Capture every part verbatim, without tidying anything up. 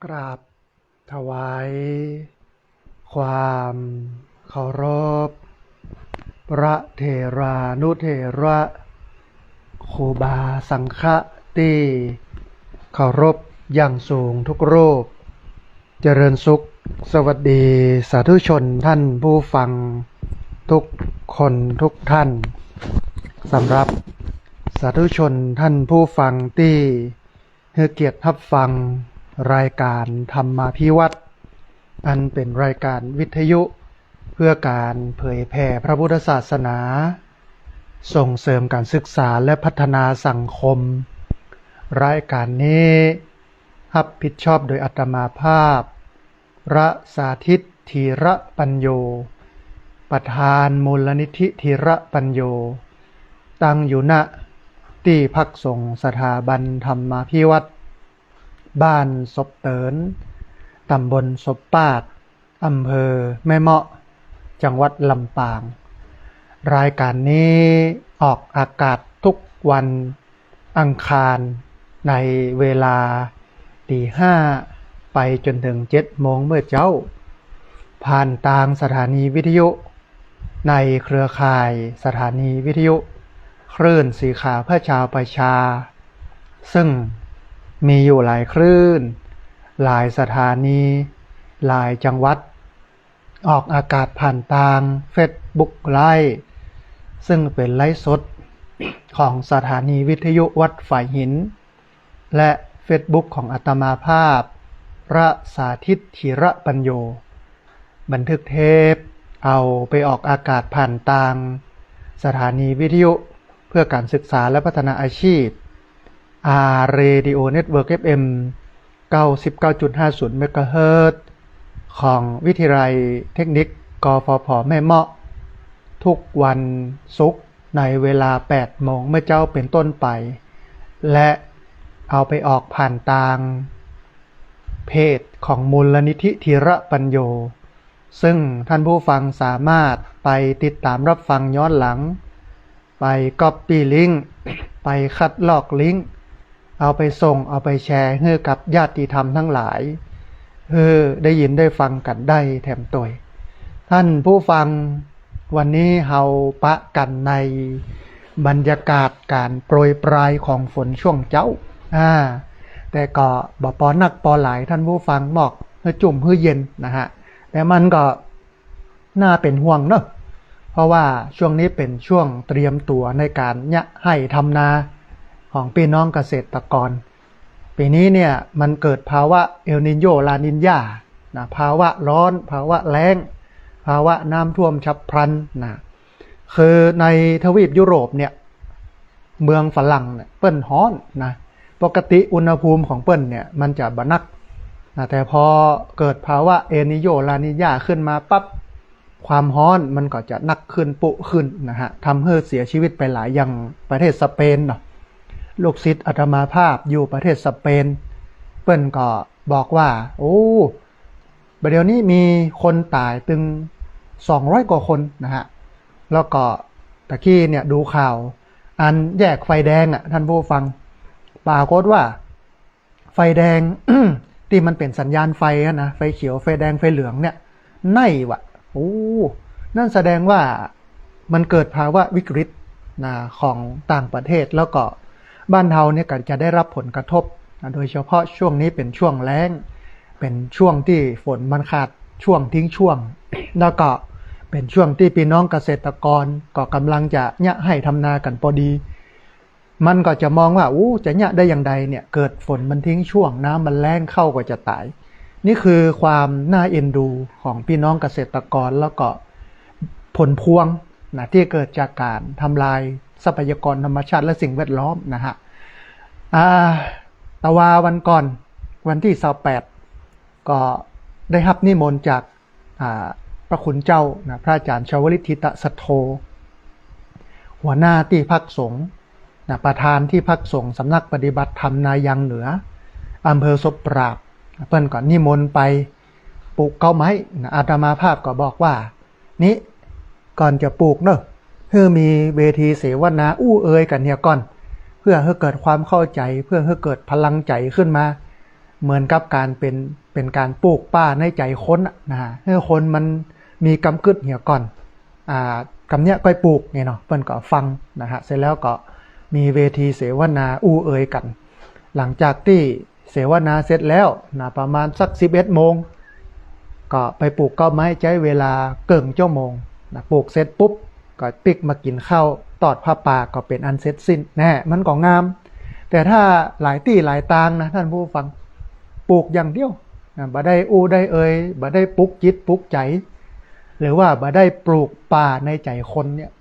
กราบถวายความเคารพ พระเถรานุเถระ ครูบาสังฆะตี้เคารพอย่างสูงทุกรูป เจริญสุข สวัสดีสาธุชนท่านผู้ฟังทุกคนทุกท่าน สำหรับสาธุชนท่านผู้ฟังตี้หื้อเกียรติฮับฟังรายก๋านธรรมาภิวัฒน์ อันเป๋นรายก๋านวิทยุเพื่อก๋านเผยแผ่พระพุทธศาสนา ส่งเสริมก๋านศึกษาและพัฒนาสังคม รายก๋านนี้ฮับผิดชอบโดยอาตมาภาพ พระสาธิต ธีระปัญโญ ประธานมูลนิธิธีระปัญโญ ตั้งอยู่ ณ ตี้พักสงฆ์สถาบันธรรมาภิวัฒน์ บ้านศพเติน ตำบลศพปาด อำเภอแม่เมาะ จังหวัดลำปาง รายก๋านนี้ออกอากาศทุกวันอังคารในเวลาตีห้าไปจ๋นเถิงเจ็ดโมงเมื่อเจ๊า ผ่านตางสถานีวิทยุในเครือข่ายสถานีวิทยุคลื่นสีขาวเพื่อชาวประชา ซึ่งมีอยู่หลายคลื่น หลายสถานี หลายจังหวัด ออกอากาศผ่านตางเฟซบุ๊กไลฟ์ ซึ่งเป๋นไลฟ์สดของสถานีวิทยุวัดฝายหิน และเฟซบุ๊กของอาตมาภาพ พระสาธิต ธีระปัญโญ บันทึกเทปเอาไปออกอากาศผ่านตางสถานีวิทยุเพื่อก๋านศึกษาและพัฒนาอาชีพ อาร์ เรดิโอ เน็ตเวิร์ก เอฟ เอ็ม เก้าสิบเก้าจุดห้าศูนย์ เมกะเฮิรตซ์ ของวิทยาลัยเทคนิค กฟผ แม่เมาะ ทุกวันศุกร์ในเวลาแปดโมงเมื่อเจ๊าเป๋นต้นไป และเอาไปออกผ่านตางเพจของมูลนิธิธีระปัญโญ ซึ่งท่านผู้ฟังสามารถไปติดต๋ามฮับฟังย้อนหลัง ไปก๊อปปี้ลิงก์ ไปคัดลอกลิงก์ เอาไปส่ง เอาไปแชร์หื้อกับญาติธรรมตังหลาย หื้อได้ยินได้ฟังกั๋นได้แถมตวย ท่านผู้ฟัง วันนี้เฮาปะกั๋นในบรรยากาศก๋านโปรยปรายของฝนช่วงเจ๊า อ่า แต่ก็บ่ปอนักปอหลาย ท่านผู้ฟัง มอกหื้อจุ่มหื้อเย็นนะฮะ แต่มันก็ น่าเป๋นห่วงเนาะ เพราะว่าช่วงนี้เป๋นช่วงเตรียมตั๋วในก๋านเยียะไฮ่ทำนาของปี้น้องเกษตรกร ปี๋นี้เนี่ยมันเกิดภาวะเอลนีโญ ลานีญานะ ภาวะฮ้อน ภาวะแล้ง ภาวะน้ำท่วมฉับพลันนะ คือในทวีปยุโรปเนี่ย เมืองฝรั่งเนี่ยเปิ้นฮ้อนนะ ปกติอุณหภูมิของเปิ้นเนี่ยมันจะบ่นักนะ แต่พอเกิดภาวะเอลนีโญ ลานีญาขึ้นมาปั๊บ ความฮ้อนมันก็จะนักขึ้นปุ๊ขึ้นนะฮะ ทำหื้อเสียชีวิตไปหลาย อย่างประเทศสเปนเนาะ ลูกศิษย์อาตมาภาพอยู่ประเทศสเปน เปิ้นก็บอกว่า โอ้ บ่าเดี่ยวนี้มีคนต๋ายตึงสองร้อยกว่าคนนะฮะ แล้วก็ตะกี้เนี่ยดูข่าวอันแยกไฟแดงอะ ท่านผู้ฟัง ปรากฏว่าไฟแดง ตี้มันเป๋นสัญญาณไฟอะนะ ไฟเขียว ไฟแดง ไฟเหลืองเนี่ย ไหม้ว่ะ โอ้ นั่นแสดงว่ามันเกิดภาวะวิกฤตนะ ของต่างประเทศ แล้วก็บ้านเฮาเนี่ยก็จะได้รับผลกระทบนะ โดยเฉพาะช่วงนี้เป๋นช่วงแล้ง เป๋นช่วงตี้ฝนมันขาดช่วงทิ้งช่วง แล้วก็เป๋นช่วงตี้ปี้น้องเกษตรกรก็ก๋ำลังจะเยียะไฮ่ทำนากั๋นปอดี มันก็จะมองว่า อู้ จะเยียะได้อย่างใดเนี่ย เกิดฝนมันทิ้งช่วง น้ำมันแล้ง ข้าวก็จะต๋าย นี่คือความน่าเอ็นดูของปี้น้องเกษตรกร แล้วก็ผลพวงนะ ตี้เกิดจากก๋านทำลายทรัพยากรธรรมชาติและสิ่งแวดล้อมนะฮะ อ่า ตะวาวันก่อน วันตี้ซาวแปด ก็ได้ฮับนิมนต์จาก อ่า พระคุณเจ้านะ พระอาจ๋ารย์ชวลิต ธิตะสัทโธ หัวหน้าตี้พักสงฆ์นะ ประธานตี้พักสงฆ์สำนักปฏิบัติธรรมนายางเหนือ อำเภอศพปราบ เปิ้นก็นิมนต์ไปปลูกเก๊าไม้นะ อาตมาภาพก็บอกว่า นี่ ก่อนจะปลูกเนาะ หื้อมีเวทีเสวนาอู้เอยกั๋นเหียก่อน เพื่อหื้อเกิดความเข้าใจ๋ เพื่อหื้อเกิดพลังใจ๋ขึ้นมา เหมือนกับก๋านเป๋น เป๋นก๋านปลูกป่าในใจ๋คนน่ะนะฮะ หื้อคนมันมีกำกึ๊ดเหียก่อน อ่า กำเนี้ยก้อยปลูกไงเนาะ เปิ้นก็ฟังนะฮะ เสร็จแล้วก็มีเวทีเสวนาอู้เอ่ยกั๋น หลังจากตี้เสวนาเสร็จแล้วนะ ประมาณสักสิบเอ็ดโมง ก็ไปปลูกเก๊าไม้ ใจ๊เวลาเกิ่งชั่วโมงนะ ปลูกเสร็จปุ๊บ ก็ปิ๊กมากิ๋นข้าว ตอดผ้าป่า ก็เป๋นอันเสร็จสิ้น แน่ มันก็งาม แต่ถ้าหลายตี้หลายตางนะ ท่านผู้ฟัง ปลูกอย่างเดียวนะ บ่ได้อู้ได้เอ่ย บ่ได้ปลุกจิตปลุกใจ๋ หรือว่าบ่ได้ปลูกป่าในใจ๋คนเนี่ย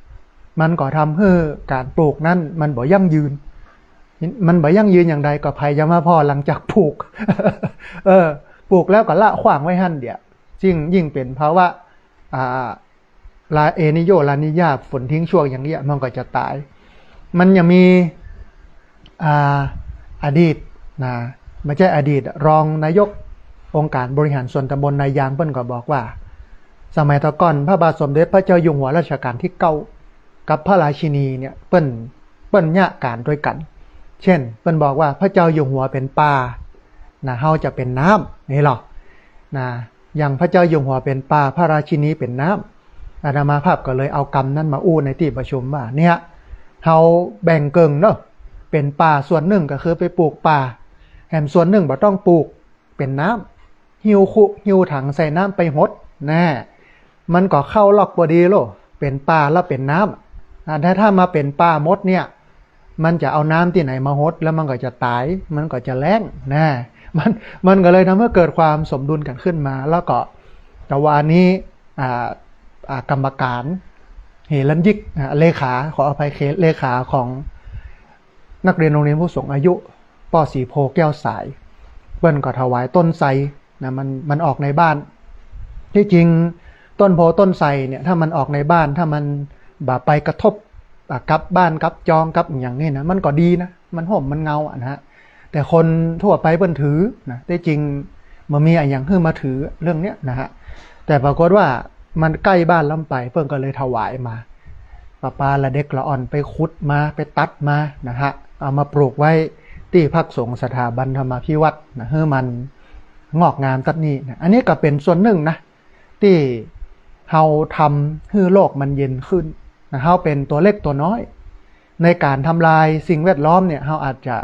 มันก็ทำหื้อก๋านปลูกนั้นมันบ่ยั่งยืน มันบ่ยั่งยืนอย่างใด ก็ใผจะมาผ่อหลังจากปลูก เออ ปลูกแล้วก็ละขว้างไว้หั้นเดี๋ยว ซึ่งยิ่งเป๋นภาวะ อ่า ลา เอลนิโญ ลานีญา ฝนทิ้งช่วงอย่างเนี้ย มันก็จะต๋าย มันยังมี อ่า อดีตนะ บ่ใจ้อดีต รองนายกองค์การบริหารส่วนตำบลนายาง เปิ้นก็บอกว่า สมัยแต่ก่อนพระบาทสมเด็จพระเจ้าอยู่หัวรัชกาลที่เก้า กับพระราชินีเนี่ย เปิ้น เปิ้นเยียะก๋านตวยกั๋น เช่น เปิ้นบอกว่าพระเจ้าอยู่หัวเป๋นป่านะ เฮาจะเป๋นน้ำ นี่หรอ นะ อย่างพระเจ้าอยู่หัวเป๋นป่า พระราชินีเป๋นน้ำ อาตมาภาพก็เลยเอากำนั้นมาอู้ในตี้ประชุมว่า เนี่ย เฮาแบ่งเกิ่งเนาะ เป๋นป่าส่วนนึ่งก็คือไปปลูกป่า แหมส่วนนึ่งบ่ต้องปลูก เป๋นน้ำ หิ้วคุหิ้วถังใส่น้ำไปหด แน่ มันก็เข้าล็อกพอดีโล เป๋นป่าแล้วเป๋นน้ำ อ่า ถ้า ถ้ามาเป๋นป่าหมดเนี่ย มันจะเอาน้ำตี้ไหนมาหด แล้วมันก็จะต๋าย มันก็จะแล้งนะ มัน มันก็เลยทำให้เกิดความสมดุลกั๋นขึ้นมา แล้วก็ แต่ว่าอันนี้ อ่า อ่า กรรมการ เหรัญญิก อ่า เลขา ขออภัย เลขาของนักเรียนโรงเรียนผู้สูงอายุ ป้อศรีโพธิ์แก้วสาย เปิ้นก็ถวายต้นไทรนะ มัน มันออกในบ้าน ตี้จริงต้นโพธิ์ต้นไทรเนี่ย ถ้ามันออกในบ้าน ถ้ามันบ่ไปกระทบ อ่ะ กับบ้านกับจองกับอะหยังนี่นะ มันก็ดีนะ มันฮ่มมันเงาอะนะฮะ แต่คนทั่วไปเปิ้นถือนะ ตี้จริงบ่มีอะหยังหื้อมาถือเรื่องเนี้ยนะฮะ แต่ปรากฏว่ามันใก้บ้านล้ำไป เปิ้นก็เลยถวายมา ป้าๆ ละเด็กละอ่อนไปขุดมา ไปตัดมานะฮะ เอามาปลูกไว้ตี้พักสงฆ์สถาบันธรรมาภิวัฒน์นะ หื้อมันงอกงามตั๊ดนี้นะ อันนี้ก็เป๋นส่วนนึ่งนะ ตี้เฮาทำหื้อโลกมันเย็นขึ้นนะ เฮาเป๋นตั๋วเล็กตั๋วน้อย ในก๋านทำลายสิ่งแวดล้อมเนี่ย เฮาอาจจะ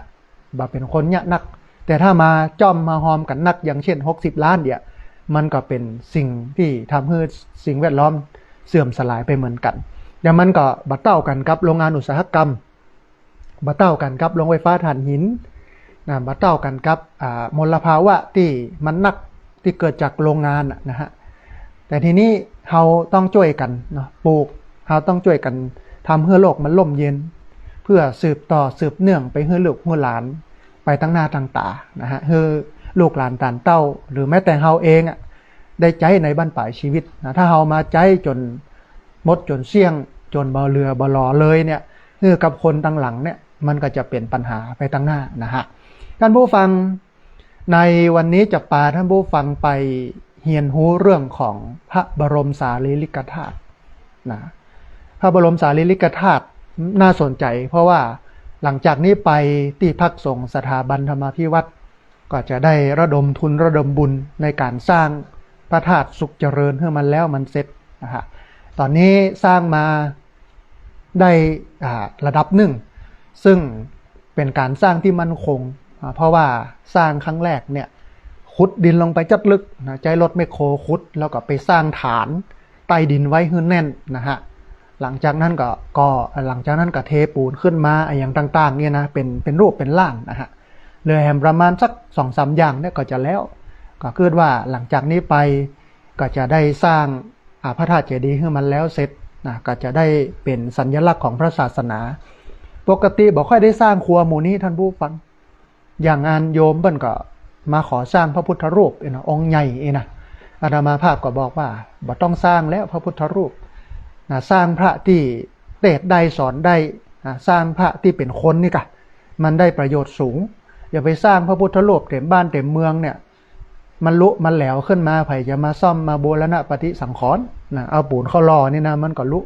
บ่เป๋นคนเยียะนัก แต่ถ้ามาจ้อมมาฮอมกั๋นนัก อย่างเช่น หกสิบล้านเนี่ย มันก็เป๋นสิ่งตี้ทำหื้อสิ่งแวดล้อมเสื่อมสลายไปเหมือนกั๋น แต่มันก็บ่เต้ากั๋นกับโรงงานอุตสาหกรรม บ่เต้ากั๋นกับโรงไฟฟ้าถ่านหินนะ บ่เต้ากั๋นกับ อ่า มลภาวะตี้มันนัก ตี้เกิดจากโรงงานน่ะนะฮะ แต่ทีนี้เฮาต้องจ้วยกั๋นเนาะ ปลูก เฮาต้องจ้วยกั๋นทำหื้อโลกมันร่มเย็น เพื่อสืบต่อสืบเนื่องไปหื้อลูกหื้อหลาน ไปตังหน้าตังต๋านะฮะ หื้อลูกหลานต๋านเต้า หรือแม้แต่เฮาเองอะ ได้ใจ๊ในบั้นปลายชีวิตนะ ถ้าเฮามาใจ๊จ๋นหมดจ๋นเสี้ยง จ๋นบ่เหลือบ่หลอเลยเนี่ย หื้อกับคนตังหลังเนี่ย มันก็จะเป๋นปัญหาไปตังหน้านะฮะ ท่านผู้ฟัง ในวันนี้จะปาท่านผู้ฟังไปเฮียนฮู้เรื่องของพระบรมสารีริกธาตุนะ พระบรมสารีริกธาตุน่าสนใจ๋ เพราะว่าหลังจากนี้ไปตี้พักสงฆ์สถาบันธรรมาภิวัฒน์ ก็จะได้ระดมทุนระดมบุญในก๋านสร้างพระธาตุสุขเจริญหื้อมันแล้วมันเสร็จนะฮะ ต๋อนนี้สร้างมาได้ อ่า ระดับนึ่ง ซึ่งเป๋นก๋านสร้างตี้มั่นคง อ่า เพราะว่าสร้างครั้งแรกเนี่ย ขุดดินลงไปจั๊ดลึกนะ ใจ๊รถแมคโครขุด แล้วก็ไปสร้างฐานใต้ดินไว้หื้อแน่นนะฮะ หลังจากนั้นก็ ก็ หลังจากนั้นก็เทปูนขึ้นมา อะหยังต่างๆ เนี่ยนะ เป๋น เป๋นรูปเป๋นร่างนะฮะ เหลือแหมประมาณสักสองสามอย่างเนี่ยก็จะแล้ว ก็คิดว่าหลังจากนี้ไปก็จะได้สร้าง อ่า พระธาตุเจดีย์หื้อมันแล้วเสร็จนะ ก็จะได้เป๋นสัญลักษณ์ของพระศาสนา ปกติบ่ค่อยได้สร้างครัวหมู่นี้ท่านผู้ฟัง อย่างอันโยมเปิ้นก็มาขอสร้างพระพุทธรูปเองนะ องค์ใหญ่เองนะ อาตมาภาพก็บอกว่า บ่ต้องสร้างแล้วพระพุทธรูปนะ สร้างพระตี้เตสน์ได้สอนได้นะ สร้างพระตี้เป๋นคนนี่กะ มันได้ประโยชน์สูง อย่าไปสร้างพระพุทธรูปเต๋มบ้านเต๋มเมืองเนี่ย มันลุมันแหลวขึ้นมา ใผจะมาซ่อมมาบูรณะปฏิสังขรณ์นะ เอาปูนเข้าหล่อนี่นะ มันก็ลุ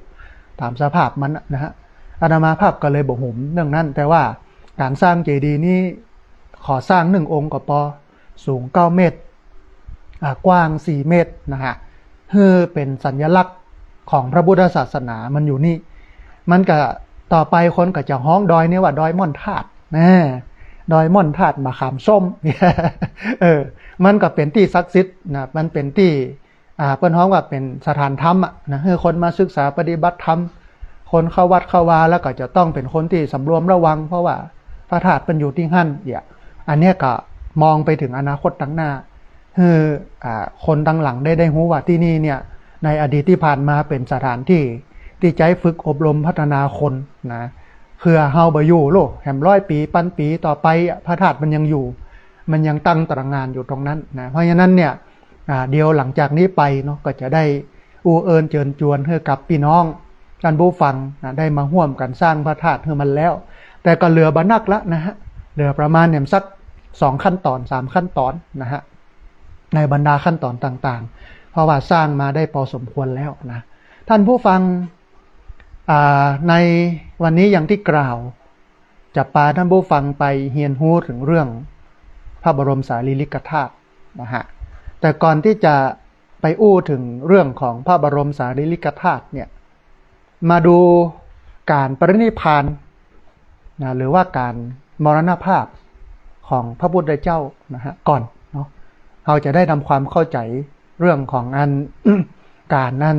ต๋ามสภาพมันนะฮะ อาตมาภาพก็เลยบ่หุมเรื่องนั้น แต่ว่าก๋านสร้างเจดีย์นี้ขอสร้างนึ่งองค์ก็ปอ สูงเก้าเมตร อ่า กว้างสี่เมตรนะฮะ หื้อเป๋นสัญลักษณ์ของพระพุทธศาสนามันอยู่นี่ มันก็ต่อไปคนก็จะฮ้องดอยนี้ว่าดอยม่อนธาตุนะ ดอยม่อนธาตุมะขามส้ม เออ มันก็เป๋นตี้ศักดิ์สิทธิ์นะ มันเป๋นตี้ อ่า เปิ้นฮ้องว่าเป๋นสถานธรรมอะนะ หื้อคนมาศึกษาปฏิบัติธรรม คนเข้าวัดเข้าวาแล้วก็จะต้องเป๋นคนตี้สำรวมระวัง เพราะว่าพระธาตุเปิ้นอยู่ตี้หั้นเนี่ย อันเนี้ยก็มองไปเถิงอนาคตตังหน้า หื้อ อ่า คนตังหลังได้ ได้ฮู้ว่าตี้นี่เนี่ย ในอดีตตี้ผ่านมาเป๋นสถานตี้ ตี้ใจ๊ฝึกอบรมพัฒนาคนนะ เผื่อเฮาบ่อยู่โลก แหมร้อยปี ปันปีต่อไปอะ พระธาตุมันยังอยู่ มันยังตั้งตระหง่านอยู่ตรงนั้นนะ เพราะฉะนั้นเนี่ย อ่า เดี๋ยวหลังจากนี้ไปเนาะ ก็จะได้อู้เอิ้นเจิญจวนหื้อกับปี้น้องต้านผู้ฟังนะ ได้มาฮ่วมกั๋นสร้างพระธาตุหื้อมันแล้ว แต่ก็เหลือบ่นักละนะฮะ เหลือประมาณเนี่ยสักสองขั้นต๋อน สามขั้นต๋อนนะฮะ ในบรรดาขั้นต๋อนต่างๆ เพราะว่าสร้างมาได้ปอสมควรแล้วนะ ต้านผู้ฟัง อ่า ในวันนี้อย่างตี้กล่าว จะปาต้านผู้ฟังไปเฮียนฮู้เถิงเรื่องพระบรมสารีริกธาตุนะฮะ แต่ก่อนตี้จะไปอู้เถิงเรื่องของพระบรมสารีริกธาตุเนี่ย มาดูก๋านปรินิพพานนะ หรือว่าก๋านมรณภาพของพระพุทธเจ้านะฮะ ก่อนเนาะ เฮาจะได้ทำความเข้าใจ๋เรื่องของอัน ก๋านนั้น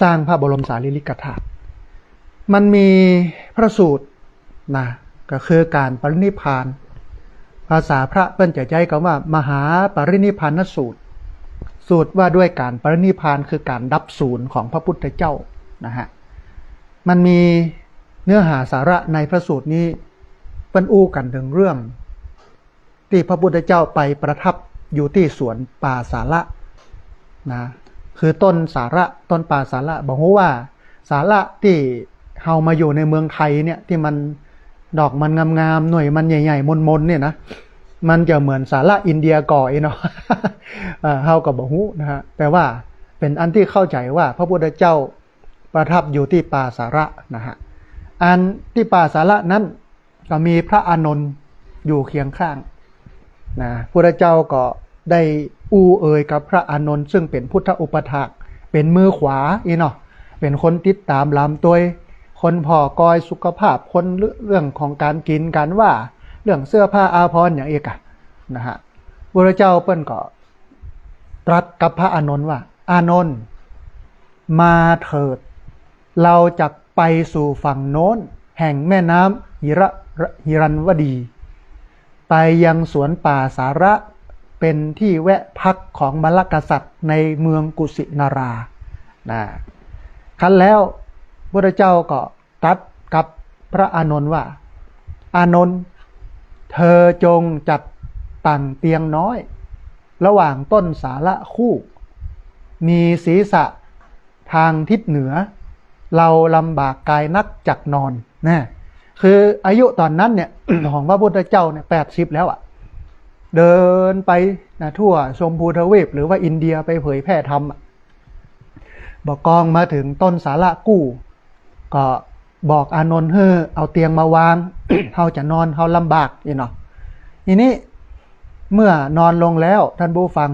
สร้างพระบรมสารีริกธาตุ มันมีพระสูตรนะ ก็คือก๋านปรินิพพาน ภาษาพระเปิ้นจะใจ๊กำว่ามหาปรินิพพานสูตร สูตรว่าด้วยก๋านปรินิพพาน คือก๋านดับสูญของพระพุทธเจ้านะฮะ มันมีเนื้อหาสาระในพระสูตรนี้ เปิ้นอู้กั๋นเถิงเรื่อง ตี้พระพุทธเจ้าไปประทับอยู่ตี้สวนป่าสาละนะ คือต้นสาละ ต้นป่าสาละ บ่ฮู้ว่าสาละตี้เฮามาอยู่ในเมืองไทยเนี่ย ตี้มันดอกมันงามๆ หน่วยมันใหญ่ๆ มนๆ เนี่ยนะ มันจะเหมือนสาละอินเดียก่ออี้เนาะ เอ่อ เฮาก็บ่ฮู้นะฮะ แต่ว่าเป๋นอันตี้เข้าใจ๋ว่าพระพุทธเจ้าประทับอยู่ตี้ป่าสาละนะฮะ อันตี้ป่าสาละนั้น ก็มีพระอานนท์อยู่เคียงข้างนะ พุทธเจ้าก็ได้อู้เอ่ยกับพระอานนท์ ซึ่งเป๋นพุทธอุปัฏฐาก เป๋นมือขวาอี้เนาะ เป๋นคนติดต๋ามหลามตวย คนผ่อกอยสุขภาพคน เรื่องของก๋านกิ๋นก๋านว่า เรื่องเสื้อผ้าอาภรณ์อย่างอี้กะนะฮะ พุทธเจ้าเปิ้นก็ตรัสกับพระอานนท์ว่า อานนท์ มาเถิด เราจักไปสู่ฝั่งโน้นแห่งแม่น้ำหิระ หิรัญวดี ไปยังสวนป่าสาละ เป๋นตี้แวะพักของมลกษัตริย์ในเมืองกุสินารา นะ ครั้นแล้วพุทธเจ้าก็ตรัสกับพระอานนท์ว่า อานนท์ เธอจงจัดตั้งเตียงน้อย ระหว่างต้นสาละคู่ มีศีรษะทางทิศเหนือ เราลำบากกายนักจักนอน นะ คืออายุต๋อนนั้นเนี่ย ของพระพุทธเจ้าเนี่ย แปดสิบแล้วอะ เดินไปนะ ทั่วชมพูทวีป หรือว่าอินเดีย ไปเผยแผ่ธรรมอะ บ่ากองมาเถิงต้นสาละกู้ ก็บอกอานนท์หื้อเอาเตียงมาวาง เฮาจะนอน เฮาลำบากอี้เนาะ ทีนี้เมื่อนอนลงแล้ว ต้านผู้ฟัง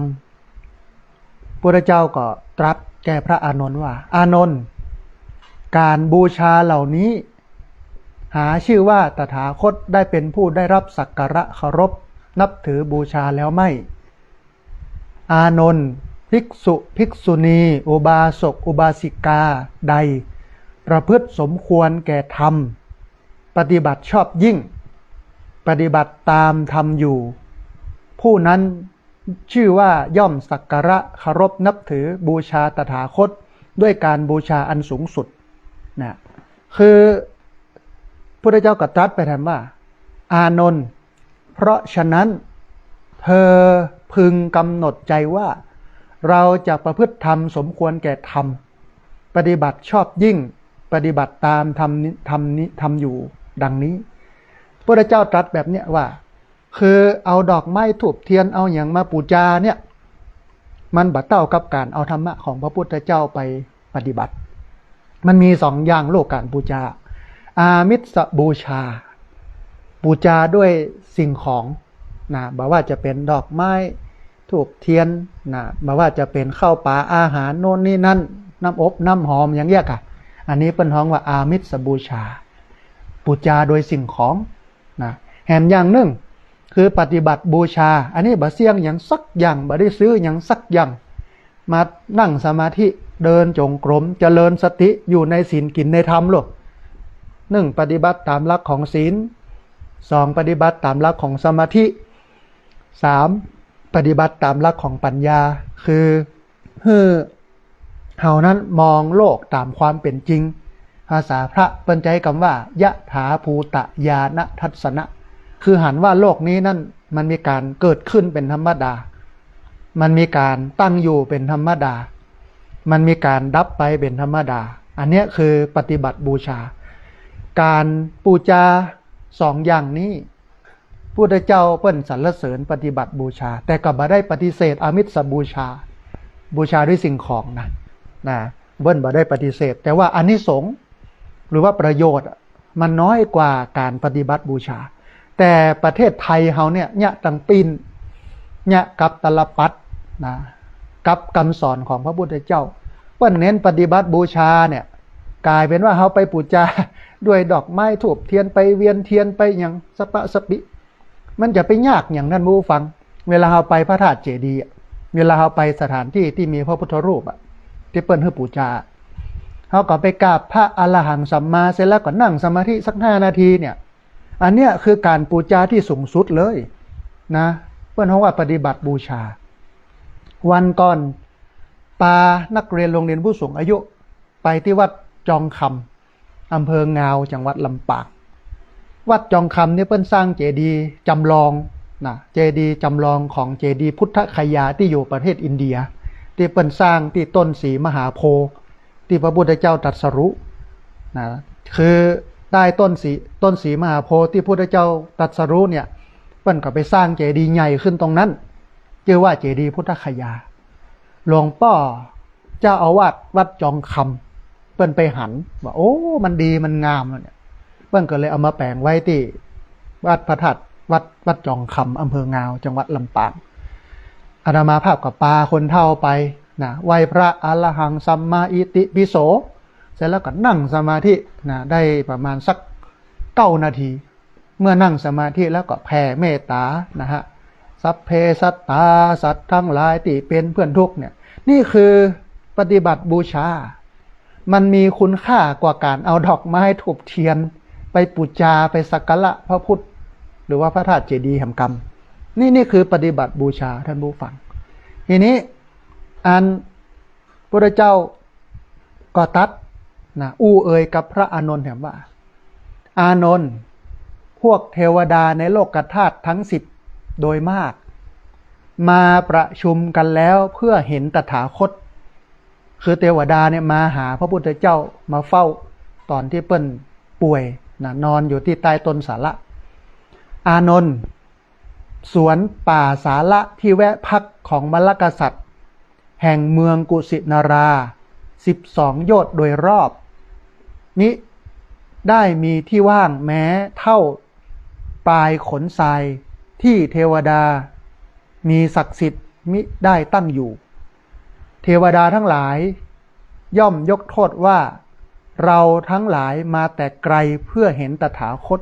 พุทธเจ้าก็ตรัสแก่พระอานนท์ว่า อานนท์ ก๋านบูชาเหล่านี้ หาชื่อว่าตถาคตได้เป็นผู้ได้รับสักการะเคารพนับถือบูชาแล้วไม่ อานนท์ ภิกษุ ภิกษุณี อุบาสก อุบาสิกาใด ประพฤติสมควรแก่ธรรม ปฏิบัติชอบยิ่ง ปฏิบัติตามธรรมอยู่ ผู้นั้นชื่อว่าย่อมสักการะเคารพนับถือบูชาตถาคต ด้วยการบูชาอันสูงสุด นะ คือพุทธเจ้าก็ตรัสไปแถมว่า อานนท์ เพราะฉะนั้นเธอพึงกำหนดใจว่า เราจะประพฤติธรรมสมควรแก่ธรรม ปฏิบัติชอบยิ่ง ปฏิบัติตามธรรมนี้ ธรรมนี้ ธรรมอยู่ดังนี้ พุทธเจ้าตรัสแบบเนี้ยว่า คือเอาดอกไม้ธูปเทียนเอาหยังมาปู๋จาเนี่ย มันบ่เต้ากับก๋านเอาธรรมะของพระพุทธเจ้าไปปฏิบัติ มันมีสองอย่างโลกก๋านปู๋จา อามิสบูชา ปู๋จาด้วยสิ่งของ นะ บ่ว่าจะเป๋นดอกไม้ ธูปเตียนนะ บ่ว่าจะเป๋นข้าวป๋าอาหารโน่นนี่นั่น น้ำอบน้ำหอมอย่างเนี้ยค่ะ อันนี้เปิ้นฮ้องว่าอามิสบูชา ปู๋จาโดยสิ่งของนะ แหมอย่างนึ่ง คือปฏิบัติบูชา อันนี้บ่เสี้ยงหยังสักอย่าง บ่ได้ซื้อหยังสักอย่าง มานั่งสมาธิ เดินจงกรม เจริญสติ อยู่ในศีล กิ๋นในธรรมโลด นึ่ง ปฏิบัติต๋ามหลักของศีล สอง ปฏิบัติต๋ามหลักของสมาธิ สาม ปฏิบัติต๋ามหลักของปัญญา คือหื้อเฮานั้นมองโลกต๋ามความเป๋นจริง ภาษาพระเปิ้นใจ๊กำว่า ยถาภูตญาณทัสสนะ คือหันว่าโลกนี้นั้นมันมีก๋านเกิดขึ้นเป๋นธรรมดา มันมีก๋านตั้งอยู่เป๋นธรรมดา มันมีก๋านดับไปเป๋นธรรมดา อันเนี้ยคือปฏิบัติบูชา ก๋านปู๋จาสองอย่างนี้ พุทธเจ้าเปิ้นสรรเสริญปฏิบัติบูชา แต่ก็บ่ได้ปฏิเสธอามิสบูชา บูชาด้วยสิ่งของนะ นะ เปิ้นบ่ได้ปฏิเสธ แต่ว่าอานิสงส์หรือว่าประโยชน์อะ มันน้อยกว่าก๋านปฏิบัติบูชา แต่ประเทศไทยเฮาเนี่ย เยียะตังปิ้น เยียะกับตาลปัตรนะ กับกำสอนของพระพุทธเจ้า เปิ้นเน้นปฏิบัติบูชาเนี่ย ก๋ายเป๋นว่าเฮาไปปู๋จาด้วยดอกไม้ธูปเตียน ไปเวียนเตียน ไปหยังสะปะสะปิ มันจะไปยากหยัง ต้านผู้ฟัง เวลาเฮาไปพระธาตุเจดีย์อะ เวลาเฮาไปสถานตี้ตี้มีพระพุทธรูปอะ ตี้เปิ้นหื้อปู๋จา เฮาก็ไปกราบพระอรหังสัมมา เสร็จแล้วก็นั่งสมาธิสักห้านาทีเนี่ย อันเนี้ยคือก๋านปู๋จาตี้สูงสุดเลยนะ เปิ้นฮ้องว่าปฏิบัติบูชา วันก่อนปานักเรียนโรงเรียนผู้สูงอายุ ไปตี้วัดจองคำ อำเภองาว จังหวัดลำปาง วัดจองคำเนี่ยเปิ้นสร้างเจดีย์จ๋ำลองนะ เจดีย์จ๋ำลองของเจดีย์พุทธคยาตี้อยู่ประเทศอินเดีย ตี้เปิ้นสร้างตี้ต้นศรีมหาโพธิ์ตี้พระพุทธเจ้าตรัสรู้นะ คือใต้ต้นศรี ต้นศรีมหาโพธิ์ตี้พุทธเจ้าตรัสรู้เนี่ย เปิ้นก็ไปสร้างเจดีย์ใหญ่ขึ้นตรงนั้น จื้อว่าเจดีย์พุทธคยา หลวงป้อเจ้าอาวาสวัดจองคำ เปิ้นไปหันว่า โอ้ มันดีมันงามแล้วเนี่ย เปิ้นก็เลยเอามาแป๋งไว้ตี้วัดพระธาตุ วัด วัดจองคำ อำเภองาว จังหวัดลำปาง อาตมาภาพก็ปาคนเฒ่าไปนะ ไหว้พระอรหังสัมมาอิติปิโส เสร็จแล้วก็นั่งสมาธินะ ได้ประมาณสักเก้านาที เมื่อนั่งสมาธิแล้วก็แผ่เมตต๋านะฮะ สัพเพสัตตา สัตว์ทั้งหลายตี้เป๋นเปื้อนทุกข์เนี่ย นี่คือปฏิบัติบูชา มันมีคุณค่ากว่าก๋านเอาดอกไม้ธูปเตียน ไปปู๋จา ไปสักการะพระพุทธ หรือว่าพระธาตุเจดีย์แหมกำ นี่ นี่คือปฏิบัติบูชา ต้านผู้ฟัง ทีนี้ อันพุทธเจ้าก็ตรัสนะ อู้เอ่ยกับพระอานนท์แหมว่า อานนท์ พวกเทวดาในโลกธาตุทั้งสิบโดยมาก มาประชุมกั๋นแล้วเพื่อเห็นตถาคต คือเทวดาเนี่ยมาหาพระพุทธเจ้า มาเฝ้าต๋อนตี้เปิ้นป่วยนะ นอนอยู่ตี้ใต้ต้นสาละ อานนท์ สวนป่าสาละตี้แวะพักของมลกษัตริย์ แห่งเมืองกุสินารา สิบสองโยชน์โดยรอบ มิได้มีตี้ว่างแม้เท่าปลายขนทราย ตี้เทวดามีศักดิ์สิทธิ์มิได้ตั้งอยู่ เทวดาทั้งหลายย่อมยกโทษว่า เราทั้งหลายมาแต่ไกลเพื่อเห็นตถาคต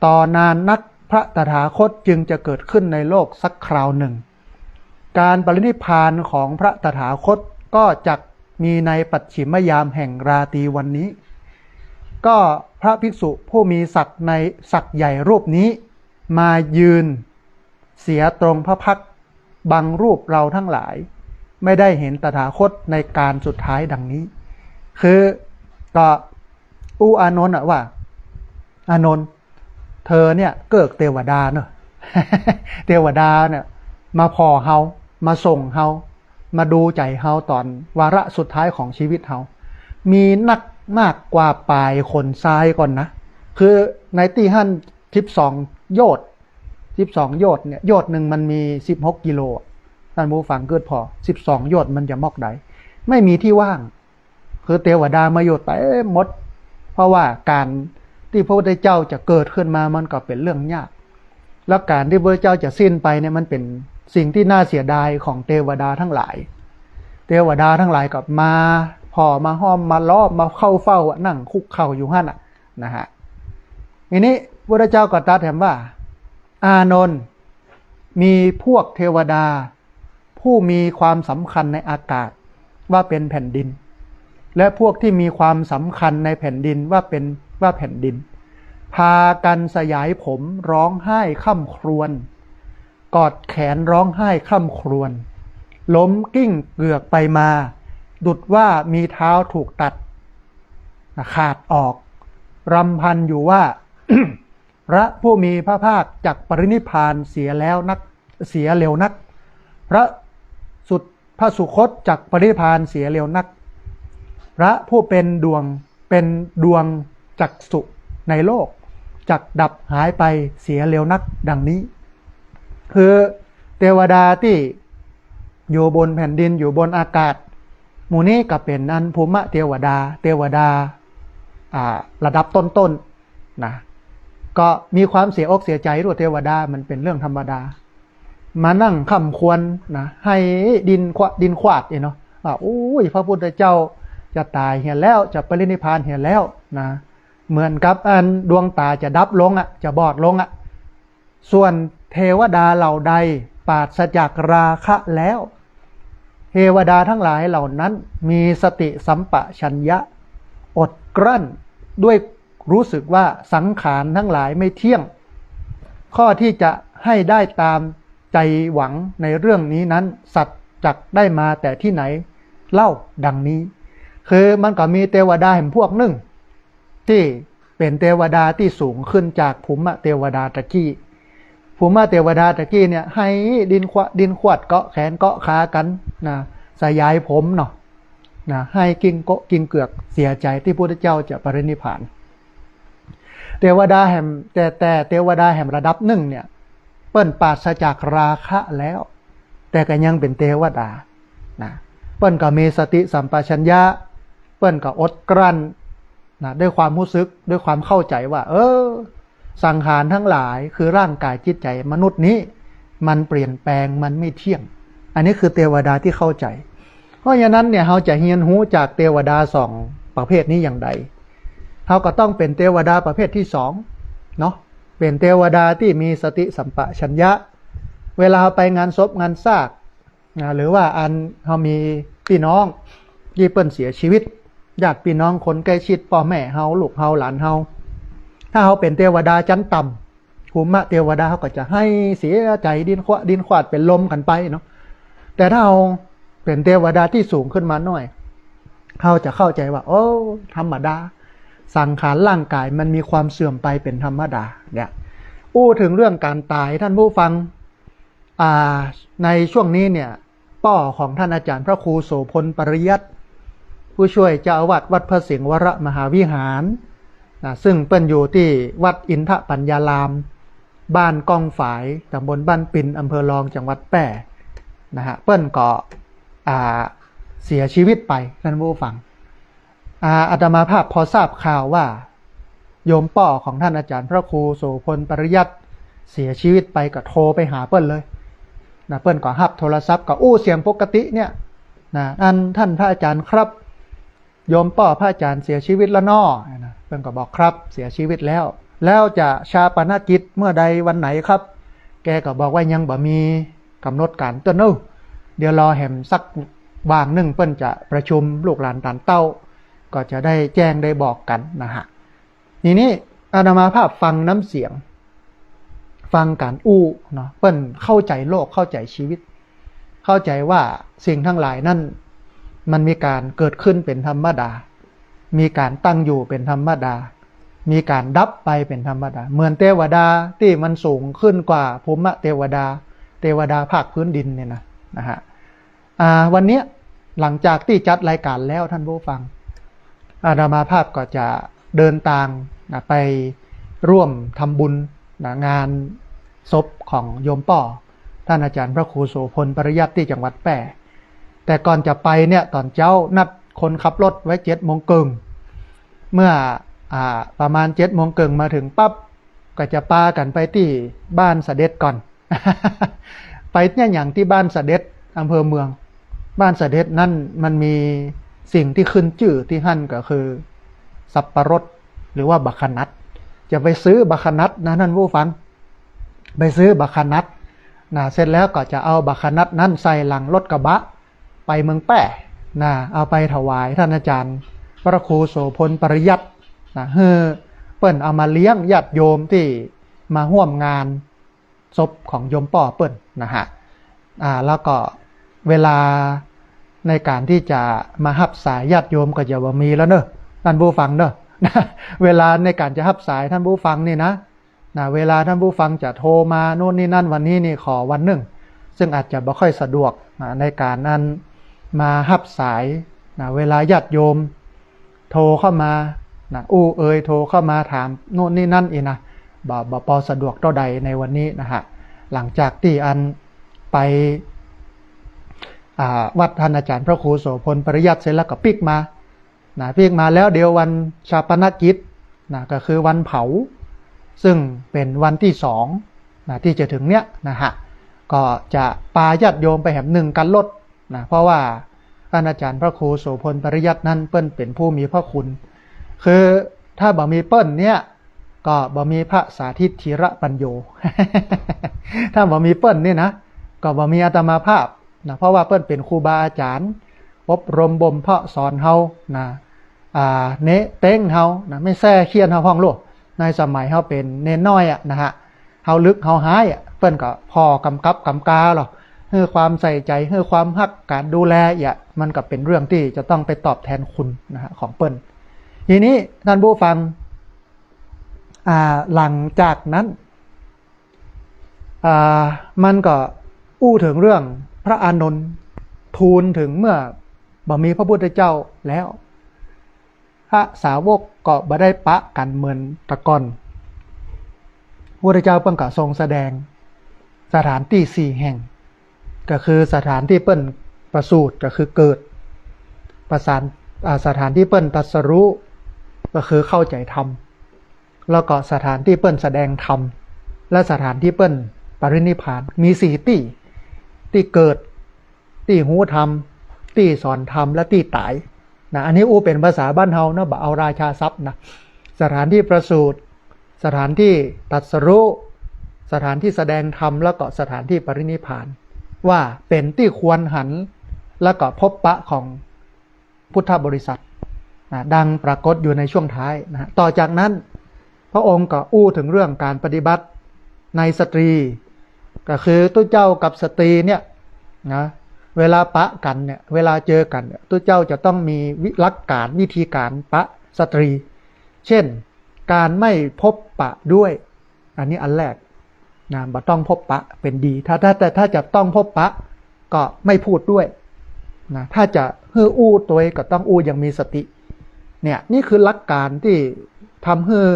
ต่อนานนักพระตถาคตจึงจะเกิดขึ้นในโลกสักคราวหนึ่ง การปรินิพพานของพระตถาคตก็จักมีในปัจฉิมยามแห่งราตรีวันนี้ ก็พระภิกษุผู้มีศักดิ์ใน ศักดิ์ใหญ่รูปนี้ มายืนเสียตรงพระพักตร์บังรูปเราทั้งหลาย ไม่ได้เห็นตถาคตในกาลสุดท้ายดังนี้ คือก็อู้อานนท์อะว่า อานนท์ เธอเนี่ยเกื้อเทวดาเนาะ เทวดาเนี่ยมาผ่อเฮา มาส่องเฮา มาดูใจ๋เฮาต๋อนวาระสุดท้ายของชีวิตเฮา มีนักมากกว่าปลายขนทรายก่อนนะ คือในตี้หั้นสิบสองโยชน์ สิบสองโยชน์เนี่ย โยชน์หนึ่งมันมีสิบหกกิโลอะ ต้านผู้ฟังกึ๊ดผ่อ สิบสองโยชน์มันจะมอกใด ไม่มีตี้ว่าง คือเทวดามาอยู่เต็มหมด เพราะว่าก๋านตี้พระพุทธเจ้าจะเกิดขึ้นมามันก็เป๋นเรื่องยาก แล้วก๋านตี้พระพุทธเจ้าจะสิ้นไปเนี่ยมันเป๋นสิ่งตี้น่าเสียดายของเตวดาตังหลาย เตวดาตังหลายก็มาผ่อมาห้อมมาล้อมมาเข้าเฝ้าอะนั่งคุกเข่าอยู่หั้นอะนะฮะ ทีนี้พระพุทธเจ้าก็ตรัสแถมว่า อานนท์ มีพวกเตวดา ผู้มีความสำคัญในอากาศว่าเป๋นแผ่นดิน และพวกที่มีความสำคัญในแผ่นดินว่าเป๋น ว่าแผ่นดิน พากั๋นสยายผมร้องไห้คร่ำครวญ กอดแขนร้องไห้คร่ำครวญ ล้มกลิ้งเกือกไปมา ดุจว่ามีเท้าถูกตัดขาดออก รำพันอยู่ว่า พระผู้มีพระภาคจักปรินิพพานเสียแล้วนัก เสียเร็วนัก พระสุ พระสุคตจักปรินิพพานเสียเร็วนัก พระผู้เป๋นดวง เป๋นดวงจักษุในโลก จักดับหายไปเสียเร็วนัก ดังนี้ คือเตวดาตี้อยู่บนแผ่นดินอยู่บนอากาศ หมู่นี้ก็เป๋นอันภูมิเตวดา เตวดา อ่า ระดับต้นๆ นะ ก็มีความเสียอกเสียใจ๋ด้วย เตวดามันเป๋นเรื่องธรรมดา มานั่งคร่ำครวญนะ ไห้ดิ้นขวาด ดิ้นขวาดเนาะ ว่า โอ้ย พระพุทธเจ้าจะต๋ายเหียแล้ว จะปรินิพพานเหียแล้วนะ เหมือนกับอันดวงต๋าจะดับลงอะ จะบอดลงอะ ส่วนเทวดาเหล่าใดปราศจากราคะแล้ว เทวดาตังหลายเหล่านั้นมีสติสัมปชัญญะ อดกลั้นด้วยรู้สึกว่าสังขารตังหลายไม่เที่ยง ข้อที่จะให้ได้ตามใจ๋หวังในเรื่องนี้นั้น สัตว์จักได้มาแต่ที่ไหนเล่า ดังนี้ คือมันก็มีเตวดาแหมพวกนึ่ง ตี้เป๋นเตวดาตี้สูงขึ้นจากภูมิเตวดาตะกี้ ภูมิเตวดาตะกี้เนี่ย ไห้ดิ้นขวาด ดิ้นขวาด เกาะแขนเกาะขากั๋นนะ สยายผมเนาะนะ ไห้กลิ้งโก๊ะกลิ้งเกือกเสียใจ๋ตี้พุทธเจ้าจะปรินิพพาน เตวดาแหม แต่ แต่เตวดาแหมระดับนึ่งเนี่ย เปิ้นปราศจากราคะแล้ว แต่ก็ยังเป๋นเตวดานะ เปิ้นก็มีสติสัมปชัญญะ เปิ้นก็อดกลั้นนะ ด้วยความรู้สึก ด้วยความเข้าใจ๋ว่า เออ สังขารตังหลาย คือร่างกายจิตใจ๋มนุษย์นี้ มันเปลี่ยนแปลง มันไม่เที่ยง อันนี้คือเตวดาตี้เข้าใจ๋ เพราะฉะนั้นเนี่ย เฮาจะเฮียนฮู้จากเตวดาสองประเภทนี้อย่างใด เฮาก็ต้องเป๋นเตวดาประเภทตี้สองเนาะ เป๋นเตวดาตี้มีสติสัมปชัญญะ เวลาเฮาไปงานศพงานซาก นะ หรือว่าอันเฮามีปี้น้องตี้เปิ้นเสียชีวิต ญาติปี้น้องคนใก้ชิด ป้อแม่เฮา ลูกเฮา หลานเฮา ถ้าเฮาเป๋นเตวดาจั๊นต่ำ ภูมิเตวดาเฮาก็จะไห้เสียใจ๋ ดิ้นขวาด ดิ้นขวาด เป๋นลมกั๋นไปเนาะ แต่ถ้าเฮาเป๋นเตวดาตี้สูงขึ้นมาหน้อย เฮาจะเข้าใจ๋ว่า โอ้ ธรรมดา สังขารร่างกายมันมีความเสื่อมไปเป๋นธรรมดา เนี่ย อู้เถิงเรื่องก๋านต๋าย ท่านผู้ฟัง อ่า ในช่วงนี้เนี่ย ป้อของท่านอาจ๋ารย์พระครูโสภณ ปริยัติ ผู้ช่วยเจ้าอาวาสวัดพระสิงห์วรมหาวิหารนะ ซึ่งเปิ้นอยู่ตี้วัดอินทปัญญาราม บ้านก้องฝาย ตำบลบ้านปิน อำเภอรอง จังหวัดแป้นะฮะ เปิ้นก็ อ่า เสียชีวิตไป ท่านผู้ฟัง อ่า อาตมาภาพพอทราบข่าวว่า โยมป้อของท่านอาจ๋ารย์พระครูโสภณ ปริยัติ เสียชีวิตไป ก็โทรไปหาเปิ้นเลยนะ เปิ้นก็ฮับโทรศัพท์ ก็อู้เสียงปกติเนี่ยนะ อัน ท่านพระอาจ๋ารย์ครับ โยมป้อพระอาจ๋ารย์เสียชีวิตแล้วน้อนะ เปิ้นก็บอก ครับ เสียชีวิตแล้ว แล้วจะฌาปนกิจเมื่อใดวันไหนครับ แกก็บอกว่ายังบ่มีก๋ำหนดก๋านเตื้อเน่อ เดี๋ยวรอแหมสักวางนึ่ง เปิ้นจะประชุมลูกหลานตานเต้า ก็จะได้แจ้งได้บอกกั๋นนะฮะ ทีนี้อาตมาภาพฟังน้ำเสียง ฟังก๋านอู้เนาะ เปิ้นเข้าใจ๋โลก เข้าใจ๋ชีวิต เข้าใจ๋ว่าสิ่งตังหลายนั้น มันมีก๋านเกิดขึ้นเป๋นธรรมดา มีก๋านตั้งอยู่เป๋นธรรมดา มีก๋านดับไปเป๋นธรรมดา เหมือนเตวดาตี้มันสูงขึ้นกว่าภูมิเตวดา เตวดาภาคพื้นดินเนี่ยนะ นะฮะ อ่า วันเนี้ย หลังจากตี้จัดรายก๋านแล้ว ท่านผู้ฟัง อาตมาภาพก็จะเดินตางนะ ไปร่วมทำบุญนะ งานศพของโยมป้อ ท่านอาจ๋ารย์พระครูโสภณ ปริยัติ ตี้จังหวัดแป้ แต่ก่อนจะไปเนี่ย ต๋อนเจ๊านัดคนขับรถไว้เจ็ดโมงเกิ่ง เมื่อ อ่า ประมาณเจ็ดโมงเกิ่งมาเถิงปั๊บ ก็จะปากั๋นไปตี้บ้านเสด็จก่อน ไปเนี่ยหยังตี้บ้านเสด็จ อำเภอเมือง บ้านเสด็จนั้นมันมีสิ่งตี้ขึ้นจื้อตี้หั้นก็คือสับปะรด หรือว่าบักขะนัด จะไปซื้อบักขะนัดนะท่านผู้ฟัง ไปซื้อบักขะนัดนะ เสร็จแล้วก็จะเอาบักขะนัดนั้นใส่หลังรถกระบะ ไปเมืองแป้นะ เอาไปถวายท่านอาจารย์พระครูโสภณปริยัตินะ หื้อเปิ้นเอามาเลี้ยงญาติโยมตี้มาฮ่วมงานศพของโยมป้อเปิ้นนะฮะ อ่า แล้วก็เวลาในก๋านตี้จะมาฮับสายญาติโยมก็จะบ่มีแล้วเนอะท่านผู้ฟังเนอะ เวลาในก๋านจะฮับสายท่านผู้ฟังนี่นะ นะ เวลาท่านผู้ฟังจะโทรมาโน่นนี่นั่น วันนี้นี่ขอวันนึ่ง ซึ่งอาจจะบ่ค่อยสะดวกนะ ในก๋านอันมาฮับสายนะ เวลาญาติโยมโทรเข้ามานะ อู้เอ่ยโทรเข้ามาถามโน่นนี่นั่นอีกนะ บ่ บ่ปอสะดวกเต้าใดในวันนี้นะฮะ หลังจากตี้อันไป อ่า วัดท่านอาจารย์พระครูโสภณปริยัติเสร็จแล้วก็ปิ๊กมา นะ ปิ๊กมาแล้วเดี๋ยววันฌาปนกิจนะ ก็คือวันเผา ซึ่งเป๋นวันตี้สองนะ ตี้จะเถิงเนี้ยนะฮะ ก็จะปาญาติโยมไปแหมนึ่งกั๋นลดนะ เพราะว่าท่านอาจารย์พระครูโสภณปริยัตินั้นเปิ้นเป๋นผู้มีพระคุณ คือถ้าบ่มีเปิ้นเนี่ย ก็บ่มีพระสาธิตธีระปัญโญ ถ้าบ่มีเปิ้นนี่นะ ก็บ่มีอาตมาภาพนะ เพราะว่าเปิ้นเป๋นครูบาอาจารย์ อบรมบ่มเพาะสอนเฮานะ อ่า เนะเต๊งเฮานะ ไม่แซ่เฆี่ยนเฮาพ่องโลก ในสมัยเฮาเป๋นเณรน้อยอะนะฮะ เฮาลึกเฮาฮ้ายอะ เปิ้นก็ผ่อกำกับกำกาเฮา หื้อความใส่ใจ๋ หื้อความฮัก ก๋านดูแลอะ มันก็เป๋นเรื่องตี้จะต้องไปตอบแตนคุณนะฮะ ของเปิ้น ทีนี้ท่านผู้ฟัง อ่า หลังจากนั้น อ่า มันก็อู้เถิงเรื่องพระอานนท์ทูลเถิงเมื่อบ่มีพระพุทธเจ้าแล้ว พระสาวกก็บ่ได้ปะกั๋นเหมือนแต่ก่อน พระพุทธเจ้าเปิ้นก็ทรงแสดงสถานตี้สี่แห่ง ก็คือสถานตี้เปิ้นประสูติก็คือเกิด ประสาน อ่า สถานตี้เปิ้นตรัสรู้ก็คือเข้าใจ๋ธรรม แล้วก็สถานตี้เปิ้นแสดงธรรม และสถานตี้เปิ้นปรินิพพาน มีสี่ตี้ ตี้เกิด ตี้ฮู้ธรรม ตี้สอนธรรม และตี้ต๋ายนะ อันนี้อู้เป๋นภาษาบ้านเฮาเนาะ บ่เอาราชาศัพท์นะ สถานตี้ประสูติ สถานตี้ตรัสรู้ สถานตี้แสดงธรรม แล้วก็สถานตี้ปรินิพพาน ว่าเป๋นตี้ควรหัน แล้วก็พบปะของพุทธบริษัทนะ ดังปรากฏอยู่ในช่วงท้ายนะฮะ ต่อจากนั้น พระองค์ก็อู้เถิงเรื่องก๋านปฏิบัติในสตรี ก็คือตุ๊เจ้ากับสตรีเนี่ยนะ เวลาปะกั๋นเนี่ย เวลาเจอกั๋นเนี่ย ตุ๊เจ้าจะต้องมีวิ หลักก๋านวิธีก๋านปะสตรี เช่น ก๋านไม่พบปะด้วย อันนี้อันแรกนะ บ่ต้องพบปะเป๋นดี ถ้า ถ้า แต่ถ้าจะต้องพบปะ ก็ไม่พูดด้วยนะ ถ้าจะหื้ออู้ตวยก็ต้องอู้อย่างมีสติ เนี่ย นี่คือหลักก๋านตี้ทำหื้อ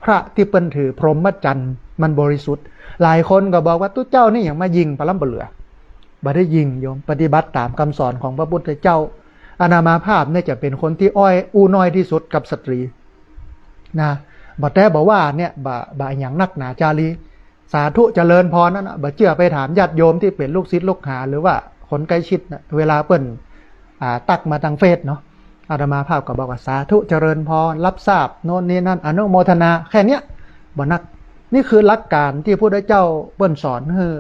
พระตี้เปิ้นถือพรหมจรรย์มันบริสุทธิ์ หลายคนก็บอกว่าตุ๊เจ้านี่หยังมายิ่งปะล้ำปะเหลือ บ่ได้ยิ่งโยม ปฏิบัติต๋ามกำสอนของพระพุทธเจ้า อาตมาภาพเนี่ยจะเป๋นคนตี้อ้อยอู้น้อยตี้สุดกับสตรีนะ บ่แต๊บ่ว่าเนี่ย บ่ บ่อะหยังนักหนาจารี สาธุเจริญพรนั่นนะ บ่เจื้อไปถามญาติโยมตี้เป๋นลูกศิษย์ลูกหา หรือว่าคนใกล้ชิดนะ เวลาเปิ้น อ่า ตั๊กมาตางเฟซเนาะ อาตมาภาพก็บอกว่า สาธุเจริญพร รับทราบ โน่นนี่นั่น อนุโมทนา แค่เนี้ย บ่นัก นี่คือหลักก๋านตี้พระพุทธเจ้าเปิ้นสอนหื้อ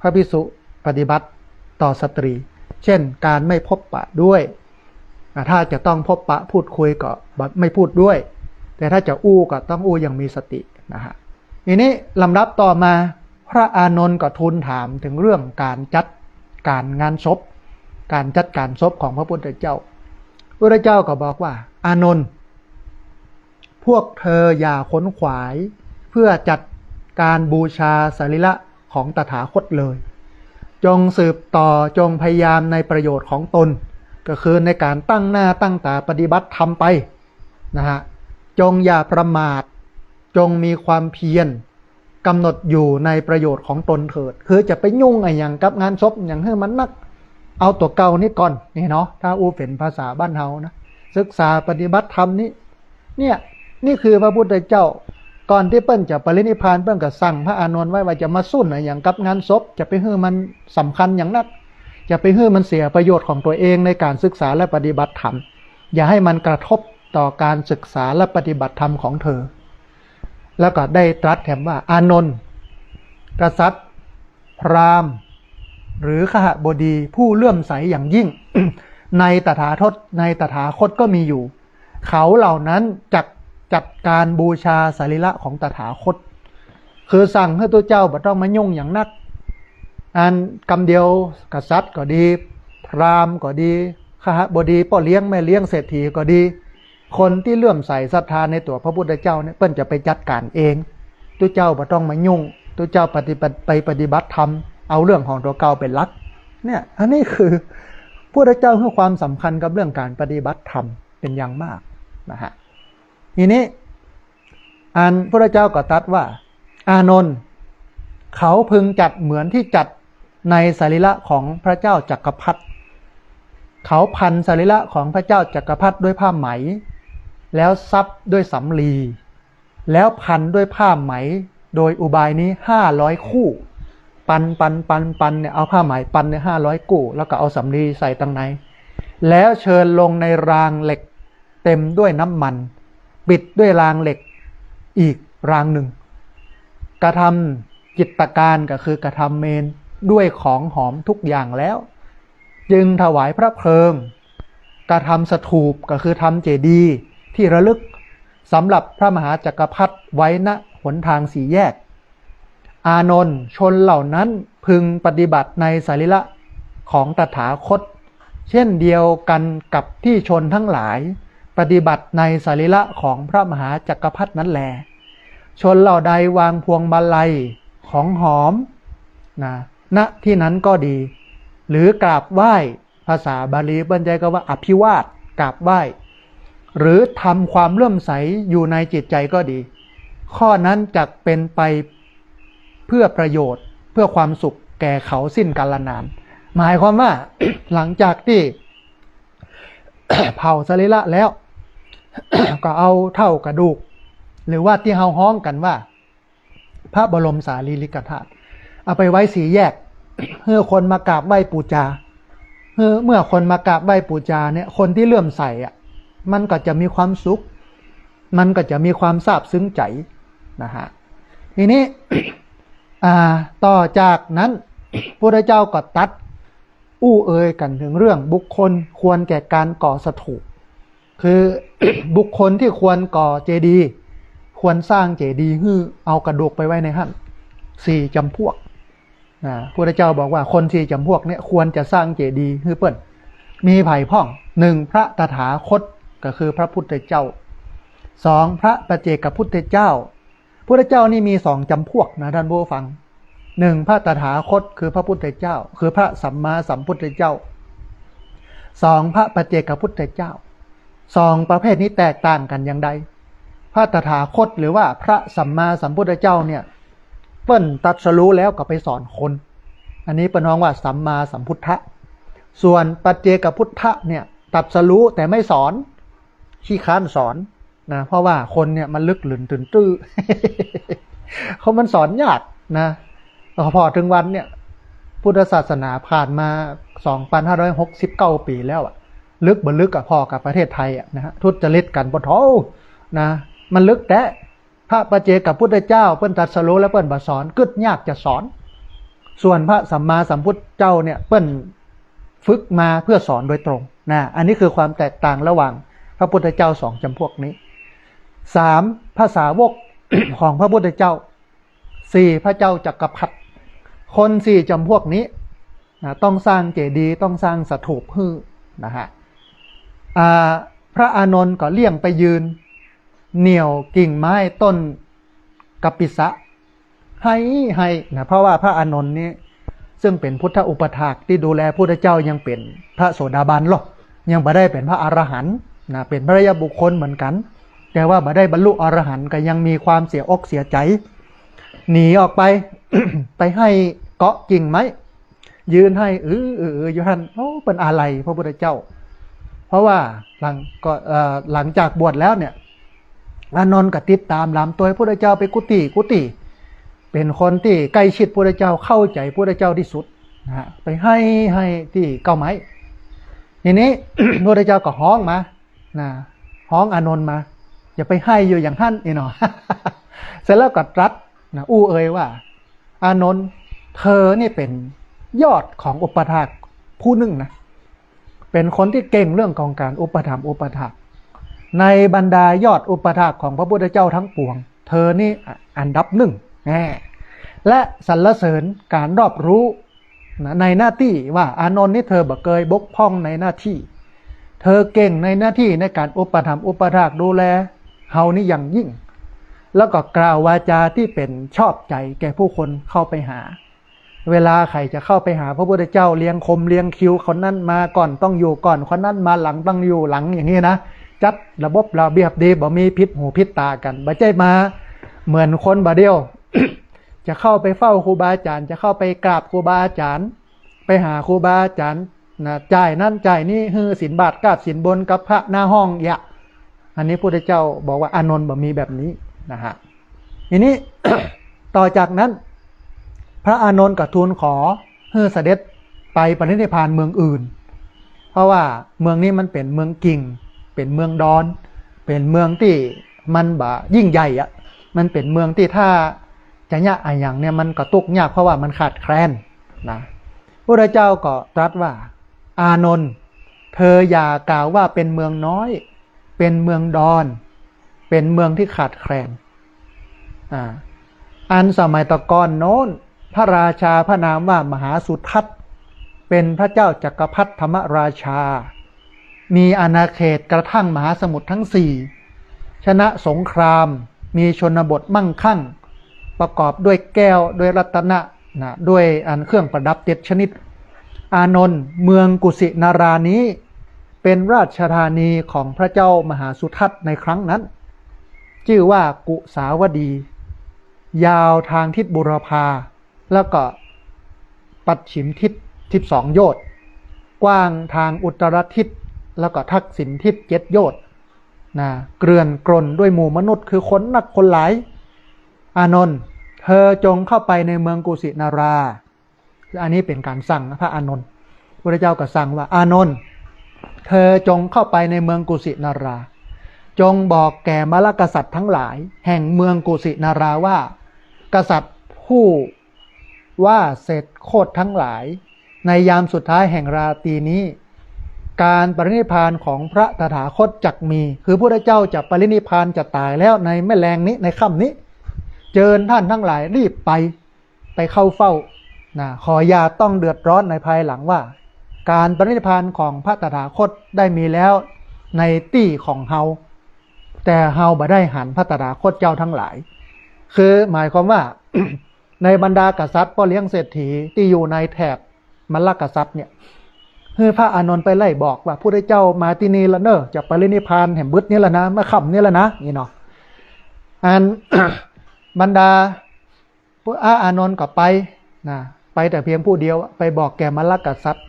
พระภิกษุปฏิบัติต่อสตรี เช่น ก๋านไม่พบปะด้วย อ่า ถ้าจะต้องพบปะพูดคุยก็บ่ ไม่พูดด้วย แต่ถ้าจะอู้ก็ต้องอู้อย่างมีสตินะฮะ ทีนี้ลำดับต่อมา พระอานนท์ก็ทูลถามเถิงเรื่องก๋านจัดก๋านงานศพ ก๋านจัดก๋านศพของพระพุทธเจ้า พระพุทธเจ้าก็บอกว่า อานนท์ พวกเธออย่าขนขวายเพื่อจัดก๋านบูชาสรีระของตถาคตเลย จงสืบต่อ จงพยายามในประโยชน์ของตน ก็คือในก๋านตั้งหน้าตั้งต๋าปฏิบัติธรรมไปนะฮะ จงอย่าประมาท จงมีความเพียร กำหนดอยู่ในประโยชน์ของตนเถิด คือจะไปยุ่งอะหยังกับงานศพหยังหื้อมันนัก เอาตั๋วเก่านี้ก่อน นี่เนาะ ถ้าอู้เป๋นภาษาบ้านเฮานะ ศึกษาปฏิบัติธรรมนี้ เนี่ย นี่คือพระพุทธเจ้า ก่อนตี้เปิ้นจะปรินิพพาน เปิ้นก็สั่งพระอานนท์ไว้ว่าจะมาสุนอะหยังกับงานศพ จะไปหื้อมันสำคัญหยังนัก จะไปหื้อมันเสียประโยชน์ของตั๋วเองในก๋านศึกษาและปฏิบัติธรรม อย่าหื้อมันกระทบต่อก๋านศึกษาและปฏิบัติธรรมของเธอ แล้วก็ได้ตรัสแถมว่า อานนท์ กษัตริย์ พราหมณ์ หรือคหบดีผู้เลื่อมใสอย่างยิ่ง ในตถาคต ในตถาคตก็มีอยู่ เขาเหล่านั้นจักจัดการบูชาสรีระของตถาคต คือสั่งหื้อตุ๊เจ้าบ่ต้องมายุ่งหยังนัก อันกำเดียวกษัตริย์ก็ดี พราหมณ์ก็ดี คหบดี ป้อเลี้ยงแม่เลี้ยงเศรษฐีก็ดี คนตี้เลื่อมใสศรัทธาในตั๋วพระพุทธเจ้าเนี่ย เปิ้นจะไปจัดก๋านเอง ตุ๊เจ้าบ่ต้องมายุ่ง ตุ๊เจ้าปฏิบัติ ไปปฏิบัติธรรม เอาเรื่องของตั๋วเก่าเป๋นหลัก เนี่ย อันนี้คือพุทธเจ้าหื้อความสำคัญกับเรื่องก๋านปฏิบัติธรรมเป๋นอย่างมากนะฮะ ทีนี้ อันพุทธเจ้าก็ตรัสว่า อานนท์ เขาพึงจัดเหมือนที่จัดในสรีระของพระเจ้าจักรพรรดิ เขาพันสรีระของพระเจ้าจักรพรรดิด้วยผ้าไหม แล้วซับด้วยสำลี แล้วพันด้วยผ้าไหม โดยอุบายนี้ห้าร้อยคู่ ปัน ปัน ปัน ปันเนี่ย เอาผ้าไหมปันเนี่ยห้าร้อยคู่ แล้วก็เอาสำลีใส่ตังใน แล้วเชิญลงในรางเหล็กเต็มด้วยน้ำมัน ปิดด้วยรางเหล็กอีกรางหนึ่ง กระทำจิตตการ ก็คือกระทำเมรุด้วยของหอมทุกอย่างแล้ว จึงถวายพระเพลิง กระทำสถูป ก็คือทำเจดีย์ที่ระลึกสำหรับพระมหาจักรพรรดิไว้ ณ หนทางสี่แยก อานนท์ ชนเหล่านั้นพึงปฏิบัติในสรีระของตถาคต เช่นเดียวกันกับที่ชนทั้งหลายปฏิบัติในสรีระของพระมหาจักรพรรดินั้นแล ชนเหล่าใดวางพวงมาลัยของหอมนะ ณ ที่นั้นก็ดี หรือกราบไหว้ ภาษาบาลีเปิ้นใจ๊กำว่าอภิวาท กราบไหว้ หรือทำความเลื่อมใสอยู่ในจิตใจก็ดี ข้อนั้นจักเป็นไปเพื่อประโยชน์ เพื่อความสุขแก่เขาสิ้นกาลนาน หมายความว่า หลังจากตี้ เผาสรีระแล้ว ก็เอาเถ้ากระดูก หรือว่าตี้เฮาฮ้องกั๋นว่า พระบรมสารีริกธาตุ เอาไปไว้สี่แยก หื้อคนมากราบไหว้ปู๋จา หื้อ เมื่อคนมากราบไหว้ปู๋จาเนี่ย คนตี้เลื่อมใสอะ มันก็จะมีความสุข มันก็จะมีความซาบซึ้งใจ๋นะฮะ ทีนี้ อ่า ต่อจากนั้น พุทธเจ้าก็ตรัสอู้เอ่ยกั๋นเถิงเรื่องบุคคลควรแก่ก๋านก่อสถูป คือ บุคคลที่ควรก่อเจดีย์ ควรสร้างเจดีย์หื้อ เอากระดูกไปไว้ในหั้น สี่จ๋ำพวก อ่า พุทธเจ้าบอกว่าคนสี่จ๋ำพวกเนี่ยควรจะสร้างเจดีย์หื้อเปิ้น มีใผพ่อง หนึ่ง พระตถาคต ก็คือพระพุทธเจ้า สอง พระปัจเจกพุทธเจ้า พุทธเจ้านี่มีสองจ๋ำพวกนะท่านผู้ฟัง หนึ่ง พระตถาคต คือพระพุทธเจ้า คือพระสัมมาสัมพุทธเจ้า สอง พระปัจเจกพุทธเจ้า สองประเภทนี้แตกต่างกั๋นอย่างใด พระตถาคตหรือว่าพระสัมมาสัมพุทธเจ้าเนี่ย เปิ้นตรัสรู้แล้วก็ไปสอนคน อันนี้เปิ้นฮ้องว่าสัมมาสัมพุทธะ ส่วนปัจเจกพุทธะเนี่ย ตรัสรู้แต่ไม่สอน ขี้ค้านสอนนะ เพราะว่าคนเนี่ยมันลึกหลึนตื่นตื้อ เขามันสอนยากนะ พอเถิงวันเนี่ย พุทธศาสนาผ่านมา สองพันห้าร้อยหกสิบเก้าปี๋แล้วอะ ลึกบ่ลึกอะ พอกับประเทศไทยอะนะฮะ ทุจริตกั๋นปะโถนะ มันลึกแต๊ พระปัจเจกพุทธเจ้าเปิ้นตรัสรู้แล้วเปิ้นบ่สอน กึ๊ดยากจะสอน ส่วนพระสัมมาสัมพุทธเจ้าเนี่ยเปิ้นฝึกมาเพื่อสอนโดยตรงนะ อันนี้คือความแตกต่างระหว่างพระพุทธเจ้าสองจ๋ำพวกนี้ สาม พระสาวกของพระพุทธเจ้า สี่ พระเจ้าจักรพรรดิ คนสี่จ๋ำพวกนี้นะ ต้องสร้างเจดีย์ ต้องสร้างสถูปหื้อนะฮะ อ่า พระอานนท์ก็เลี่ยงไปยืนเหนี่ยวกิ่งไม้ต้นกัปปิสะ ไห้ ไห้นะ เพราะว่าพระอานนท์นี้ ซึ่งเป๋นพุทธอุปัฏฐากตี้ดูแลพุทธเจ้ายังเป๋นพระโสดาบันลอ ยังบ่ได้เป๋นพระอรหันต์นะ เป๋นพระอริยบุคคลเหมือนกั๋น แต่ว่าบ่ได้บรรลุอรหันต์ ก็ยังมีความเสียอกเสียใจ๋ หนีออกไป ไปไห้เกาะกิ่งไม้ ยืนไห้อื้ออื้ออื้ออยู่หั้น โอ้ เปิ้นอาลัยพระพุทธเจ้า เพราะว่าหลังก็ เอ่อ หลังจากบวชแล้วเนี่ย อานนท์ก็ติดต๋ามหลามตวยพุทธเจ้าไปกู้ตี้กู้ตี้ เป๋นคนตี้ใก้ชิดพุทธเจ้า เข้าใจ๋พุทธเจ้าตี้สุดนะฮะ ไปไห้ ไห้ตี้เก๊าไม้ ทีนี้ พุทธเจ้าก็ฮ้องมานะ ฮ้องอานนท์มา อย่าไปไห้อยู่อย่างหั้นนี่เนาะ เสร็จแล้วก็ตรัสนะ อู้เอ่ยว่า อานนท์ เธอนี่เป๋นยอดของอุปัฏฐากผู้นึ่งนะ เป๋นคนตี้เก่งเรื่องของก๋านอุปถัมภ์อุปัฏฐาก ในบรรดายอดอุปัฏฐากของพระพุทธเจ้าทั้งปวง เธอนี่อันดับนึ่งแน่ และสรรเสริญก๋านรอบรู้นะ ในหน้าตี้ว่าอานนท์นี่เธอบ่เกยบกพร่องในหน้าตี้ เธอเก่งในหน้าตี้ในก๋านอุปถัมภ์อุปัฏฐากดูแลเฮานี่อย่างยิ่ง แล้วก็กล่าววาจาตี้เป๋นชอบใจ๋แก่ผู้คนเข้าไปหา เวลาใผจะเข้าไปหาพระพุทธเจ้า เรียงคมเรียงคิว คนนั้นมาก่อนต้องอยู่ก่อน คนนั้นมาหลังต้องอยู่หลัง อย่างนี้นะ จัดระบบระเบียบดี บ่มีผิดหูผิดต๋ากั๋น บ่ใจ้มาเหมือนคนบ่าเดี่ยว จะเข้าไปเฝ้าครูบาอาจ๋ารย์ จะเข้าไปกราบครูบาอาจ๋ารย์ ไปหาครูบาอาจ๋ารย์นะ จ่ายนั้นจ่ายนี้ หื้อศีลบาตรกราบศีลบนกับพระหน้าห้อง อย่า อันนี้พุทธเจ้าบอกว่าอานนท์บ่มีแบบนี้นะฮะ ทีนี้ ต่อจากนั้น พระอานนท์ก็ทูลขอหื้อเสด็จไปปรินิพพานเมืองอื่น เพราะว่าเมืองนี้มันเป๋นเมืองกิ่ง เป๋นเมืองดอน เป๋นเมืองตี้มันบ่ยิ่งใหญ่อะ มันเป๋นเมืองตี้ถ้าจะเยียะอะหยังเนี่ยมันก็ตุ๊กยาก เพราะว่ามันขาดแคลนนะ พุทธเจ้าก็ตรัสว่า อานนท์ เธออย่ากล่าวว่าเป๋นเมืองน้อย เป๋นเมืองดอน เป๋นเมืองตี้ขาดแคลน อ่า อันสมัยตะก่อนโน้น พระราชาพระนามว่ามหาสุทัศน์ เป๋นพระเจ้าจักรพรรดิธรรมราชา มีอาณาเขตกระทั่งมหาสมุทรทั้งสี่ ชนะสงคราม มีชนบทมั่งคั่ง ประกอบด้วยแก้ว ด้วยรัตนะ นะ ด้วยอันเครื่องประดับเจ็ดชนิด อานนท์ เมืองกุสินารานี้ เป๋นราชธานีของพระเจ้ามหาสุทัศน์ในครั้งนั้น จื้อว่ากุสาวดี ยาวทางทิศบูรพา แล้วก็ปัจฉิมทิศสิบสองโยชน์ กว้างทางอุตรทิศ แล้วก็ทักษิณทิศเจ็ดโยชน์ นะ เกลื่อนกล่นด้วยหมู่มนุษย์ คือคนนักคนหลาย อานนท์ เธอจงเข้าไปในเมืองกุสินารา คืออันนี้เป๋นก๋านสั่งนะ พระอานนท์ พุทธเจ้าก็สั่งว่า อานนท์ เธอจงเข้าไปในเมืองกุสินารา จงบอกแก่มลกษัตริย์ทั้งหลาย แห่งเมืองกุสินาราว่า กษัตริย์ผู้ว่าเสร็จโคตรทั้งหลาย ในยามสุดท้ายแห่งราตรีนี้ การปรินิพพานของพระตถาคตจักมี คือพุทธเจ้าจะปรินิพพานจะต๋ายแล้วในแม่แลงนี้ ในค่ำนี้ เจิญท่านทั้งหลายรีบไป ไปเข้าเฝ้า นะ ขออย่าต้องเดือดร้อนในภายหลังว่า การปรินิพพานของพระตถาคตได้มีแล้วในตี้ของเฮา แต่เฮาบ่ได้หันพระตถาคตเจ้าทั้งหลาย คือหมายความว่า ในบรรดากษัตริย์ป้อเลี้ยงเศรษฐีตี้อยู่ในแถบมลกษัตริย์เนี่ย หื้อพระอานนท์ไปไล่บอกว่า พุทธเจ้ามาตี้นี่ละเน่อ จะปรินิพพานแหมบึดนี่ละนะ เมื่อค่ำนี่ละนะ นี่เนาะ อัน บรรดา พระอานนท์ก็ไปนะ ไปแต่เพียงผู้เดียวอะ ไปบอกแก่มลกษัตริย์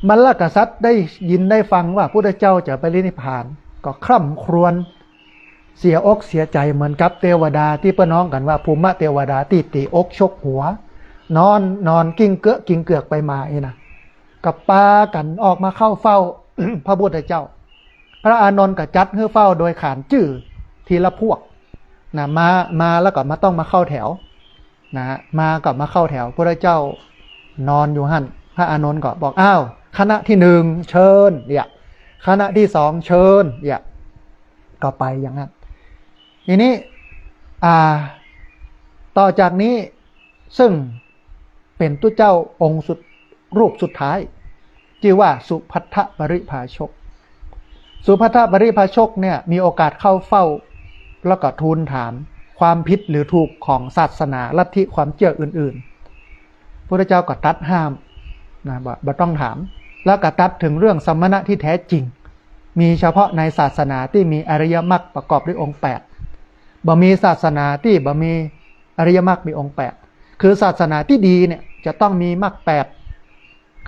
มลกษัตริย์ได้ยินได้ฟังว่าพุทธเจ้าจะปรินิพพาน ก็คร่ำครวญ เสียอกเสียใจ๋เหมือนกับเตวดาตี้เปิ้นฮ้องกั๋นว่าภูมิเตวดาตี้ตี๋อกชกหัว นอน นอนกิ้งเกื้อกิ้งเกือกไปมาอี้นะ ก็ปากั๋นออกมาเข้าเฝ้า พระพุทธเจ้า พระอานนท์ก็จัดหื้อเฝ้าโดยขานจื้อทีละพวกนะ มา มาแล้วก็มาต้องมาเข้าแถวนะ มาก็มาเข้าแถว พุทธเจ้านอนอยู่หั้น พระอานนท์ก็บอก อ้าว คณะที่หนึ่งเชิญ เนี่ย คณะที่สองเชิญ เนี่ย ก็ไปอย่างนั้น ทีนี้ อ่า ต่อจากนี้ ซึ่งเป๋นตุ๊เจ้าองค์สุด รูปสุดท้าย จื้อว่าสุภัททปริภาชก สุภัททปริภาชกเนี่ยมีโอกาสเข้าเฝ้า แล้วก็ทูลถามความผิดหรือถูกของศาสนาลัทธิความเจื้ออื่นๆ พุทธเจ้าก็ตรัสห้ามนะ บ่ บ่ต้องถาม แล้วก็ตรัสถึงเรื่องสมณะที่แท้จริง มีเฉพาะในศาสนาตี้มีอริยมรรคประกอบด้วยองค์แปด บ่มีศาสนาตี้บ่มีอริยมรรคมีองค์แปด คือศาสนาตี้ดีเนี่ยจะต้องมีมรรคแปด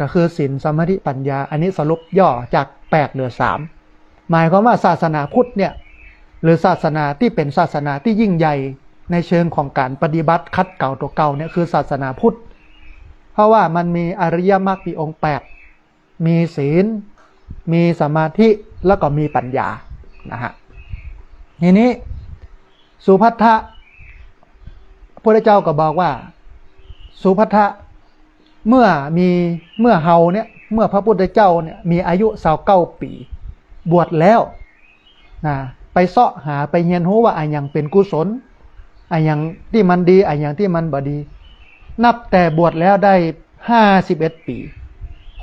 ก็คือศีล สมาธิ ปัญญา อันนี้สรุปย่อจากแปดเหลือสาม หมายความว่าศาสนาพุทธเนี่ย หรือศาสนาตี้เป๋นศาสนาตี้ยิ่งใหญ่ในเชิงของก๋านปฏิบัติขัดเกลาตั๋วเก่าเนี่ยคือศาสนาพุทธ เพราะว่ามันมีอริยมรรคมีองค์แปด มีศีล มีสมาธิ แล้วก็มีปัญญานะฮะ ทีนี้สุภัททะ พระพุทธเจ้าก็บอกว่า สุภัททะ เมื่อมี เมื่อเฮาเนี่ย เมื่อพระพุทธเจ้าเนี่ยมีอายุซาวเก้าปี๋ บวชแล้วนะ ไปเซาะหา ไปเฮียนฮู้ว่าอะหยังเป๋นกุศล อะหยังตี้มันดี อะหยังตี้มันบ่ดี นับแต่บวชแล้วได้ห้าสิบเอ็ดปี๋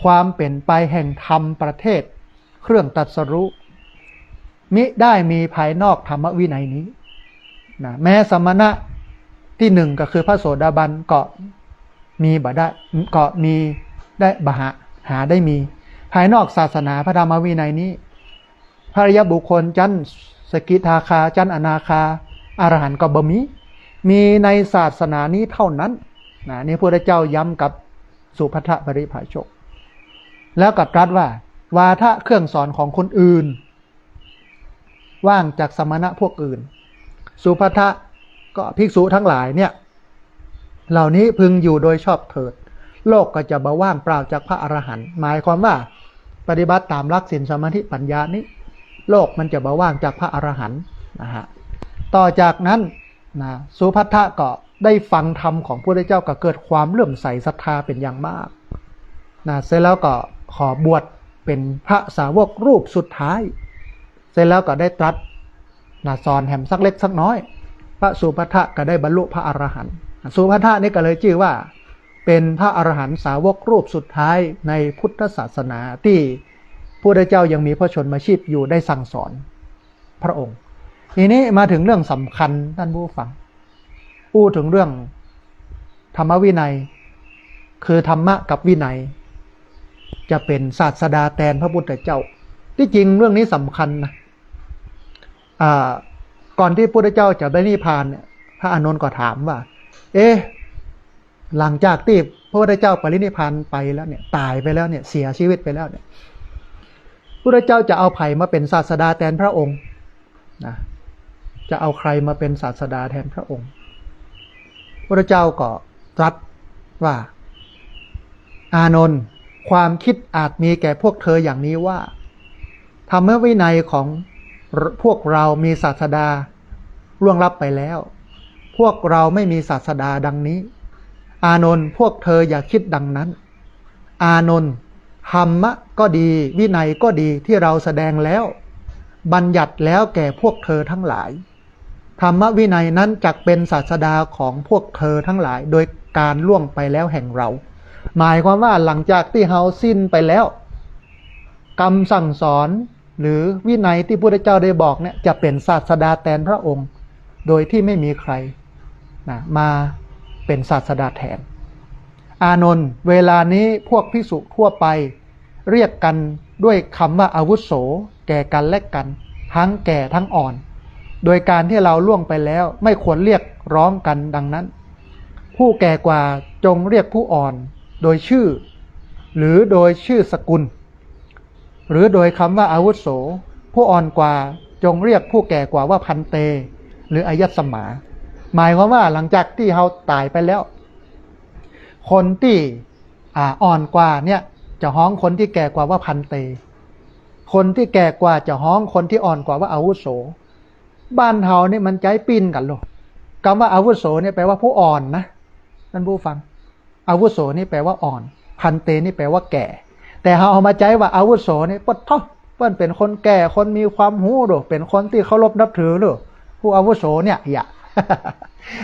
ความเป๋นไปแห่งธรรมประเทศ เครื่องตรัสรู้ มิได้มีภายนอกธรรมวินัยนี้นะ แม้สมณะตี้หนึ่งก็คือพระโสดาบันก็มีบ่ได้ ก็มีได้บ่หา หาได้มี ภายนอกศาสนาพระธรรมวินัยนี้ พระอริยบุคคลชั้นสกิทาคา ชั้นอนาคา อรหันต์ก็บ่มี มีในศาสนานี้เท่านั้นนะ นี่พระพุทธเจ้าย้ำกับสุภัททปริภาชก แล้วก็ตรัสว่า วาทะเครื่องสอนของคนอื่น ว่างจากสมณะพวกอื่น สุภัททะ ก็ภิกษุทั้งหลายเนี่ย เหล่านี้พึงอยู่โดยชอบเถิด โลกก็จะบ่ว่างเปล่าจากพระอรหันต์ หมายความว่าปฏิบัติต๋ามหลักศีลสมาธิปัญญานี้ โลกมันจะบ่ว่างจากพระอรหันต์นะฮะ ต่อจากนั้นนะ สุภัททะก็ได้ฟังธรรมของพระพุทธเจ้าก็เกิดความเลื่อมใสศรัทธาเป๋นอย่างมากนะ เสร็จแล้วก็ขอบวชเป๋นพระสาวกรูปสุดท้าย เสร็จแล้วก็ได้ตรัสนะ สอนแหมสักเล็กสักน้อย พระสุภัททะก็ได้บรรลุพระอรหันต์ สุภัททะนี่ก็เลยจื้อว่าเป๋นพระอรหันต์สาวกรูปสุดท้ายในพุทธศาสนาตี้พระพุทธเจ้ายังมีพระชนมชีพอยู่ได้สั่งสอนพระองค์ ทีนี้มาถึงเรื่องสำคัญท่านผู้ฟัง อู้เถิงเรื่องธรรมวินัย คือธรรมะกับวินัย จะเป๋นศาสดาแตนพระพุทธเจ้า ตี้จริงเรื่องนี้สำคัญนะ อ่า ก่อนตี้พระพุทธเจ้าจะปรินิพพานเนี่ย พระอานนท์ก็ถามว่า เอ๊ะ หลังจากตี้พระพุทธเจ้าปรินิพพานไปแล้วเนี่ย ต๋ายไปแล้วเนี่ย เสียชีวิตไปแล้วเนี่ย พระพุทธเจ้าจะเอาใผมาเป๋นศาสดาแตนพระองค์นะ จะเอาใครมาเป๋นศาสดาแตนพระองค์ พระพุทธเจ้าก็ตรัสว่า อานนท์ ความคิดอาจมีแก่พวกเธออย่างนี้ว่า ธรรมวินัยของพวกเรามีศาสดาล่วงลับไปแล้ว พวกเราไม่มีศาสดาดังนี้ อานนท์ พวกเธออย่าคิดดังนั้น อานนท์ ธรรมะก็ดี วินัยก็ดีที่เราแสดงแล้ว บัญญัติแล้วแก่พวกเธอทั้งหลาย ธรรมวินัยนั้นจักเป็นศาสดาของพวกเธอทั้งหลาย โดยการล่วงไปแล้วแห่งเรา หมายความว่าหลังจากตี้เฮาสิ้นไปแล้ว กำสั่งสอนหรือวินัยตี้พระพุทธเจ้าได้บอกเนี่ย จะเป๋นศาสดาแตนพระองค์ โดยที่ไม่มีใครนะ มาเป๋นศาสดาแตน อานนท์ เวลานี้พวกภิกษุทั่วไปเรียกกันด้วยคำว่าอาวุโสแก่กันและกัน ทั้งแก่ทั้งอ่อน โดยการที่เราล่วงไปแล้ว ไม่ควรเรียกร้องกันดังนั้น ผู้แก่กว่าจงเรียกผู้อ่อนโดยชื่อ หรือโดยชื่อสกุล หรือโดยคำว่าอาวุโส ผู้อ่อนกว่าจงเรียกผู้แก่กว่าว่าภันเต หรืออายัสมา หมายความว่าหลังจากตี้เฮาต๋ายไปแล้ว คนตี้ อ่า อ่อนกว่าเนี่ย จะฮ้องคนตี้แก่กว่าว่าภันเต คนตี้แก่กว่าจะฮ้องคนตี้อ่อนกว่าว่าอาวุโส บ้านเฮานี่มันใจ๊ปิ้นกั๋นโล กำว่าอาวุโสเนี่ยแปลว่าผู้อ่อนนะ ท่านผู้ฟัง อาวุโสนี่แปลว่าอ่อน ภันเตนี่แปลว่าแก่ แต่เฮาเอามาใจ๊ว่าอาวุโสนี่ ปะโธ่ เปิ้นเป๋นคนแก่ คนมีความฮู้โด เป๋นคนตี้เคารพนับถือโด ผู้อาวุโสเนี่ย อย่า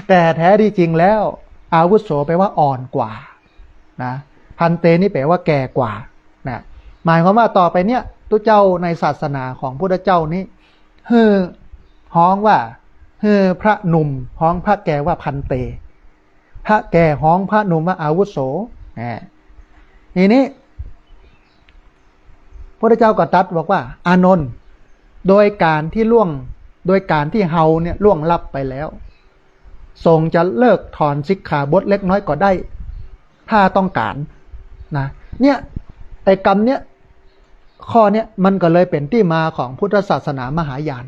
แต่แท้ที่จริงแล้ว อาวุโสแปลว่าอ่อนกว่านะ ภันเตนี่แปลว่าแก่กว่านะ หมายความว่าต่อไปเนี่ย ตุ๊เจ้าในศาสนาของพุทธเจ้านี้ หื้อฮ้องว่า หื้อพระหนุ่มฮ้องพระแก่ว่าภันเต พระแก่ฮ้องพระหนุ่มว่าอาวุโส อ่า ทีนี้ พระพุทธเจ้าก็ตรัสบอกว่า อานนท์ โดยการที่ล่วง โดยการที่เฮาเนี่ยล่วงลับไปแล้ว สงฆ์จะเลิกถอนสิกขาบทเล็กน้อยก็ได้ ถ้าต้องการนะ เนี่ย ไอ้กำเนี่ย ข้อเนี้ยมันก็เลยเป๋นตี้มาของพุทธศาสนามหายาน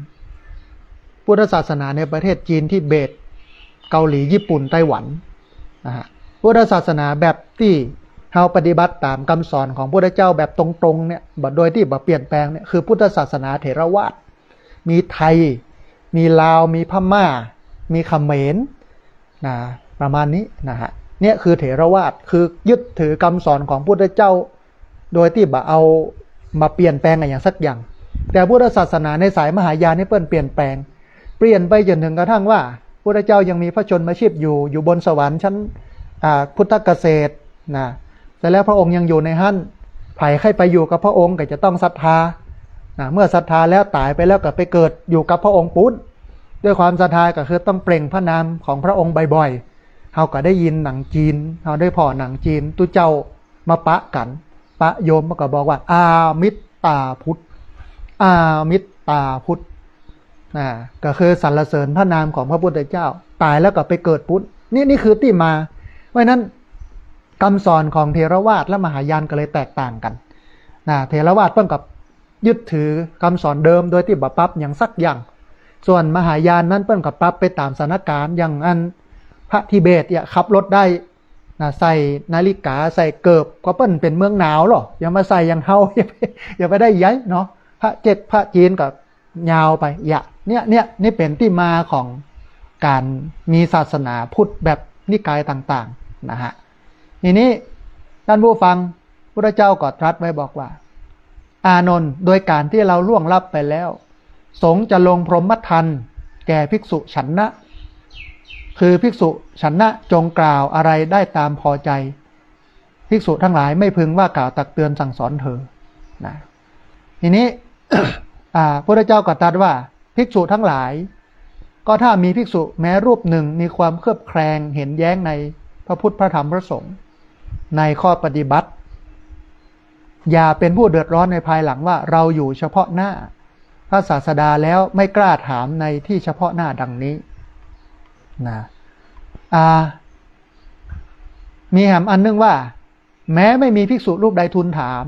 พุทธศาสนาในประเทศจีน ทิเบต เกาหลี ญี่ปุ่น ไต้หวันนะฮะ พุทธศาสนาแบบตี้เฮาปฏิบัติต๋ามกำสอนของพุทธเจ้าแบบตรงๆ เนี่ย บ่ โดยตี้บ่เปลี่ยนแปลงเนี่ย คือพุทธศาสนาเถรวาท มีไทย มีลาว มีพม่า มีเขมร นะ ประมาณนี้นะฮะ เนี่ยคือเถรวาท คือยึดถือกำสอนของพุทธเจ้า โดยตี้บ่เอามาเปลี่ยนแปลงอะหยังสักอย่าง แต่พุทธศาสนาในสายมหายานนี่เปิ้นเปลี่ยนแปลง เปลี่ยนไปจ๋นเถิงกระทั่งว่า พุทธเจ้ายังมีพระชนมชีพอยู่ อยู่บนสวรรค์ชั้น อ่า พุทธเกษตรนะ แต่แล้วพระองค์ยังอยู่ในหั้น ใผใค่ไปอยู่กับพระองค์ก็จะต้องศรัทธานะ เมื่อศรัทธาแล้วต๋ายไปแล้วก็ไปเกิดอยู่กับพระองค์ปู๊น ด้วยความศรัทธาก็คือต้องเปล่งพระนามของพระองค์บ่อยๆ เฮาก็ได้ยินหนังจีน เฮาได้ผ่อหนังจีน ตุ๊เจ้ามาปะกั๋น ปะโยมมันก็บอกว่า อามิตตาพุทธ อามิตตาพุทธ อ่า ก็คือสรรเสริญพระนามของพระพุทธเจ้า ต๋ายแล้วก็ไปเกิดปู๊น นี่ นี่คือตี้มา เพราะฉะนั้นกำสอนของเถรวาทและมหายานก็เลยแตกต่างกั๋นนะ เถรวาทเปิ้นก็ยึดถือกำสอนเดิมโดยตี้บ่ปรับหยังสักอย่าง ส่วนมหายานนั้นเปิ้นก็ปรับไปต๋ามสถานการณ์ อย่างอันพระทิเบตเนี่ยขับรถได้นะ ใส่นาฬิกา ใส่เกิบ ก็เปิ้นเป๋นเมืองหนาวลอ อย่ามาใส่อย่างเฮา อย่าไป อย่าไปได้ใหญ่เนาะ พระเจ๊กพระจีนก็ ยาวไป อย่า เนี่ย เนี่ย นี่เป๋นตี้มาของก๋านมีศาสนาพุทธแบบนิกายต่างๆ นะฮะ ทีนี้ท่านผู้ฟัง พุทธเจ้าก็ตรัสไว้บอกว่า อานนท์ โดยก๋านตี้เฮาล่วงลับไปแล้ว สงฆ์จะลงพรหมทัณฑ์แก่ภิกษุฉัณณะ คือภิกษุฉัณณะจงกล่าวอะไรได้ต๋ามพอใจ ภิกษุทั้งหลายไม่พึงว่ากล่าวตักเตือนสั่งสอนเธอ นะ ทีนี้ อ่า พุทธเจ้าก็ตรัสว่า ภิกษุทั้งหลาย ก็ถ้ามีภิกษุแม้รูปหนึ่งมีความเคลือบแคลงเห็นแย้งในพระพุทธพระธรรมพระสงฆ์ ในข้อปฏิบัติ อย่าเป็นผู้เดือดร้อนในภายหลังว่าเราอยู่เฉพาะหน้าพระศาสดาแล้วไม่กล้าถามในที่เฉพาะหน้าดังนี้ นะ อ่า มีแหมอันหนึ่งว่า แม้ไม่มีภิกษุรูปใดทูลถาม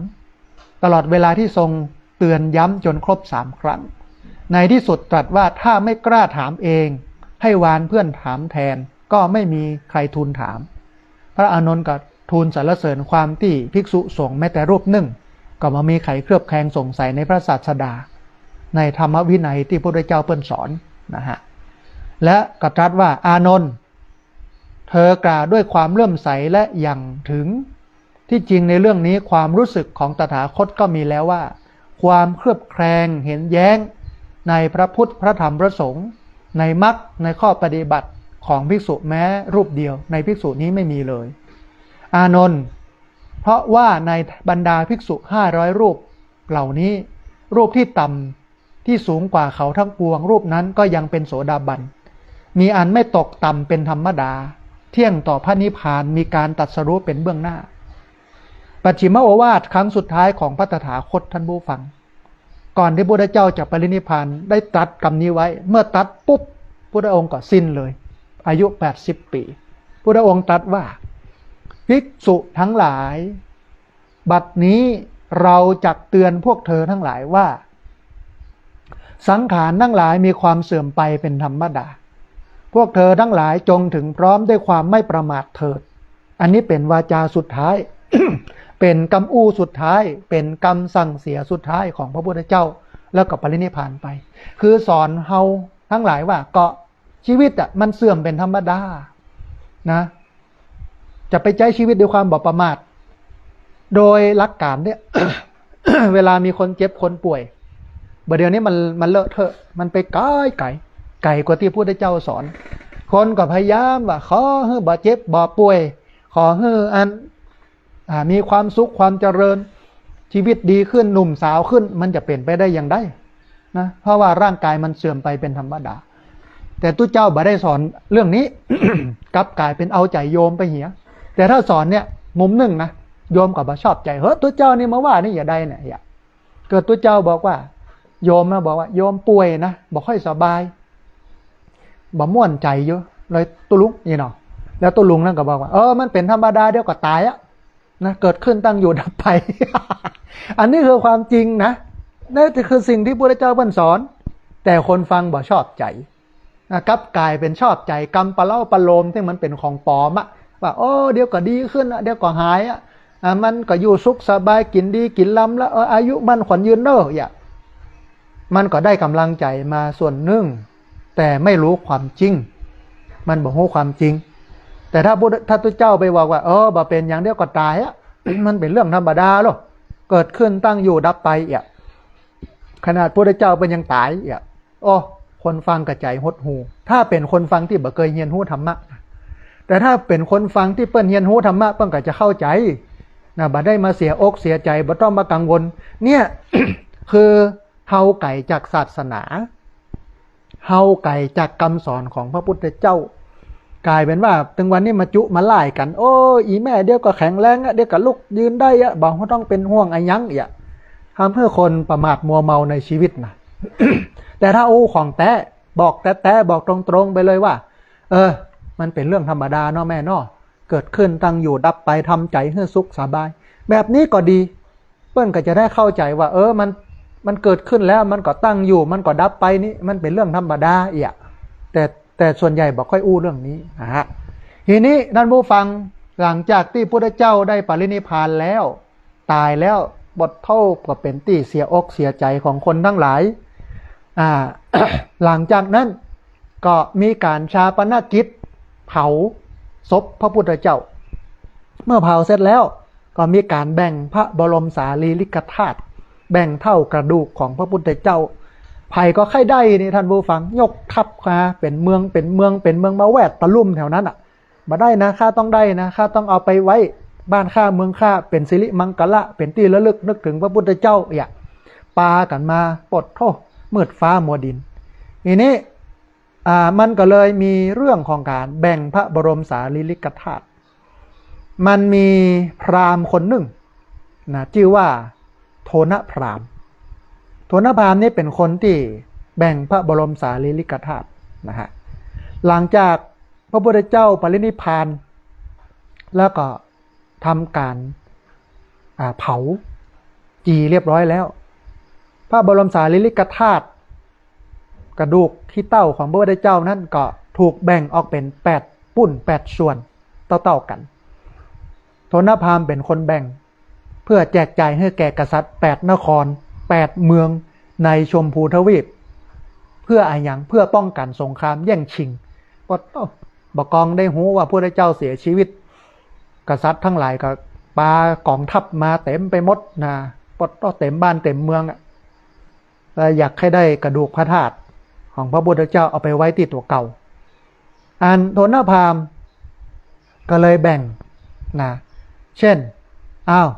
ตลอดเวลาที่ทรงเตือนย้ำจนครบสามครั้ง ในที่สุดตรัสว่าถ้าไม่กล้าถามเอง ให้วานเพื่อนถามแทน ก็ไม่มีใครทูลถาม พระอานนท์ก็ทูลสรรเสริญความตี้ภิกษุสงฆ์แม้แต่รูปหนึ่ง ก็บ่มีใครเคลือบแคลงสงสัยในพระศาสดา ในธรรมวินัยตี้พระพุทธเจ้าเปิ้นสอนนะฮะ และก็ตรัสว่า อานนท์ เธอกล่าวด้วยความเลื่อมใสและอย่างถึง ที่จริงในเรื่องนี้ความรู้สึกของตถาคตก็มีแล้วว่า ความเคลือบแคลงเห็นแย้งในพระพุทธพระธรรมพระสงฆ์ ในมรรคในข้อปฏิบัติของภิกษุแม้รูปเดียว ในภิกษุนี้ไม่มีเลย อานนท์ เพราะว่าในบรรดาภิกษุห้าร้อยรูปเหล่านี้ รูปที่ต่ำที่สูงกว่าเขาทั้งปวง รูปนั้นก็ยังเป็นโสดาบัน มีอันไม่ตกต่ำเป็นธรรมดา เที่ยงต่อพระนิพพาน มีการตรัสรู้เป็นเบื้องหน้า ปัจฉิมโอวาทครั้งสุดท้ายของพระตถาคต ท่านผู้ฟัง ก่อนที่พระพุทธเจ้าจะปรินิพพานได้ตรัสกำนี้ไว้ เมื่อตรัสปุ๊บ พุทธองค์ก็สิ้นเลย อายุแปดสิบปี พุทธองค์ตรัสว่า ภิกษุทั้งหลาย บัดนี้เราจักเตือนพวกเธอทั้งหลายว่า สังขารทั้งหลายมีความเสื่อมไปเป็นธรรมดา พวกเธอทั้งหลายจงถึงพร้อมด้วยความไม่ประมาทเถิด อันนี้เป๋นวาจาสุดท้าย เป๋นกำอู้สุดท้าย เป๋นกำสั่งเสียสุดท้ายของพระพุทธเจ้า แล้วก็ปรินิพพานไป คือสอนเฮาทั้งหลายว่า ก็ชีวิตอะมันเสื่อมเป๋นธรรมดานะ จะไปใจ๊ชีวิตด้วยความบ่ประมาท โดยหลักการเนี่ย เวลามีคนเจ็บคนป่วย บ่าเดี๋ยวนี้มัน มันเลอะเทอะ มันไปไก๋ไก๋ ไก๋กว่าตี้พระพุทธเจ้าสอน คนก็พยายามว่า ขอหื้อบ่เจ็บบ่ป่วย ขอหื้ออัน อ่า มีความสุขความเจริญ ชีวิตดีขึ้น หนุ่มสาวขึ้น มันจะเป๋นไปได้อย่างใดนะ เพราะว่าร่างกายมันเสื่อมไปเป็นธรรมดา แต่ตุ๊เจ้าบ่ได้สอนเรื่องนี้ กลับกลายเป๋นเอาใจ๋โยมไปเหีย แต่ถ้าสอนเนี่ย มุมนึ่งนะ โยมก็บ่ชอบใจ๋ เฮ้ย ตุ๊เจ้านี่มาว่านี่อย่าใดเนี่ย อย่า เกิดตุ๊เจ้าบอกว่า โยมนะ บอกว่า โยมป่วยนะ บ่ค่อยสบาย บ่ม่วนใจ๋อยู่ เลยตุ๊ลุง นี่เนาะ แล้วตุ๊ลุงนั้นก็บอกว่า เออ มันเป๋นธรรมดา เดี๋ยวก็ต๋ายอะ นะ เกิดขึ้นตั้งอยู่ดับไป อันนี้คือความจริงนะ นั่นคือสิ่งที่พระพุทธเจ้าเปิ้นสอน แต่คนฟังบ่ชอบใจ๋ อ่ะ กลับกลายเป๋นชอบใจ๋ กำปะเล้าประโลมตี้มันเป๋นของปลอมอะ ว่า โอ้ เดี๋ยวก็ดีขึ้นอะ เดี๋ยวก็หายอะ อ่ะ มันก็อยู่สุขสบาย กิ๋นดีกิ๋นลำละ เออ อายุมั่นขวัญยืนเน่อ อย่าง มันก็ได้ก๋ำลังใจ๋มาส่วนนึ่ง แต่ไม่รู้ความจริง มันบ่ฮู้ความจริง แต่ถ้าพุทธ ถ้าพุทธเจ้าไปบอกว่า เออ บ่เป๋นหยัง เดี๋ยวก็ต๋ายอะ มันเป๋นเรื่องธรรมดาโลก เกิดขึ้น ตั้งอยู่ ดับไป เอี่ย ขนาดพุทธเจ้าเปิ้นยังต๋าย เอี่ย โอ้ คนฟังก็ใจ๋หดหู่ ถ้าเป๋นคนฟังตี้บ่เกยเฮียนฮู้ธรรมะ แต่ถ้าเป๋นคนฟังตี้เปิ้นเฮียนฮู้ธรรมะ เปิ้นก็จะเข้าใจ๋ นะ บ่ได้มาเสียอกเสียใจ๋ บ่ต้องมากังวล เนี่ย คือเฮาไก๋จากศาสนา เฮาไก๋จากกำสอนของพระพุทธเจ้า ก๋ายเป๋นว่า ตึงวันนี้มาจุมาล่ายกั๋น โอ้ อี่แม่เดี๋ยวก็แข็งแรงอะ เดี๋ยวก็ลุกยืนได้อะ บ่ต้องเป๋นห่วงอะหยัง เอี่ย ทำหื้อคนประมาทมัวเมาในชีวิตนะ แต่ถ้าอู้ของแต๊ บอกแต๊ๆ บอกตรงๆ ไปเลยว่า เออ มันเป๋นเรื่องธรรมดาเนาะแม่เนาะ เกิดขึ้น ตั้งอยู่ ดับไป ทำใจ๋หื้อสุขสบาย แบบนี้ก็ดี เปิ้นก็จะได้เข้าใจ๋ว่า เออ มัน มันเกิดขึ้นแล้ว มันก็ตั้งอยู่ มันก็ดับไปนี่ มันเป๋นเรื่องธรรมดา เอี่ย แต่ แต่ส่วนใหญ่บ่ค่อยอู้เรื่องนี้นะฮะ ทีนี้ท่านผู้ฟัง หลังจากตี้พุทธเจ้าได้ปรินิพพานแล้ว ต๋ายแล้ว ปะโธ่ ก็เป๋นตี้เสียอกเสียใจ๋ของคนตังหลาย อ่า หลังจากนั้นก็มีก๋านฌาปนกิจ เผาศพพระพุทธเจ้า เมื่อเผาเสร็จแล้ว ก็มีก๋านแบ่งพระบรมสารีริกธาตุ แบ่งเต้ากระดูกของพระพุทธเจ้า ใผก็ใค่ได้นี่ท่านผู้ฟัง ยกทัพมาเป๋นเมือง เป๋นเมือง เป๋นเมือง มาแวดตะลุ่มแถวนั้นอะ บ่ได้นะ ข้าต้องได้นะ ข้าต้องเอาไปไว้บ้านข้าเมืองข้า เป๋นสิริมังคละ เป๋นตี้ระลึกนึกเถิงพระพุทธเจ้า เอี่ย ปากั๋นมา ปะโธ่ มืดฟ้ามัวดิน ทีนี้ อ่า มันก็เลยมีเรื่องของก๋านแบ่งพระบรมสารีริกธาตุ มันมีพราหมณ์คนนึ่งนะ จื้อว่าโทณพราหมณ์ โทณพราหมณ์นี่เป๋นคนตี้แบ่งพระบรมสารีริกธาตุนะฮะ หลังจากพระพุทธเจ้าปรินิพพาน แล้วก็ทำก๋าน อ่า เผาจีเรียบร้อยแล้ว พระบรมสารีริกธาตุ กระดูกขี้เต้าของพระพุทธเจ้านั้นก็ถูกแบ่งออกเป๋นแปดปุ้น แปดส่วน เต้าๆ กั๋น โทณพราหมณ์เป๋นคนแบ่ง เพื่อแจกจ่ายหื้อแก่กษัตริย์แปดนคร แปดเมืองในชมพูทวีป เพื่ออะหยัง เพื่อป้องกั๋นสงครามแย่งชิง ปะโธ่ บ่กองได้ฮู้ว่าพระพุทธเจ้าเสียชีวิต กษัตริย์ตังหลายก็ปากองทัพมาเต๋มไปหมดนะ ปะโธ่ เต๋มบ้านเต๋มเมืองอะ แล้วอยากใค่ได้กระดูกพระธาตุของพระพุทธเจ้าเอาไปไว้ตี้ตั๋วเก่า อันโทณพราหมณ์ก็เลยแบ่งนะ เช่น อ้าว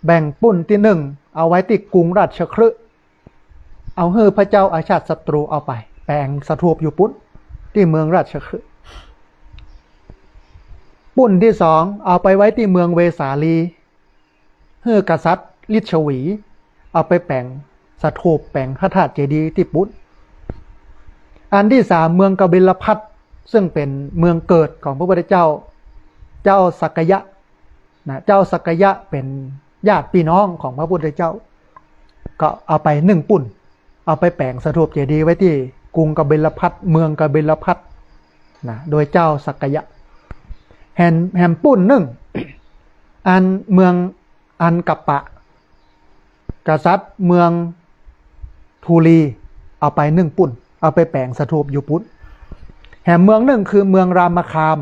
แบ่งปุ้นตี้นึ่งเอาไว้ตี้กรุงราชคฤห์ เอาหื้อพระเจ้าอาชาติศัตรูเอาไปแป๋งสถูปอยู่ปุ้น ตี้เมืองราชคฤห์ ปุ้นตี้สองเอาไปไว้ตี้เมืองเวสาลี หื้อกษัตริย์ลิชวี เอาไปแป๋งสถูป แป๋งพระธาตุเจดีย์ตี้ปุ้น อันตี้สามเมืองกบิลพัสดุ์ ซึ่งเป๋นเมืองเกิดของพระพุทธเจ้า เจ้าสักกายะนะ เจ้าสักกายะเป๋นญาติพี่น้องของพระพุทธเจ้า ก็เอาไปนึ่งปุ้น เอาไปแป๋งสถูปเจดีย์ไว้ตี้กรุงกบิลพัสดุ์ เมืองกบิลพัสดุ์นะ โดยเจ้าสักกายะ แหม แหมปุ้นนึ่ง อันเมืองอันกัปปะ กษัตริย์เมืองทูลี เอาไปนึ่งปุ้น เอาไปแป๋งสถูปอยู่ปุ้น แหมเมืองนึ่งคือเมืองรามคาม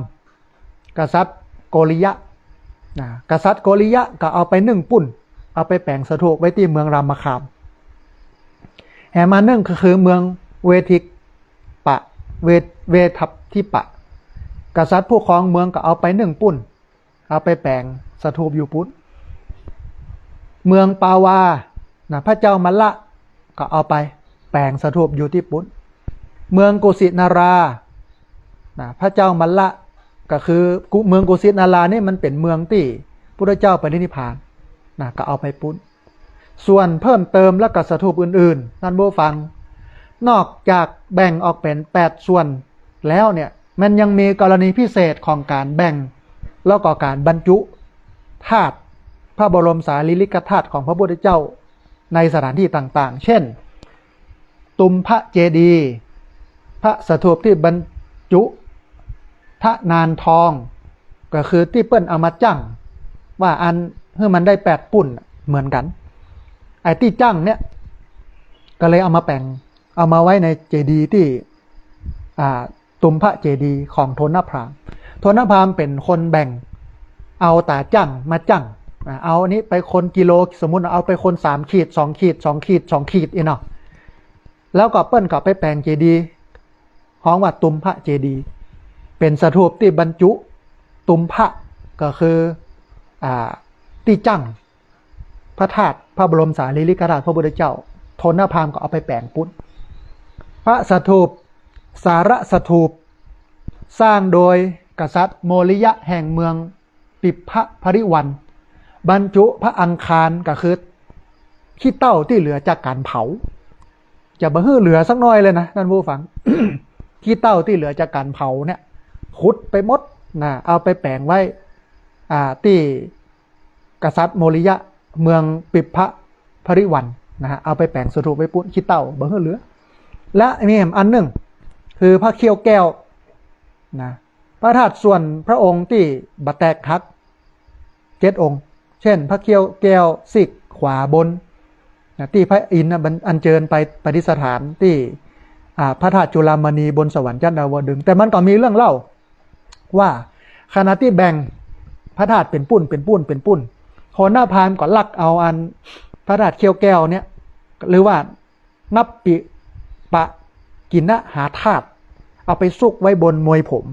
กษัตริย์โกริยะนะ กษัตริย์โกริยะก็เอาไปนึ่งปุ้น เอาไปแป๋งสถูปไว้ตี้เมืองรามคาม แหมอันนึ่งก็คือเมืองเวทิปะ เว เวทัพทิปะ กษัตริย์ผู้ครองเมืองก็เอาไปนึ่งปุ้น เอาไปแป๋งสถูปอยู่ปุ้น เมืองปาวานะ พระเจ้ามัลละก็เอาไปแป๋งสถูปอยู่ตี้ปุ้น เมืองกุสินารานะ พระเจ้ามัลละ ก็คือกุ เมืองกุสินารานี่มันเป๋นเมืองตี้พุทธเจ้าปรินิพพานนะ ก็เอาไปปุ้น ส่วนเพิ่มเติมแล้วก็สถูปอื่นๆ ท่านผู้ฟัง นอกจากแบ่งออกเป๋นแปดส่วนแล้วเนี่ย มันยังมีกรณีพิเศษของก๋านแบ่ง แล้วก็ก๋านบรรจุธาตุ พระบรมสารีริกธาตุของพระพุทธเจ้าในสถานที่ต่างๆ เช่น ตุมพระเจดีย์ พระสถูปตี้บรรจุพระนานทอง ก็คือตี้เปิ้นเอามาจั้ง ว่าอันหื้อมันได้แปดปุ้นเหมือนกั๋น ไอ้ตี้จั้งเนี่ย ก็เลยเอามาแป๋ง เอามาไว้ในเจดีย์ตี้ อ่า ตุมพระเจดีย์ของโทนพราหมณ์ โทนพราหมณ์เป๋นคนแบ่ง เอาต๋าจั้งมาจั้ง อ่า เอาอันนี้ไปคนกิโล สมมุติเอาไปคนสามขีด สองขีด สองขีด สองขีด อี้เนาะ แล้วก็เปิ้นก็ไปแป๋งเจดีย์ ฮ้องว่าตุมพระเจดีย์ เป๋นสถูปตี้บรรจุตุมพระ ก็คือ อ่า ตี้จั้ง พระธาตุ พระบรมสารีริกธาตุพระพุทธเจ้า โทนพราหมณ์ก็เอาไปแป๋งปุ้น พระสถูป สารสถูป สร้างโดยกษัตริย์โมริยะแห่งเมืองปิพพะพริวัน บรรจุพระอังคาร ก็คือขี้เถ้าตี้เหลือจากก๋านเผา จะบ่หื้อเหลือสักหน้อยเลยนะ ต้านผู้ฟัง ขี้เถ้าตี้เหลือจากก๋านเผาเนี่ย ขุดไปหมดนะ เอาไปแป๋งไว้ อ่า ตี้ กษัตริย์โมริยะ เมืองปิพพะพริวันนะฮะ เอาไปแป๋งสถูปไว้ปุ้น ขี้เถ้าบ่หื้อเหลือ และมีแหมอันนึ่ง คือพระเขี้ยวแก้วนะ พระธาตุส่วนพระองค์ตี้บ่แตกหักเจ็ดองค์ เช่น พระเขี้ยวแก้วซีกขวาบนนะ ตี้พระอินทร์นะ บัน- อัญเชิญไปประดิษฐานตี้ อ่า พระธาตุจุฬามณีบนสวรรค์ชั้นดาวดึงส์ แต่มันก็มีเรื่องเล่า ว่าขณะตี้แบ่งพระธาตุเป๋นปุ้น เป๋นปุ้น เป๋นปุ้น โทนพราหมณ์ก็ลักเอาอันพระธาตุเขี้ยวแก้วเนี่ย หรือว่านัปปิปะกิณหาธาตุ เอาไปซุกไว้บนมวยผม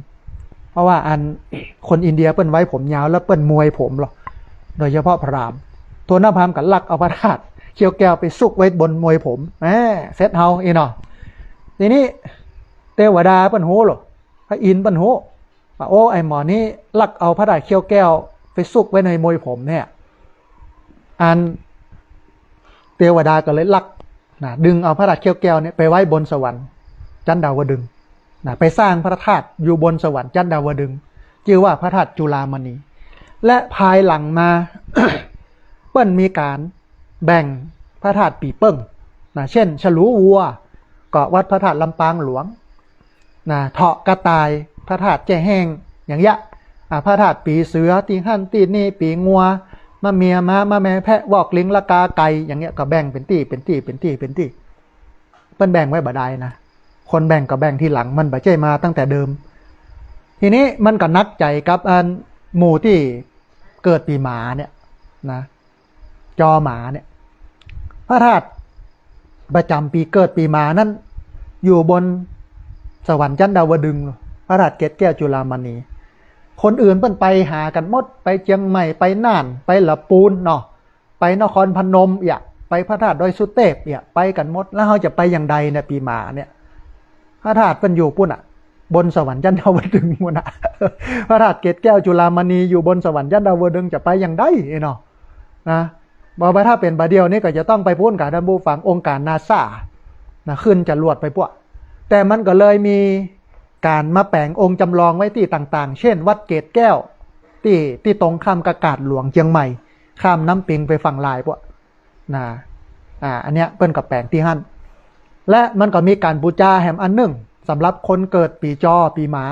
เพราะว่าอันคนอินเดียเปิ้นไว้ผมยาวแล้วเปิ้นมวยผมหรอก โดยเฉพาะพราหมณ์ โทนพราหมณ์ก็ลักเอาพระธาตุเขี้ยวแก้วไปซุกไว้บนมวยผม แหม เสร็จเฮาอี้เนาะ ทีนี้เตวดาเปิ้นฮู้หรอ พระอินทร์เปิ้นฮู้ว่า โอ้ ไอ้หมอนี้ลักเอาพระธาตุเขี้ยวแก้วไปซุกไว้ในมวยผมเนี่ย อันเตวดาก็เลยลักนะ ดึงเอาพระธาตุเขี้ยวแก้วเนี่ยไปไว้บนสวรรค์ชั้นดาวดึงส์นะ ไปสร้างพระธาตุอยู่บนสวรรค์ชั้นดาวดึงส์ จื้อว่าพระธาตุจุฬามณี และภายหลังมา เปิ้นมีก๋านแบ่งพระธาตุปี่เปิ้งนะ เช่น ฉลูวัว ก็วัดพระธาตุลำปางหลวง นะ เถาะกระต่าย พระธาตุแจ้แห้ง อย่างเงี้ย อ่า พระธาตุปี๋เสือ ตี้หั้นตี้นี่ ปี๋งัว มะเมียม้า มะแมแพะ วอกลิง ละกาไก่ อย่างเงี้ย ก็แบ่งเป๋นตี้ เป๋นตี้ เป๋นตี้ เป๋นตี้ เปิ้นแบ่งไว้บ่ดายนะ คนแบ่งก็แบ่งทีหลัง มันบ่ใจ้มาตั้งแต่เดิม ทีนี้มันก็หนักใจ๋กับอันหมู่ตี้เกิดปี๋หมาเนี่ยนะ จอหมาเนี่ย พระธาตุประจ๋ำปี๋เกิดปี๋หมานั้น อยู่บนสวรรค์ชั้นดาวดึงส์ พระธาตุเกศแก้วจุฬามณี คนอื่นเปิ้นไปหากั๋นหมด ไปเจียงใหม่ ไปน่าน ไปละปูนเนาะ ไปนครพนมเอี้ย ไปพระธาตุดอยสุเตพเอี้ย ไปกั๋นหมด แล้วเฮาจะไปอย่างใดเนี่ย ปี๋หมาเนี่ย พระธาตุเปิ้นอยู่ปุ้นอะ บนสวรรค์ชั้นดาวดึงส์ปุ้นอะ พระธาตุเกศแก้วจุฬามณีอยู่บนสวรรค์ชั้นดาวดึงส์ จะไปอย่างใดเนาะ นะ บ่ว่าถ้าเป๋นบ่าเดี่ยวนี้ก็จะต้องไปปุ้นก่า ต้านผู้ฟัง องค์การนาซานะ ขึ้นจรวดไปปั้ว แต่มันก็เลยมีก๋านมาแป๋งองค์จำลองไว้ตี้ต่างๆ เช่น วัดเกศแก้ว ตี้ ตี้ตรงข้ามกับกาดหลวงเจียงใหม่ ข้ามน้ำปิงไปฝั่งลายปั้ว นะ อ่า อันเนี้ยเปิ้นก็แป๋งตี้หั้น และมันก็มีก๋านปู๋จาแหมอันนึ่ง สำหรับคนเกิดปี๋จอ ปี๋หมา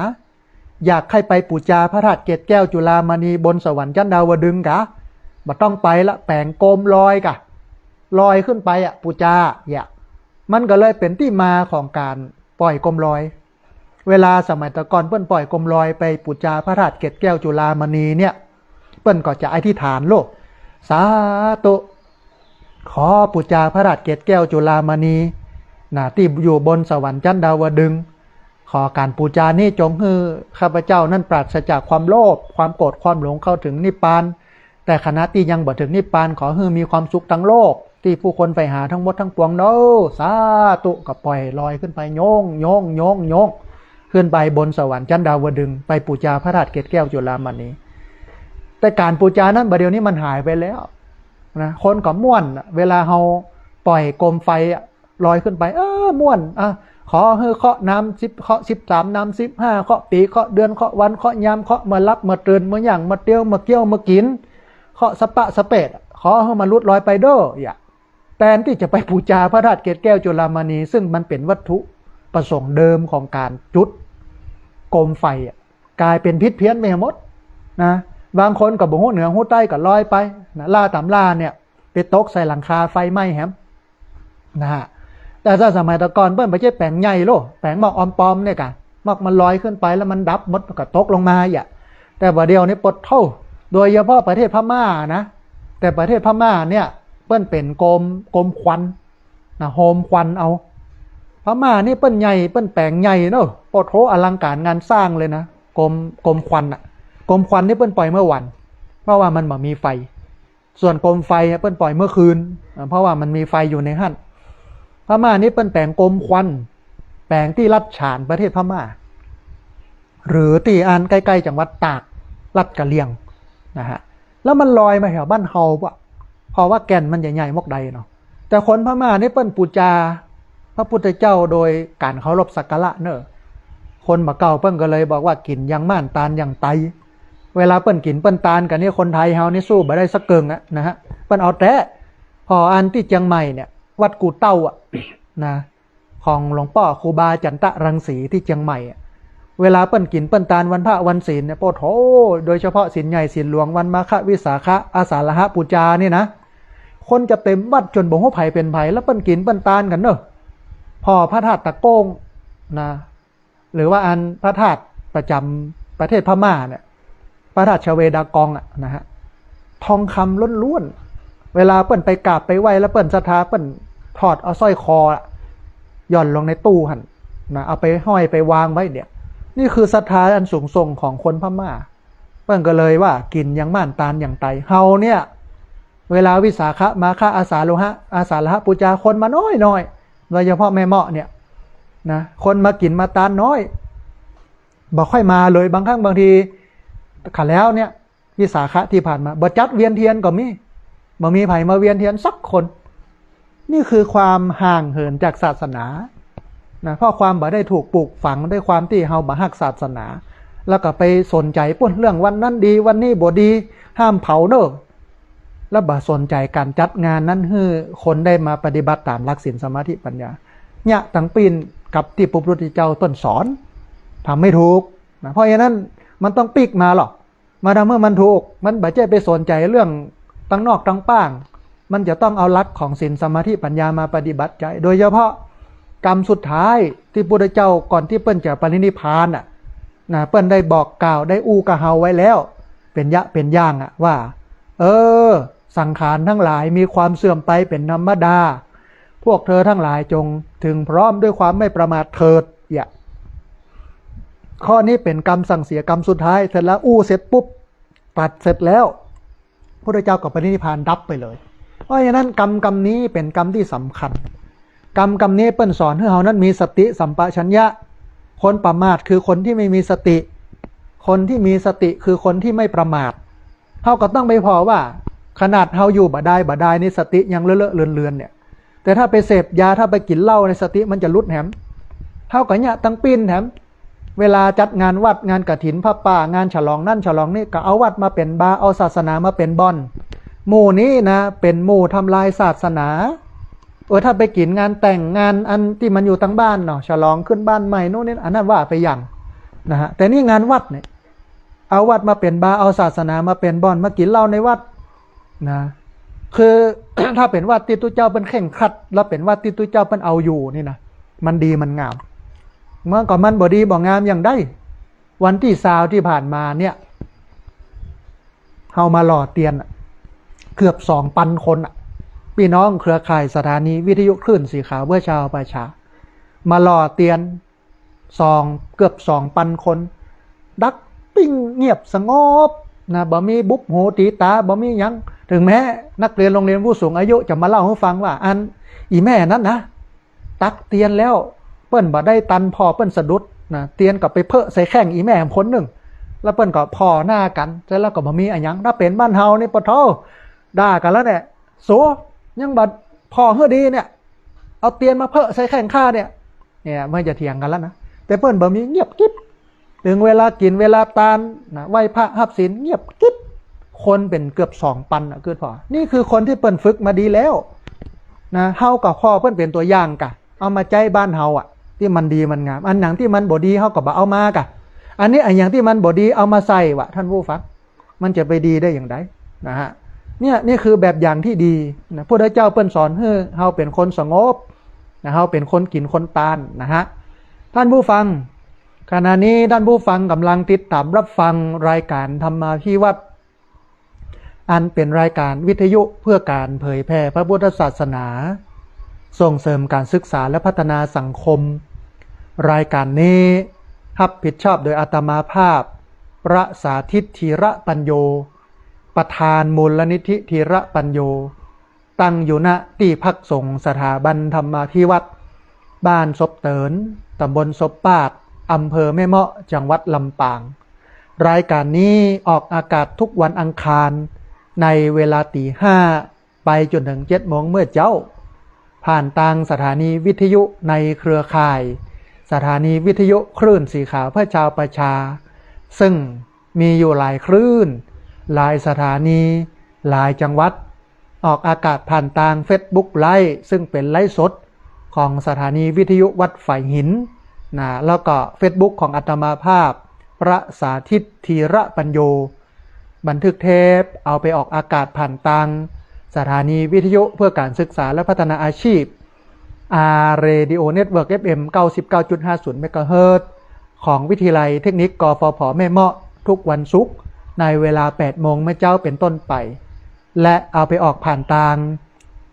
อยากใค่ไปปู๋จาพระธาตุเกศแก้วจุฬามณีบนสวรรค์ชั้นดาวดึงส์กา บ่ต้องไปละ แป๋งโกมลอยกา ลอยขึ้นไปอะ ปู๋จา เอี้ย มันก็เลยเป๋นตี้มาของก๋านป่อยโกมลอย เวลาสมัยแต่ก่อนเปิ้นป่อยโกมลอยไปปู๋จาพระธาตุเกศแก้วจุฬามณีเนี่ย เปิ้นก็จะอธิษฐานโลด สาธุ ขอปู๋จาพระธาตุเกศแก้วจุฬามณีนะ ตี้อยู่บนสวรรค์ชั้นดาวดึงส์ ขอก๋านปู๋จานี้จงหื้อข้าพเจ้านั้นปราศจากความโลภ ความโกรธ ความหลง เข้าถึงนิพพาน แต่ขณะตี้ยังบ่เถิงนิพพาน ขอหื้อมีความสุขตังโลก ตี้ผู้คนใฝ่หาตังหมดตังปวงเนาะ สาธุ ก็ป่อยลอยขึ้นไป โยง โยง โยง โยง ขึ้นไปบนสวรรค์ชั้นดาวดึงส์ ไปปู๋จาพระธาตุเกศแก้วจุฬามณี แต่ก๋านปู๋จานั้นบ่าเดี่ยวนี้มันหายไปแล้วนะ คนก็ม่วนอะ เวลาเฮาป่อยโกมไฟอะ ลอยขึ้นไป เออ ม่วน อ่ะ ขอหื้อเคราะห์นำสิบ เคราะห์สิบสามนำสิบห้า เคราะห์ปี๋ เคราะห์เดือน เคราะห์วัน เคราะห์ยาม เคราะห์เมื่อหลับ เมื่อตื่น เมื่อย่าง เมื่อเตียว เมื่อเกี้ยว เมื่อกิ๋น เคราะห์สะปะสะเปด ขอหื้อมันหลุดลอยไปเด้อ เอี้ย แตนตี้จะไปปู๋จาพระธาตุเกศแก้วจุฬามณี ซึ่งมันเป๋นวัตถุประสงค์เดิมของก๋านจุดโกมไฟอะ ก๋ายเป๋นผิดเพี้ยนไปหมดนะ บางคนก็บ่ฮู้เหนือฮู้ใต้ก็ลอยไปนะ ล่าต๋ามล่าเนี่ย ไปตกใส่หลังคาไฟไหม้แหมนะฮะ แต่ถ้าสมัยตะก่อนเปิ้นบ่ใจ้แป๋งใหญ่โล แป๋งหมอกออมปอมเนี่ยก่ะ หมอกมันลอยขึ้นไปแล้วมันดับหมดก็ตกลงมาอะ แต่บ่าเดี่ยวนี้ปะโธ่ โดยเฉพาะประเทศพม่านะ แต่ประเทศพม่าเนี่ยเปิ้นเป๋นโกม โกมควันนะ โฮมควันเอา พม่านี่เปิ้นใหญ่ เปิ้นแป๋งใหญ่เนาะ ปะโธ่ อลังก๋านงานสร้างเลยนะ โกม โกมควันอะ โกมควันนี่เปิ้นปล่อยเมื่อวัน เพราะว่ามันบ่มีไฟ ส่วนโกมไฟอะเปิ้นปล่อยเมื่อคืน อ่า เพราะว่ามันมีไฟอยู่ในหั้น พม่านี่เปิ้นแป๋งโกมควัน แป๋งตี้รัฐฉานประเทศพม่า หรือตี้อันใก้ๆ จังหวัดตาก รัฐกะเหรี่ยงนะฮะ แล้วมันลอยมาแถวบ้านเฮาปะ เพราะว่าแก่นมันใหญ่ๆ มอกใดเนาะ แต่คนพม่านี่เปิ้นปู๋จาพระพุทธเจ้าโดยก๋านเคารพสักการะเนาะ คนบ่าเก่าเปิ้นก็เลยบอกว่ากิ๋นอย่างหมานตานอย่างไต เวลาเปิ้นกิ๋นเปิ้นตานกั๋นนี่ คนไทยเฮานี่สู้บ่ได้สักเกิ่งอะนะฮะ เปิ้นเอาแต๊ ผ่ออันตี้เจียงใหม่เนี่ย วัดกู่เต้าอะนะ ของหลวงป้อครูบาจันตะรังสีตี้เจียงใหม่อะ เวลาเปิ้นกิ๋นเปิ้นตานวันพระวันศีลเนี่ย ปะโธ่ โดยเฉพาะศีลใหญ่ศีลหลวง วันมาฆวิสาขะ อาสาฬหปู๋จานี่นะ คนจะเต็มวัดจ๋นบ่ฮู้ใผเป๋นใผ แล้วเปิ้นกิ๋นเปิ้นตานกั๋นเนาะ ผ่อพระธาตุตะโก้งนะ หรือว่าอันพระธาตุประจ๋ำประเทศพม่าเนี่ย พระธาตุชเวดากองอะนะฮะ ทองคำล้วนๆ เวลาเปิ้นไปกราบไปไหว้แล้วเปิ้นศรัทธา เปิ้นถอดเอาสร้อยคออะ หย่อนลงในตู้หั้นนะ เอาไปห้อยไปวางไว้เนี่ย นี่คือศรัทธาอันสูงส่งของคนพม่า เปิ้นก็เลยว่ากิ๋นอย่างหมานตานอย่างไต เฮาเนี่ย เวลาวิสาขะ มาฆะ อาสาฬหะ อาสาฬหปู๋จา คนมาน้อยๆ โดยเฉพาะแม่เมาะเนี่ยนะ คนมากิ๋นมาตานน้อย บ่ค่อยมาเลย บางครั้งบางที ขะแล้วเนี่ย วิสาขะตี้ผ่านมา บ่จัดเวียนเตียนก็มี บ่มีใผมาเวียนเตียนสักคน นี่คือความห่างเหินจากศาสนานะ เพราะความบ่ได้ถูกปลูกฝังด้วยความตี้เฮาบ่ฮักศาสนา แล้วก็ไปสนใจ๋ปุ้นเรื่องวันนั้นดี วันนี้บ่ดี ห้ามเผาเนาะ แล้วบ่สนใจ๋ก๋านจัดงานนั้นหื้อคนได้มาปฏิบัติต๋ามหลักศีลสมาธิปัญญา เนี่ยตังปี้นกับตี้พระพุทธเจ้าต้นสอน ทำไม่ถูกนะ เพราะฉะนั้นมันต้องปิ๊กมาหรอก มาทำหื้อมันถูก มันบ่ใจ้ไปสนใจ๋เรื่องตังนอกตังป้าง มันจะต้องเอาหลักของศีลสมาธิปัญญามาปฏิบัติใจ๊ โดยเฉพาะกำสุดท้ายตี้พุทธเจ้าก่อนตี้เปิ้นจะปรินิพพานอะนะ เปิ้นได้บอกกล่าวได้อู้กับเฮาไว้แล้ว เป๋นยะเป๋นอย่างอะว่า เออ สังขารทั้งหลายมีความเสื่อมไปเป๋นธรรมดา พวกเธอทั้งหลายจงถึงพร้อมด้วยความไม่ประมาทเถิด เนี่ย ข้อนี้เป๋นกำสั่งเสียกำสุดท้าย เสร็จแล้วอู้เสร็จปุ๊บ ตรัสเสร็จแล้ว พุทธเจ้าก็ปรินิพพานดับไปเลย เพราะฉะนั้นกำกำนี้เป๋นกำตี้สำคัญ กำกำนี้เปิ้นสอนหื้อเฮานั้นมีสติสัมปชัญญะ คนประมาทคือคนตี้ไม่มีสติ คนตี้มีสติคือคนตี้ไม่ประมาท เฮาก็ต้องไปผ่อว่า ขนาดเฮาอยู่บ่ดายบ่ดายนี่ สติยังเลอะเลอะเลือนๆ เนี่ย แต่ถ้าไปเสพยา ถ้าไปกิ๋นเหล้าใน สติมันจะหลุดแหม เฮาก็เนี่ยตังปี้นแหม เวลาจัดงานวัด งานกฐินผ้าป่า งานฉลองนั่นฉลองนี่ ก็เอาวัดมาเป๋นบาร์ เอาศาสนามาเป๋นบ่อน หมู่นี้นะ เป๋นหมู่ทำลายศาสนา เออ ถ้าไปกิ๋นงานแต่ง งานอันตี้มันอยู่ตังบ้านเนาะ ฉลองขึ้นบ้านใหม่นู่นนี่ อันนั้นว่าไปอย่างนะฮะ แต่นี่งานวัดเนี่ย เอาวัดมาเป๋นบาร์ เอาศาสนามาเป๋นบ่อน มากิ๋นเหล้าในวัดนะ คือ ถ้าเป๋นวัดตี้ตุ๊เจ้าเปิ้นเคร่งครัด แล้วเป๋นวัดตี้ตุ๊เจ้าเปิ้นเอาอยู่นี่นะ มันดีมันงาม เมื่อก่อนมันบ่ดีบ่งามอย่างใด วันตี้ซาวตี้ผ่านมาเนี่ย เฮามาหล่อเตียนอะ เกือบสองปันคนอะ ปี้น้องเครือข่ายสถานีวิทยุคลื่นสีขาวเพื่อชาวประชา มาหล่อเตียน สอง เกือบสองปันคน ดักปิ้งเงียบสงบนะ บ่มีบุบหูตีต๋า บ่มีหยัง ถึงแม้นักเรียนโรงเรียนผู้สูงอายุจะมาเล่าหื้อฟังว่า อันอี่แม่นั้นนะ ตักเตียนแล้ว เปิ้นบ่ได้ตันผ่อ เปิ้นสะดุดนะ เตียนก็ไปเผอะใส่แข้งอี่แม่คนนึ่ง แล้วเปิ้นก็ผ่อหน้ากั๋น เสร็จแล้วก็บ่มีอะหยัง ถ้าเป๋นบ้านเฮานี่ปะโธ่ ด่ากั๋นแล้วเนี่ย สู ยังบ่ผ่อหื้อดีเนี่ย เอาเตียนมาเผอะใส่แข้งข้าเนี่ย เนี่ย มันจะเถียงกั๋นแล้วนะ แต่เปิ้นบ่มี เงียบกริบ ถึงเวลากิ๋นเวลาตานนะ ไหว้พระฮับศีล เงียบกริบ คนเป๋นเกือบสองปันอะ คือผ่อ นี่คือคนตี้เปิ้นฝึกมาดีแล้ว นะ เฮาก็ขอเปิ้นเป๋นตั๋วอย่างก่ะ เอามาใจ๊บ้านเฮาอะ ตี้มันดีมันงาม อันหยังตี้มันบ่ดีเฮาก็บ่เอามาก่ะ อันนี้อันหยังตี้มันบ่ดีเอามาใส่วะ ท่านผู้ฟัง มันจะไปดีได้อย่างใดนะฮะ เนี่ย นี่คือแบบอย่างที่ดีนะ พุทธเจ้าเปิ้นสอนหื้อเฮาเป๋นคนสงบนะ เฮาเป๋นคนกิ๋นคนตานนะฮะ ท่านผู้ฟัง ขณะนี้ท่านผู้ฟังกำลังติดตามรับฟังรายการธรรมาภิวัตน์ อันเป๋นรายการวิทยุเพื่อการเผยแผ่พระพุทธศาสนา ส่งเสริมการศึกษาและพัฒนาสังคม รายการนี้ฮับผิดชอบโดยอาตมาภาพ พระสาธิต ธีระปัญโญ ประธานมูลนิธิธีระปัญโญ ตั้งอยู่ ณ ตี้พักสงฆ์สถาบันธรรมาภิวัตน์ บ้านศพเติน ต๋ำบลศพปาด อำเภอแม่เมาะ จังหวัดลำปาง รายการนี้ออกอากาศทุกวันอังคาร ในเวลาตี๋ห้า ไปจ๋นเถิงเจ็ดโมงเมื่อเจ๊า ผ่านตางสถานีวิทยุในเครือข่าย สถานีวิทยุคลื่นสีขาวเพื่อชาวประชา ซึ่งมีอยู่หลายคลื่น หลายสถานี หลายจังหวัด ออกอากาศผ่านตางเฟซบุ๊กไลฟ์ ซึ่งเป๋นไลฟ์สดของสถานีวิทยุวัดฝายหินนะ แล้วก็เฟซบุ๊กของอาตมาภาพ พระสาธิต ธีระปัญโญ บันทึกเทปเอาไปออกอากาศผ่านตางสถานีวิทยุเพื่อการศึกษาและพัฒนาอาชีพ อาร์ Radio Network เอฟเอ็ม เก้าสิบเก้าจุดห้าศูนย์ เมกะเฮิรตซ์ ของวิทยาลัยเทคนิค กฟผ แม่เมาะ ทุกวันศุกร์ ในเวลาแปดโมงเมื่อเจ๊าเป๋นต้นไป และเอาไปออกผ่านตาง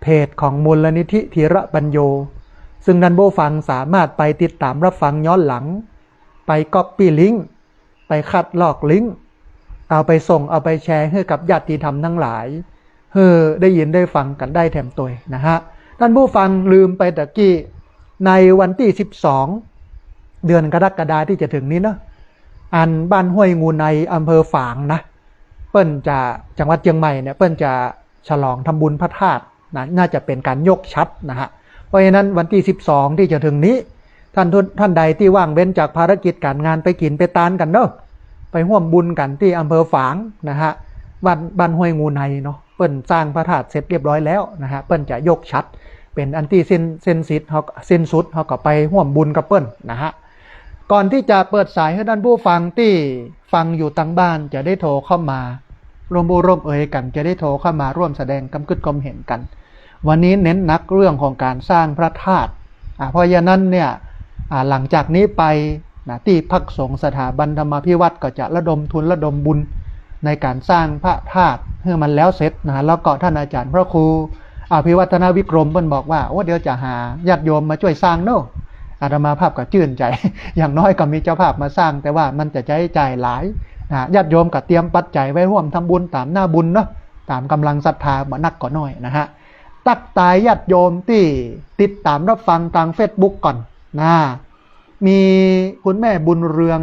เพจของมูลนิธิธีระปัญโญ ซึ่งท่านผู้ฟังสามารถไปติดตามรับฟังย้อนหลัง ไปก๊อปปี้ลิงก์ ไปคัดลอกลิงก์ เอาไปส่ง เอาไปแชร์หื้อกับญาติธรรมทั้งหลาย หื้อได้ยินได้ฟังกั๋นได้แถมตวยนะฮะ ท่านผู้ฟัง ลืมไปตะกี้ ในวันตี้สิบสอง เดือนกรกฎาตี้จะเถิงนี้เนาะ อันบ้านห้วยงูใน อำเภอฝางนะ เปิ้นจะ จังหวัดเจียงใหม่เนี่ย เปิ้นจะฉลองทำบุญพระธาตุนะ น่าจะเป๋นก๋านยกฉัตรนะฮะ เพราะฉะนั้นวันตี้สิบสองตี้จะเถิงนี้ ท่านทุน ท่านใดตี้ว่างเว้นจากภารกิจก๋านงาน ไปกิ๋นไปตานกั๋นเนาะ ไปฮ่วมบุญกั๋นตี้อำเภอฝางนะฮะ บ้าน บ้านห้วยงูในเนาะ เปิ้นสร้างพระธาตุเสร็จเรียบร้อยแล้วนะฮะ เปิ้นจะยกฉัตร เป๋นอันตี้สิ้น สิ้นสิทธิ์ เฮา สิ้นสุด เฮาก็ไปฮ่วมบุญกับเปิ้นนะฮะ ก่อนตี้จะเปิดสายหื้อท่านผู้ฟังตี้ฟังอยู่ตางบ้านจะได้โทรเข้ามาร่วมอู้ร่วมเอยกั๋น จะได้โทรเข้ามาร่วมแสดงความกึ๊ดความเห็นกั๋น วันนี้เน้นหนักเรื่องของก๋านสร้างพระธาตุ อ่า เพราะฉะนั้นเนี่ย อ่า หลังจากนี้ไปนะ ตี้พักสงฆ์สถาบันธรรมาภิวัตน์ก็จะระดมทุนระดมบุญในก๋านสร้างพระธาตุหื้อมันแล้วเสร็จนะ แล้วก็ท่านอาจารย์พระครูอภิวัฒนวิกรมเปิ้นบอกว่า โอ้ เดี๋ยวจะหาญาติโยมมาจ้วยสร้างเนาะ อาตมาภาพก็จื้นใจ๋ อย่างน้อยก็มีเจ้าภาพมาสร้าง แต่ว่ามันจะใจ๊จ่ายหลายนะ ญาติโยมก็เตรียมปัจจัยไว้ฮ่วมทำบุญต๋ามหน้าบุญเนาะ ต๋ามก๋ำลังศรัทธา บ่นักก็น้อยนะฮะ ตั๊กตายญาติโยมตี้ติดต๋ามรับฟังตางเฟซบุ๊กก่อนนะ มีคุณแม่บุญเรือง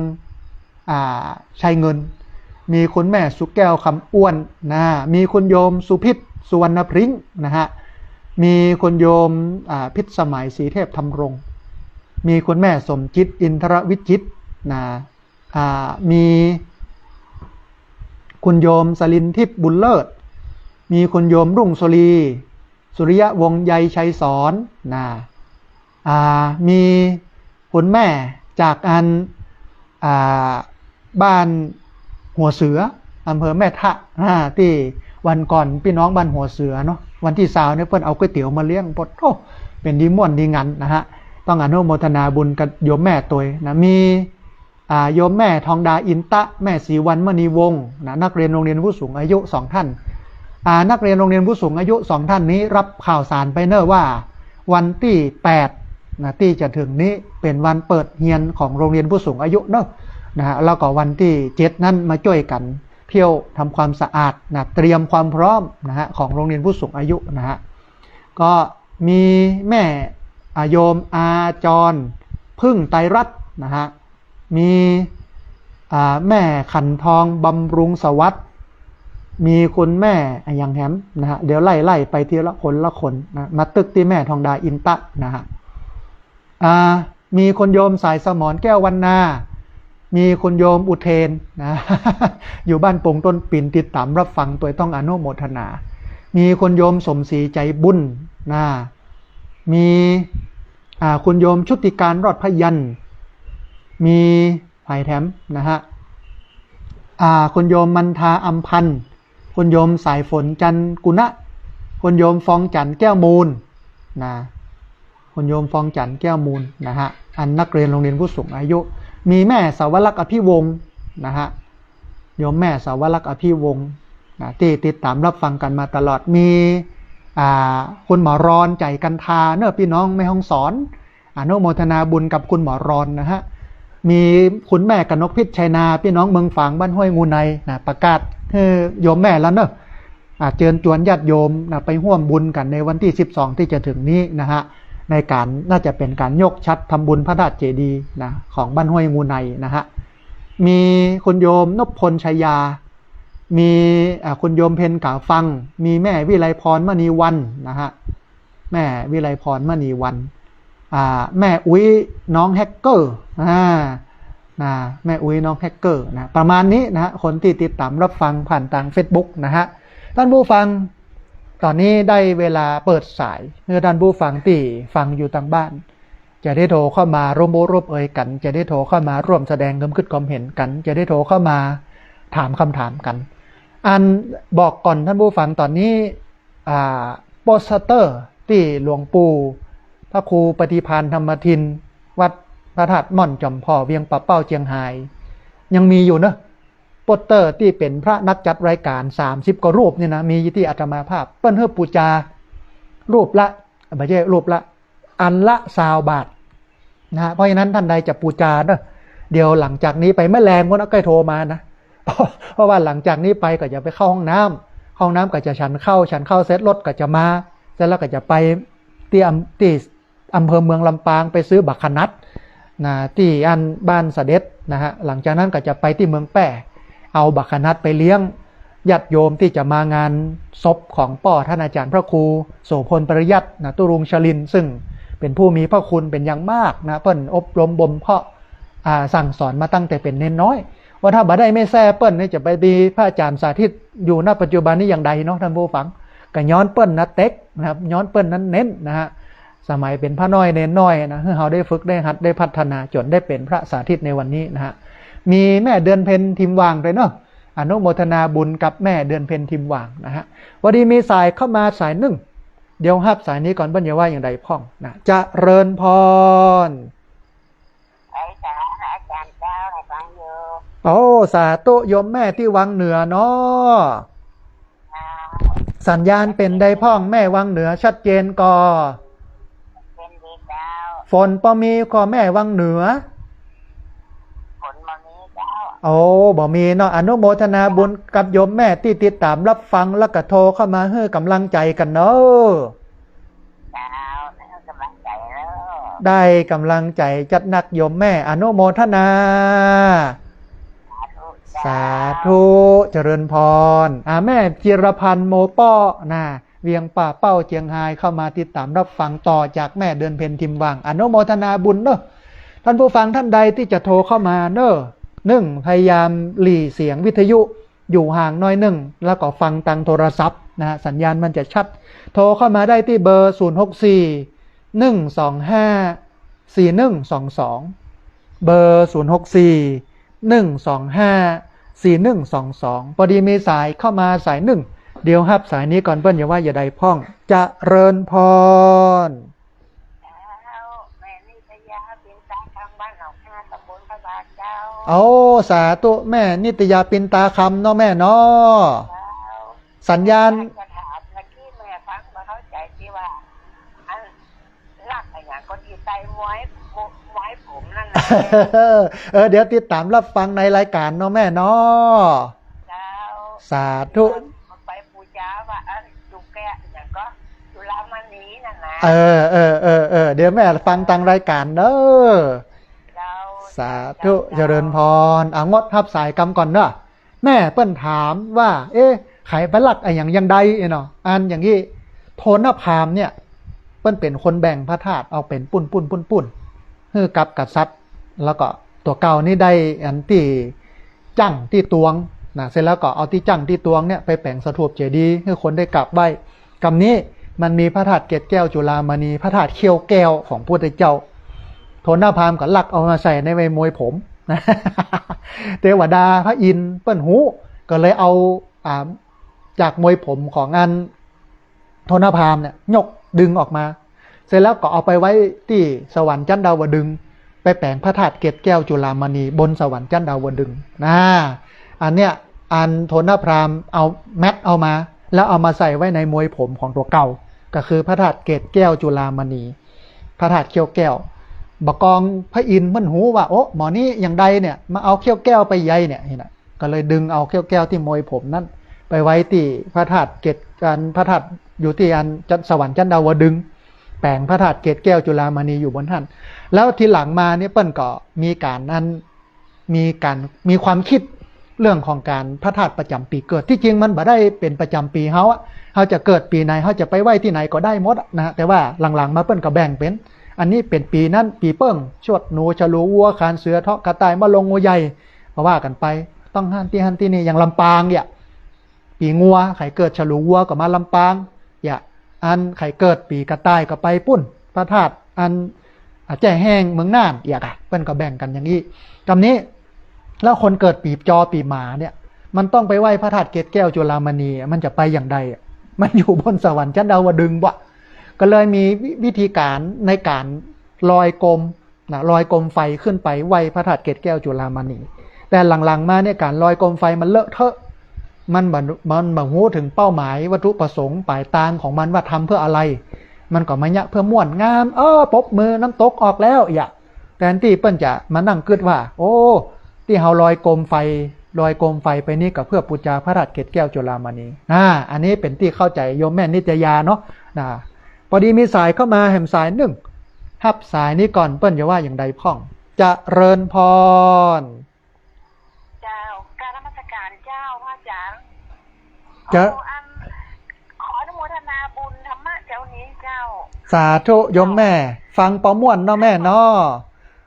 อ่า ชัยเงิน มีคุณแม่สุแก้ว คำอ้วนนะ มีคุณโยมสุพิษ สุวรรณพริ้งนะฮะ มีคุณโยม อ่า พิษสมัย ศรีเทพธำรง มีคุณแม่สมจิต อินทรวิจิตรนะ อ่า มีคุณโยมสลินทิพย์ บุญเลิศ มีคุณโยมรุ่งสุรี สุริยะวงศ์ ใยชัยสอนนะ อ่า มีคุณแม่จากอัน อ่า บ้านหัวเสือ อำเภอแม่ทะ อ่า ตี้วันก่อนปี้น้องบ้านหัวเสือเนาะ วันตี้ซาวเนี่ยเปิ้นเอาก๋วยเตี๋ยวมาเลี้ยง โป๊ดโธ่ เป๋นดีม่วนดีงันนะฮะ ต้องอนุโมทนาบุญกับโยมแม่ตวยนะ มี อ่า โยมแม่ทองดา อินตะ แม่ศรีวรรณ มณีวงศ์นะ นักเรียนโรงเรียนผู้สูงอายุสองท่าน อ่า นักเรียนโรงเรียนผู้สูงอายุสองท่านนี้รับข่าวสารไปเน่อว่า วันตี้แปดนะ ตี้จะเถิงนี้เป๋นวันเปิดเฮียนของโรงเรียนผู้สูงอายุเน่อนะฮะ แล้วก็วันตี้เจ็ดนั้นมาจ้วยกั๋นเที่ยวทำความสะอาดนะ เตรียมความพร้อมนะฮะ ของโรงเรียนผู้สูงอายุนะฮะ ก็มีแม่ อ่า โยมอาจร พึ่งไตรรัตน์นะฮะ มี อ่า แม่ขันทอง บำรุงสวัสดิ์ มีคุณแม่ อ่ะ อย่างแหมนะฮะ เดี๋ยวไล่ๆ ไปทีละคนละคนนะ มาตึกตี้แม่ทองดา อินตะนะฮะ อ่า มีคุณโยมสายสมร แก้ววรรณา มีคุณโยมอุเทนนะ อยู่บ้านปงต้นปิ่น ติดต๋ามรับฟังตวย ต้องอนุโมทนา มีคุณโยมสมศรี ใจบุญนะ มี อ่า คุณโยมชุติการ รอดพยัญชน์ มีใผแถมนะฮะ อ่า คุณโยมมันทา อำพันธ์ คุณโยมสายฝน จันทร์กุณะ คุณโยมฟองจันทร์ แก้วมูลนะ คุณโยมฟองจันทร์ แก้วมูลนะฮะ อันนักเรียนโรงเรียนผู้สูงอายุ มีแม่สาวรักษ์ อภิวงศ์นะฮะ โยมแม่สาวรักษ์ อภิวงศ์นะ ตี้ติดต๋ามรับฟังกั๋นมาตลอด มี อ่า คุณหมอรอน ใจ๋กันทาเนอะ ปี้น้องแม่ฮ่องสอน อนุโมทนาบุญกับคุณหมอรอนนะฮะ มีคุณแม่กนกพิชชัยนา ปี้น้องเมืองฝางบ้านห้วยงูในนะ ประกาศหื้อโยมแม่แล้วเนอะ อ่า เจิญจวนญาติโยมนะ ไปฮ่วมบุญกั๋นในวันตี้สิบสองตี้จะเถิงนี้นะฮะ ในก๋าน น่าจะเป๋นก๋านยกฉัตรทำบุญพระธาตุเจดีย์นะ ของบ้านห้วยงูในนะฮะ มีคุณโยมนพพล ชัยยา มี อ่า คุณโยมเพ็ญ ก๋าฟัง มีแม่วิไลพร มณีวรรณนะฮะ แม่วิไลพร มณีวรรณ อ่า แม่อุ๊ย น้องแฮกเกอร์ อ่า นะ แม่อุ๊ย น้องแฮกเกอร์นะ ประมาณนี้นะฮะ คนตี้ติดต๋ามรับฟังผ่านตางเฟซบุ๊กนะฮะ ต้านผู้ฟัง ต๋อนนี้ได้เวลาเปิดสาย หื้อต้านผู้ฟังตี้ฟังอยู่ตางบ้าน จะได้โทรเข้ามาร่วมอู้ร่วมเอยกั๋น จะได้โทรเข้ามาร่วมแสดงความคิดความเห็นกั๋น จะได้โทรเข้ามาถามกำถามกั๋น อันบอกก่อนต้านผู้ฟัง ต๋อนนี้ อ่า โปสเตอร์ตี้หลวงปู่พระครูปฏิภาณธรรมทิน วัดพระธาตุม่อนจอมผ่อ เวียงป่าเป้า เจียงฮาย ยังมีอยู่เนอะ โปสเตอร์ตี้เป๋นพระนักจัดรายก๋านสามสิบกว่ารูปนี่นะ มีตี้อาตมาภาพ เปิ้นหื้อปู๋จา รูปละ บ่ใจ้รูปละ อันละซาวบาทนะฮะ เพราะฉะนั้นต้านใดจะปู๋จาเนอะ เดี๋ยวหลังจากนี้ไปแม่แลงโน้นก้อยโทรมานะ เพราะ เพราะว่าหลังจากนี้ไปก็จะไปเข้าห้องน้ำ ห้องน้ำก็จะฉันข้าว ฉันข้าวเสร็จรถก็จะมา เสร็จแล้วก็จะไปตี้อำ ตี้อำเภอเมืองลำปาง ไปซื้อบักขนัดนะ ตี้อันบ้านเสด็จนะฮะ หลังจากนั้นก็จะไปตี้เมืองแป้ เอาบักขนัดไปเลี้ยงญาติโยมตี้จะมางานศพของป้อต้านอาจ๋ารย์พระครูโสภณ ปริยัตินะ ตุรงค์ชรินทร์ ซึ่งเป๋นผู้มีพระคุณเป๋นอย่างมากนะ เปิ้นอบรมบ่มเพาะ อ่า สั่งสอนมาตั้งแต่เป๋นเณรน้อย ว่าถ้าบ่ได้แม่แซ่เปิ้นนี่จะไปมีพระอาจ๋ารย์สาธิตอยู่ ณ ปัจจุบันนี้อย่างใดเนาะต้านผู้ฟัง ก็ย้อนเปิ้นนะเต๊กนะครับ ย้อนเปิ้นนั้นเน้นนะฮะ สมัยเป๋นพระน้อยเณรน้อยนะ หื้อเฮาได้ฝึกได้หัดได้พัฒนาจ๋นได้เป๋นพระสาธิตในวันนี้นะฮะ มีแม่เดือนเพ็ญ ทิมหว่าง ตวยเนาะ อนุโมทนาบุญกับแม่เดือนเพ็ญ ทิมหว่าง นะฮะ พอดีมีสายเข้ามาสายนึ่ง เดี๋ยวฮับสายนี้ก่อน เปิ้นจะว่าอย่างใดพ่องนะ เจริญพร ไอ้จ๋า อาจ๋ารย์เจ้า ฟังอยู่ โอ้ สาธุ โยมแม่ตี้วังเหนือเนาะ เจ้า สัญญาณเป๋นใดพ่อง แม่วังเหนือ ชัดเจนก่อ เป๋นดีเจ้า ฝนปอมีก่อแม่วังเหนือ ฝนบ่มีเจ้า โอ้ บ่มีเนาะ อนุโมทนาบุญกับโยมแม่ตี้ติดต๋ามรับฟัง แล้วก็โทรเข้ามาหื้อกำลังใจ๋กั๋นเนาะ เจ้า ได้กำลังใจ๋แล้ว ได้กำลังใจ๋จัดนักโยมแม่ อนุโมทนา สาธุเจ้า สาธุ เจริญพร อ่า แม่จิรพันธ์ โมเปาะ นะ เวียงป่าเป้า เจียงฮาย เข้ามาติดต๋ามรับฟังต่อจากแม่เดือนเพ็ญ ทิมหว่าง อนุโมทนาบุญเนาะ ต้านผู้ฟังต้านใดตี้จะโทรเข้ามาเนาะ นึ่ง พยายามหลีเสียงวิทยุ อยู่ห่างหน้อยนึ่ง แล้วก็ฟังตางโทรศัพท์นะฮะ สัญญาณมันจะชัด โทรเข้ามาได้ตี้เบอร์ ศูนย์หกสี่ หนึ่งสองห้า สี่หนึ่งสองสอง เบอร์ ศูนย์หกสี่ หนึ่งสองห้า สี่หนึ่งสองสอง พอดีมีสายเข้ามาสายนึ่ง เดี๋ยวฮับสายนี้ก่อน เปิ้นจะว่าอย่างใดพ่อง เจริญพร เจ้า แม่นิตยา ปินตาคำ บ้านหนองฮา ตำบลพระบาทเจ้า โอ้ สาธุ แม่นิตยา ปินตาคำ เนาะแม่เนาะ เจ้า สัญญาณ จะถามเมื่อกี้แม่ฟังบ่เข้าใจ๋ตี้ว่า อัน ลักษณ์อะหยังก็ตี้ใต้ม้วย ม้วยผมนั่นน่ะ เออ เดี๋ยวติดต๋ามรับฟังในรายก๋านเนาะแม่เนาะ เจ้า สาธุ ไปปู๋จาว่า เออ จุแกะ อะหยังก็ จุฬามณีนั่นนะ เออ เออ เออ เออ เดี๋ยวแม่ฟังตางรายก๋านเนาะ เจ้า สาธุ เจ้า เจริญพร อ่ะ งดฮับสายกำก่อนเนาะ แม่เปิ้นถามว่า เอ๊ะ ใผไปลักอะหยังอย่างใดเนาะ อันอย่างอี้ โทนพราหมณ์เนี่ย เปิ้นเป๋นคนแบ่งพระธาตุออกเป๋นปุ้นปุ้นปุ้นปุ้น หื้อกับกษัตริย์ แล้วก็ตั๋วเก่านี่ได้อันตี้จั้งตี้ตวงนะ เสร็จแล้วก็เอาตี้จั้งตี้ตวงเนี่ยไปแป๋งสถูปเจดีย์หื้อคนได้กราบไหว้ กำนี้ มันมีพระธาตุเกศแก้วจุฬามณี พระธาตุเขี้ยวแก้วของพุทธเจ้า โทนพราหมณ์ก็ลักเอามาใส่ในไว้มวยผม เตวดาพระอินทร์เปิ้นฮู้ ก็เลยเอา อ่า จากมวยผมของอันโทนพราหมณ์เนี่ยยกดึงออกมา เสร็จแล้วก็เอาไปไว้ตี้สวรรค์ชั้นดาวดึงส์ ไปแป๋งพระธาตุเกศแก้วจุฬามณีบนสวรรค์ชั้นดาวดึงส์นะ อันเนี้ยอันโทนพราหมณ์เอาแมทเอามา แล้วเอามาใส่ไว้ในมวยผมของตั๋วเก่า ก็คือพระธาตุเกศแก้วจุฬามณี พระธาตุเขี้ยวแก้ว บ่ากองพระอินทร์เปิ้นฮู้ว่า โอ้ หมอนี้อย่างใดเนี่ย มาเอาเขี้ยวแก้วไปใยเนี่ย นี่นะ ก็เลยดึงเอาเขี้ยวแก้วตี้มวยผมนั้น ไปไว้ตี้พระธาตุเกศ อันพระธาตุอยู่ตี้อันสวรรค์ชั้นดาวดึงส์ แป๋งพระธาตุเกศแก้วจุฬามณีอยู่บนหั้น แล้วทีหลังมาเนี่ยเปิ้นก็มีก๋านนั้น มีก๋าน มีความกึ๊ดเรื่องของก๋านพระธาตุประจ๋ำปี๋เกิด ตี้จริงมันบ่ได้เป๋นประจ๋ำปี๋เฮาอะ เฮาจะเกิดปี๋ไหน เฮาจะไปไหว้ตี้ไหนก็ได้หมดอะนะ แต่ว่าหลังๆ มาเปิ้นก็แบ่งเป๋น อันนี้เป๋นปี๋นั้นปี๋เปิ้ง ชวดหนู ฉลู วัว ขานเสือ เทาะกระต่าย มะลง งูใหญ่ ก็ว่ากั๋นไป ต้องหั้นตี้หั้นตี้นี่ อย่างลำปางเนี่ย ปี๋งัว ใผเกิดฉลูวัวก็มาลำปาง อย่า อันใผเกิดปี๋กระต่ายก็ไปปุ้น พระธาตุอัน อ่า แจ้แห้งเมืองน่าน อย่ากะ เปิ้นก็แบ่งกั๋นอย่างอี้ กำนี้ แล้วคนเกิดปี๋จอปี๋หมาเนี่ย มันต้องไปไหว้พระธาตุเกศแก้วจุฬามณี มันจะไปอย่างใดอะ มันอยู่บนสวรรค์ชั้นดาวดึงส์บ่ะ ก็เลยมีวิ วิธีก๋านในก๋านลอยโคม นะ ลอยโคมไฟขึ้นไปไหว้พระธาตุเกศแก้วจุฬามณี แต่หลังๆ มาเนี่ยก๋านลอยโคมไฟมันเลอะเทอะ มันบ่ มันบ่ฮู้เถิงเป้าหมายวัตถุประสงค์ป๋ายตางของมันว่าทำเพื่ออะไร มันก็มาเยียะเพื่อม่วนงาม เออ ปรบมือน้ำตกออกแล้ว อย่า แตนตี้เปิ้นจะมานั่งกึ๊ดว่า โอ้ ตี้เฮาลอยโคมไฟ ลอยโคมไฟไปนี่ก็เพื่อปู๋จาพระธาตุเกศแก้วจุฬามณี อ่า อันนี้เป๋นตี้เข้าใจ๋โยมแม่นิตยาเนาะ นะ ปอดีมีสายเข้ามาแหมสายนึ่ง ฮับสายนี้ก่อน เปิ้นจะว่าอย่างใดพ่อง เจริญพร เจ้า กราบนมัสก๋านเจ้า พระอาจ๋ารย์ เจ้า โอ้ อัน ขออนุโมทนาบุญธรรมะเจ้านี้เจ้า สาธุโยมแม่ ฟังปอม่วนเนาะแม่เนาะ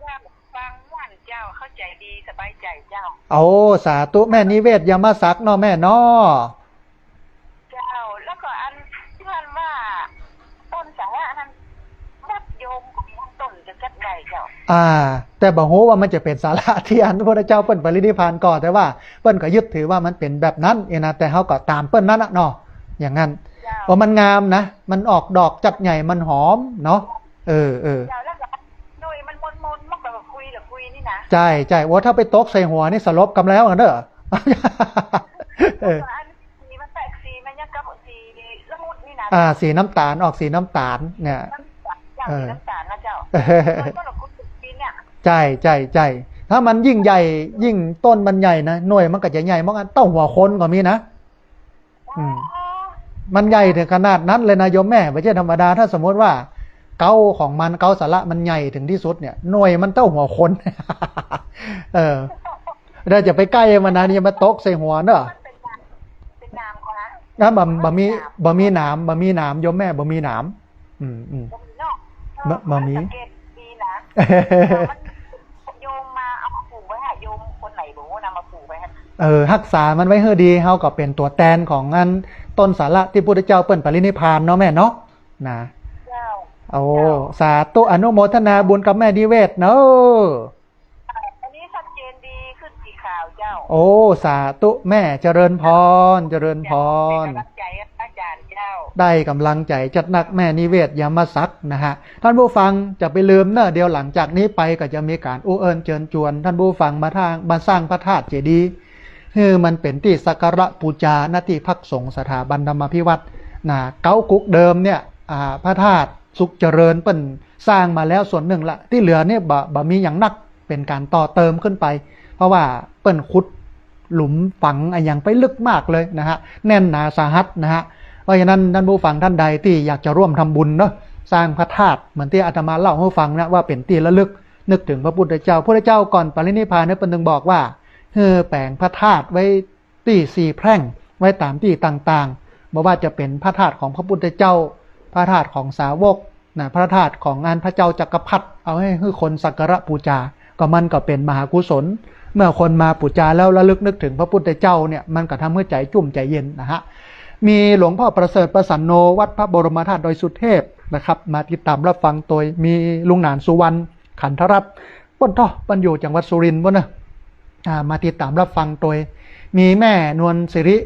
เจ้า ฟังม่วนเจ้า เข้าใจ๋ดี สบายใจ๋เจ้า โอ้ สาธุ แม่นิเวศยมศักดิ์เนาะแม่เนาะ เจ้า แล้วก็อันตี้ท่านว่าต้นสาระนั้น วัดโยมของต้นจะจัดได้เจ้า อ่า แต่บ่ฮู้ว่ามันจะเป๋นสาระตี้อันพระพุทธเจ้าเปิ้นปรินิพพานก่อ แต่ว่าเปิ้นก็ยึดถือว่ามันเป๋นแบบนั้นเองนะ แต่เฮาก็ต๋ามเปิ้นนั้นน่ะเนาะ อย่างนั้น เจ้า เพราะมันงามนะ มันออกดอกจัดใหญ่ มันหอมเนาะ เออ เออ เจ้า แล้วก็หน่วยมันมนๆ มันก็คุยกับคุยนี่นะ ใจ้ ใจ้ โอ้ ถ้าไปตกใส่หัวนี่สลบกำแล้วกันเด้อ เออ แล้วก็อัน สีมันแปลก สีมันยังกับสีละมุดนี่นะ อ่า สีน้ำต๋าล ออกสีน้ำต๋าลเนี่ย น้ำต๋าล อย่าง เออ สีน้ำต๋าลนะเจ้า เออ มันก็ละมุดสีเนี่ย ใจ้ ใจ้ ใจ้ ถ้ามันยิ่งใหญ่ ยิ่งต้นมันใหญ่นะ หน่วยมันก็จะใหญ่เหมือนกัน เต้าหัวคนก็มีนะ อืม อ๋อ มันใหญ่ถึงขนาดนั้นเลยนะโยมแม่ บ่ใจ้ธรรมดา ถ้าสมมติว่าเก๊าของมัน เก๊าสาระมันใหญ่ถึงตี้สุดเนี่ย หน่วยมันเต้าหัวคน เออ ถ้าจะไปใก้มันนะ นี่จะมาตกใส่หัวเนาะ มันเป๋นหนาม เป๋นหนามก่อนะ นะ บ่ บ่มี บ่มีหนาม บ่มีหนามโยมแม่ บ่มีหนาม อืม อืม บ่มีเนาะ บ่ บ่มี สังเกตดีนะ มันโยมมาเอามาปลูกไว้ฮะ โยมคนไหนบ่ฮู้นะ มาปลูกไว้ฮะ เออ ฮักษามันไว้หื้อดี เฮาก็เป๋นตั๋วแตนของอันต้นสาระตี้พุทธเจ้าเปิ้นปรินิพพานเนาะแม่เนาะ นะ เจ้า โอ้ เจ้า สาธุ อนุโมทนาบุญกับแม่นิเวศเนาะ อันนี้ชัดเจนดีขึ้นตี้ข่าวเจ้า โอ้ สาธุแม่ เจริญพร เจริญพร ได้ก๋ำลังใจ๋อาจ๋ารย์เจ้า ได้ก๋ำลังใจ๋จัดนักแม่นิเวศยมศักดิ์นะฮะ ท่านผู้ฟังจะไปลืมเนาะ เดี๋ยวหลังจากนี้ไปก็จะมีก๋านอู้เอิ้นเจิญจวนท่านผู้ฟังมาทาง มาสร้างพระธาตุเจดีย์ หื้อมันเป๋นตี้สักการะปู๋จา ณ ตี้พักสงฆ์สถาบันธรรมาภิวัตน์นะ เก๊ากุ๊กเดิมเนี่ย อ่า พระธาตุสุขเจริญเปิ้นสร้างมาแล้วส่วนนึ่งละ ตี้เหลือเนี่ยบ่ บ่มีหยังนัก เป๋นก๋านต่อเติมขึ้นไป เพราะว่าเปิ้นขุดหลุมฝังอะหยังไปลึกมากเลยนะฮะ แน่นหนาสาหัสนะฮะ เพราะฉะนั้นท่านผู้ฟังท่านใดตี้อยากจะร่วมทำบุญเนาะ สร้างพระธาตุเหมือนตี้อาตมาเล่าหื้อฟังนะ ว่าเป๋นตี้ระลึกนึกถึงพระพุทธเจ้า พุทธเจ้าก่อนปรินิพพานเนี่ยเปิ้นถึงบอกว่า หื้อแป๋งพระธาตุไว้ ตี้สี่แพร่งไว้ต๋ามตี้ต่างๆ บ่ว่าจะเป๋นพระธาตุของพระพุทธเจ้า พระธาตุของสาวกนะ พระธาตุของอันพระเจ้าจักรพรรดิ เอาหื้อ หื้อคนสักการะปู๋จา ก็มันก็เป๋นมหากุศล เมื่อคนมาปู๋จาแล้วระลึกนึกถึงพระพุทธเจ้าเนี่ย มันก็ทำหื้อใจ๋จุ่มใจ๋เย็นนะฮะ มีหลวงพ่อประเสริฐประสันโน วัดพระบรมธาตุดอยสุเทพนะครับ มาติดต๋ามรับฟังตวย มีลุงหนานสุวรรณ ขันธรัตน์ ป้นเต๊อะ ป้นอยู่จังหวัดสุรินทร์ป้นเน่อ อ่า มาติดต๋ามรับฟังตวย มีแม่นวลสิริ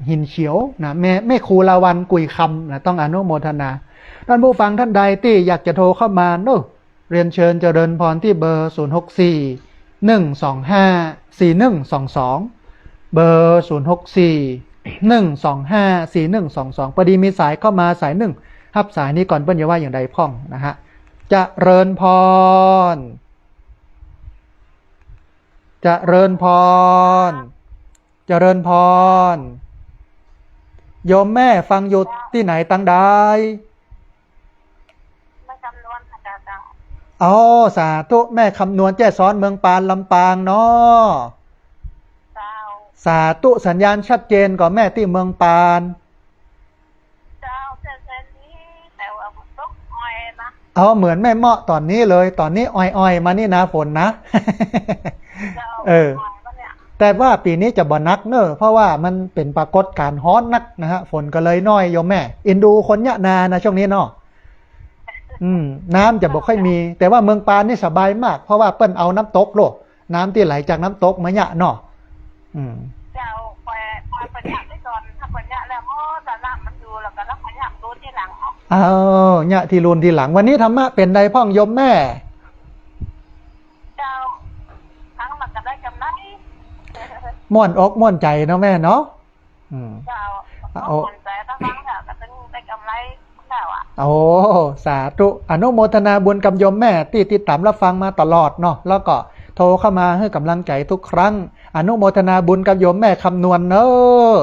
หินเขียวนะ แม่ แม่ครูลาวัลย์ กุยคำนะ ต้องอนุโมทนา ต้านผู้ฟังต้านใดตี้อยากจะโทรเข้ามาเนาะ เรียนเชิญเจริญพรตี้เบอร์ ศูนย์หกสี่ หนึ่งสองห้า สี่หนึ่งสองสอง เบอร์ ศูนย์หกสี่ หนึ่งสองห้า สี่หนึ่งสองสอง ปอดีมีสายเข้ามาสายนึ่ง ฮับสายนี้ก่อน เปิ้นจะว่าอย่างใดพ่องนะฮะ เจริญพร เจริญพร เจริญพร โยมแม่ฟังอยู่ตี้ไหนตังใด แม่คำนวณค่ะเจ้า อ๋อ สาธุ แม่คำนวณ แจ้ซ้อน เมืองปาน ลำปางเนาะ เจ้า สาธุ สัญญาณชัดเจนก่อแม่ตี้เมืองปาน เจ้า เส้นๆ นี้ แต่ว่ามันตกอ่อยนะ เอาเหมือนแม่เมาะต๋อนนี้เลย ต๋อนนี้อ่อยๆ มานี่นะ ฝนนะ เจ้า เออ อ่อยมาเนี่ย แต่ว่าปี๋นี้จะบ่หนักเน่อ เพราะว่ามันเป๋นปรากฏการณ์ฮ้อนนักนะฮะ ฝนก็เลยน้อยโยมแม่ อินดูคนเยียะนานะช่วงนี้เนาะ อืม น้ำจะบ่ค่อยมี แต่ว่าเมืองปานนี่สบายมาก เพราะว่าเปิ้นเอาน้ำตกโลด น้ำตี้ไหลจากน้ำตกมาเยียะเนาะ อืม เจ้า ไป ไปเยียะตี้ก่อน ถ้าไปเยียะแล้ว โอ้ สาระมันอยู่ แล้วก็เราไปเยียะดูนทีหลังเนาะ เออ เยียะตี้ลูนทีหลัง วันนี้ธรรมะเป๋นใดพ่องโยมแม่ เจ้า ทั้งมันก็ได้กำไร ม่วนอกม่วนใจ๋เนาะแม่เนาะ อืม เจ้า เอา ม่วนใจ๋ ถ้าฟังแล้วก็ต้องได้กำไรเจ้าอะ โอ้ สาธุ อนุโมทนาบุญกับโยมแม่ตี้ติดต๋ามรับฟังมาตลอดเนาะ แล้วก็โทรเข้ามาหื้อกำลังใจ๋ทุกครั้ง อนุโมทนาบุญกับโยมแม่คำนวณเน่อ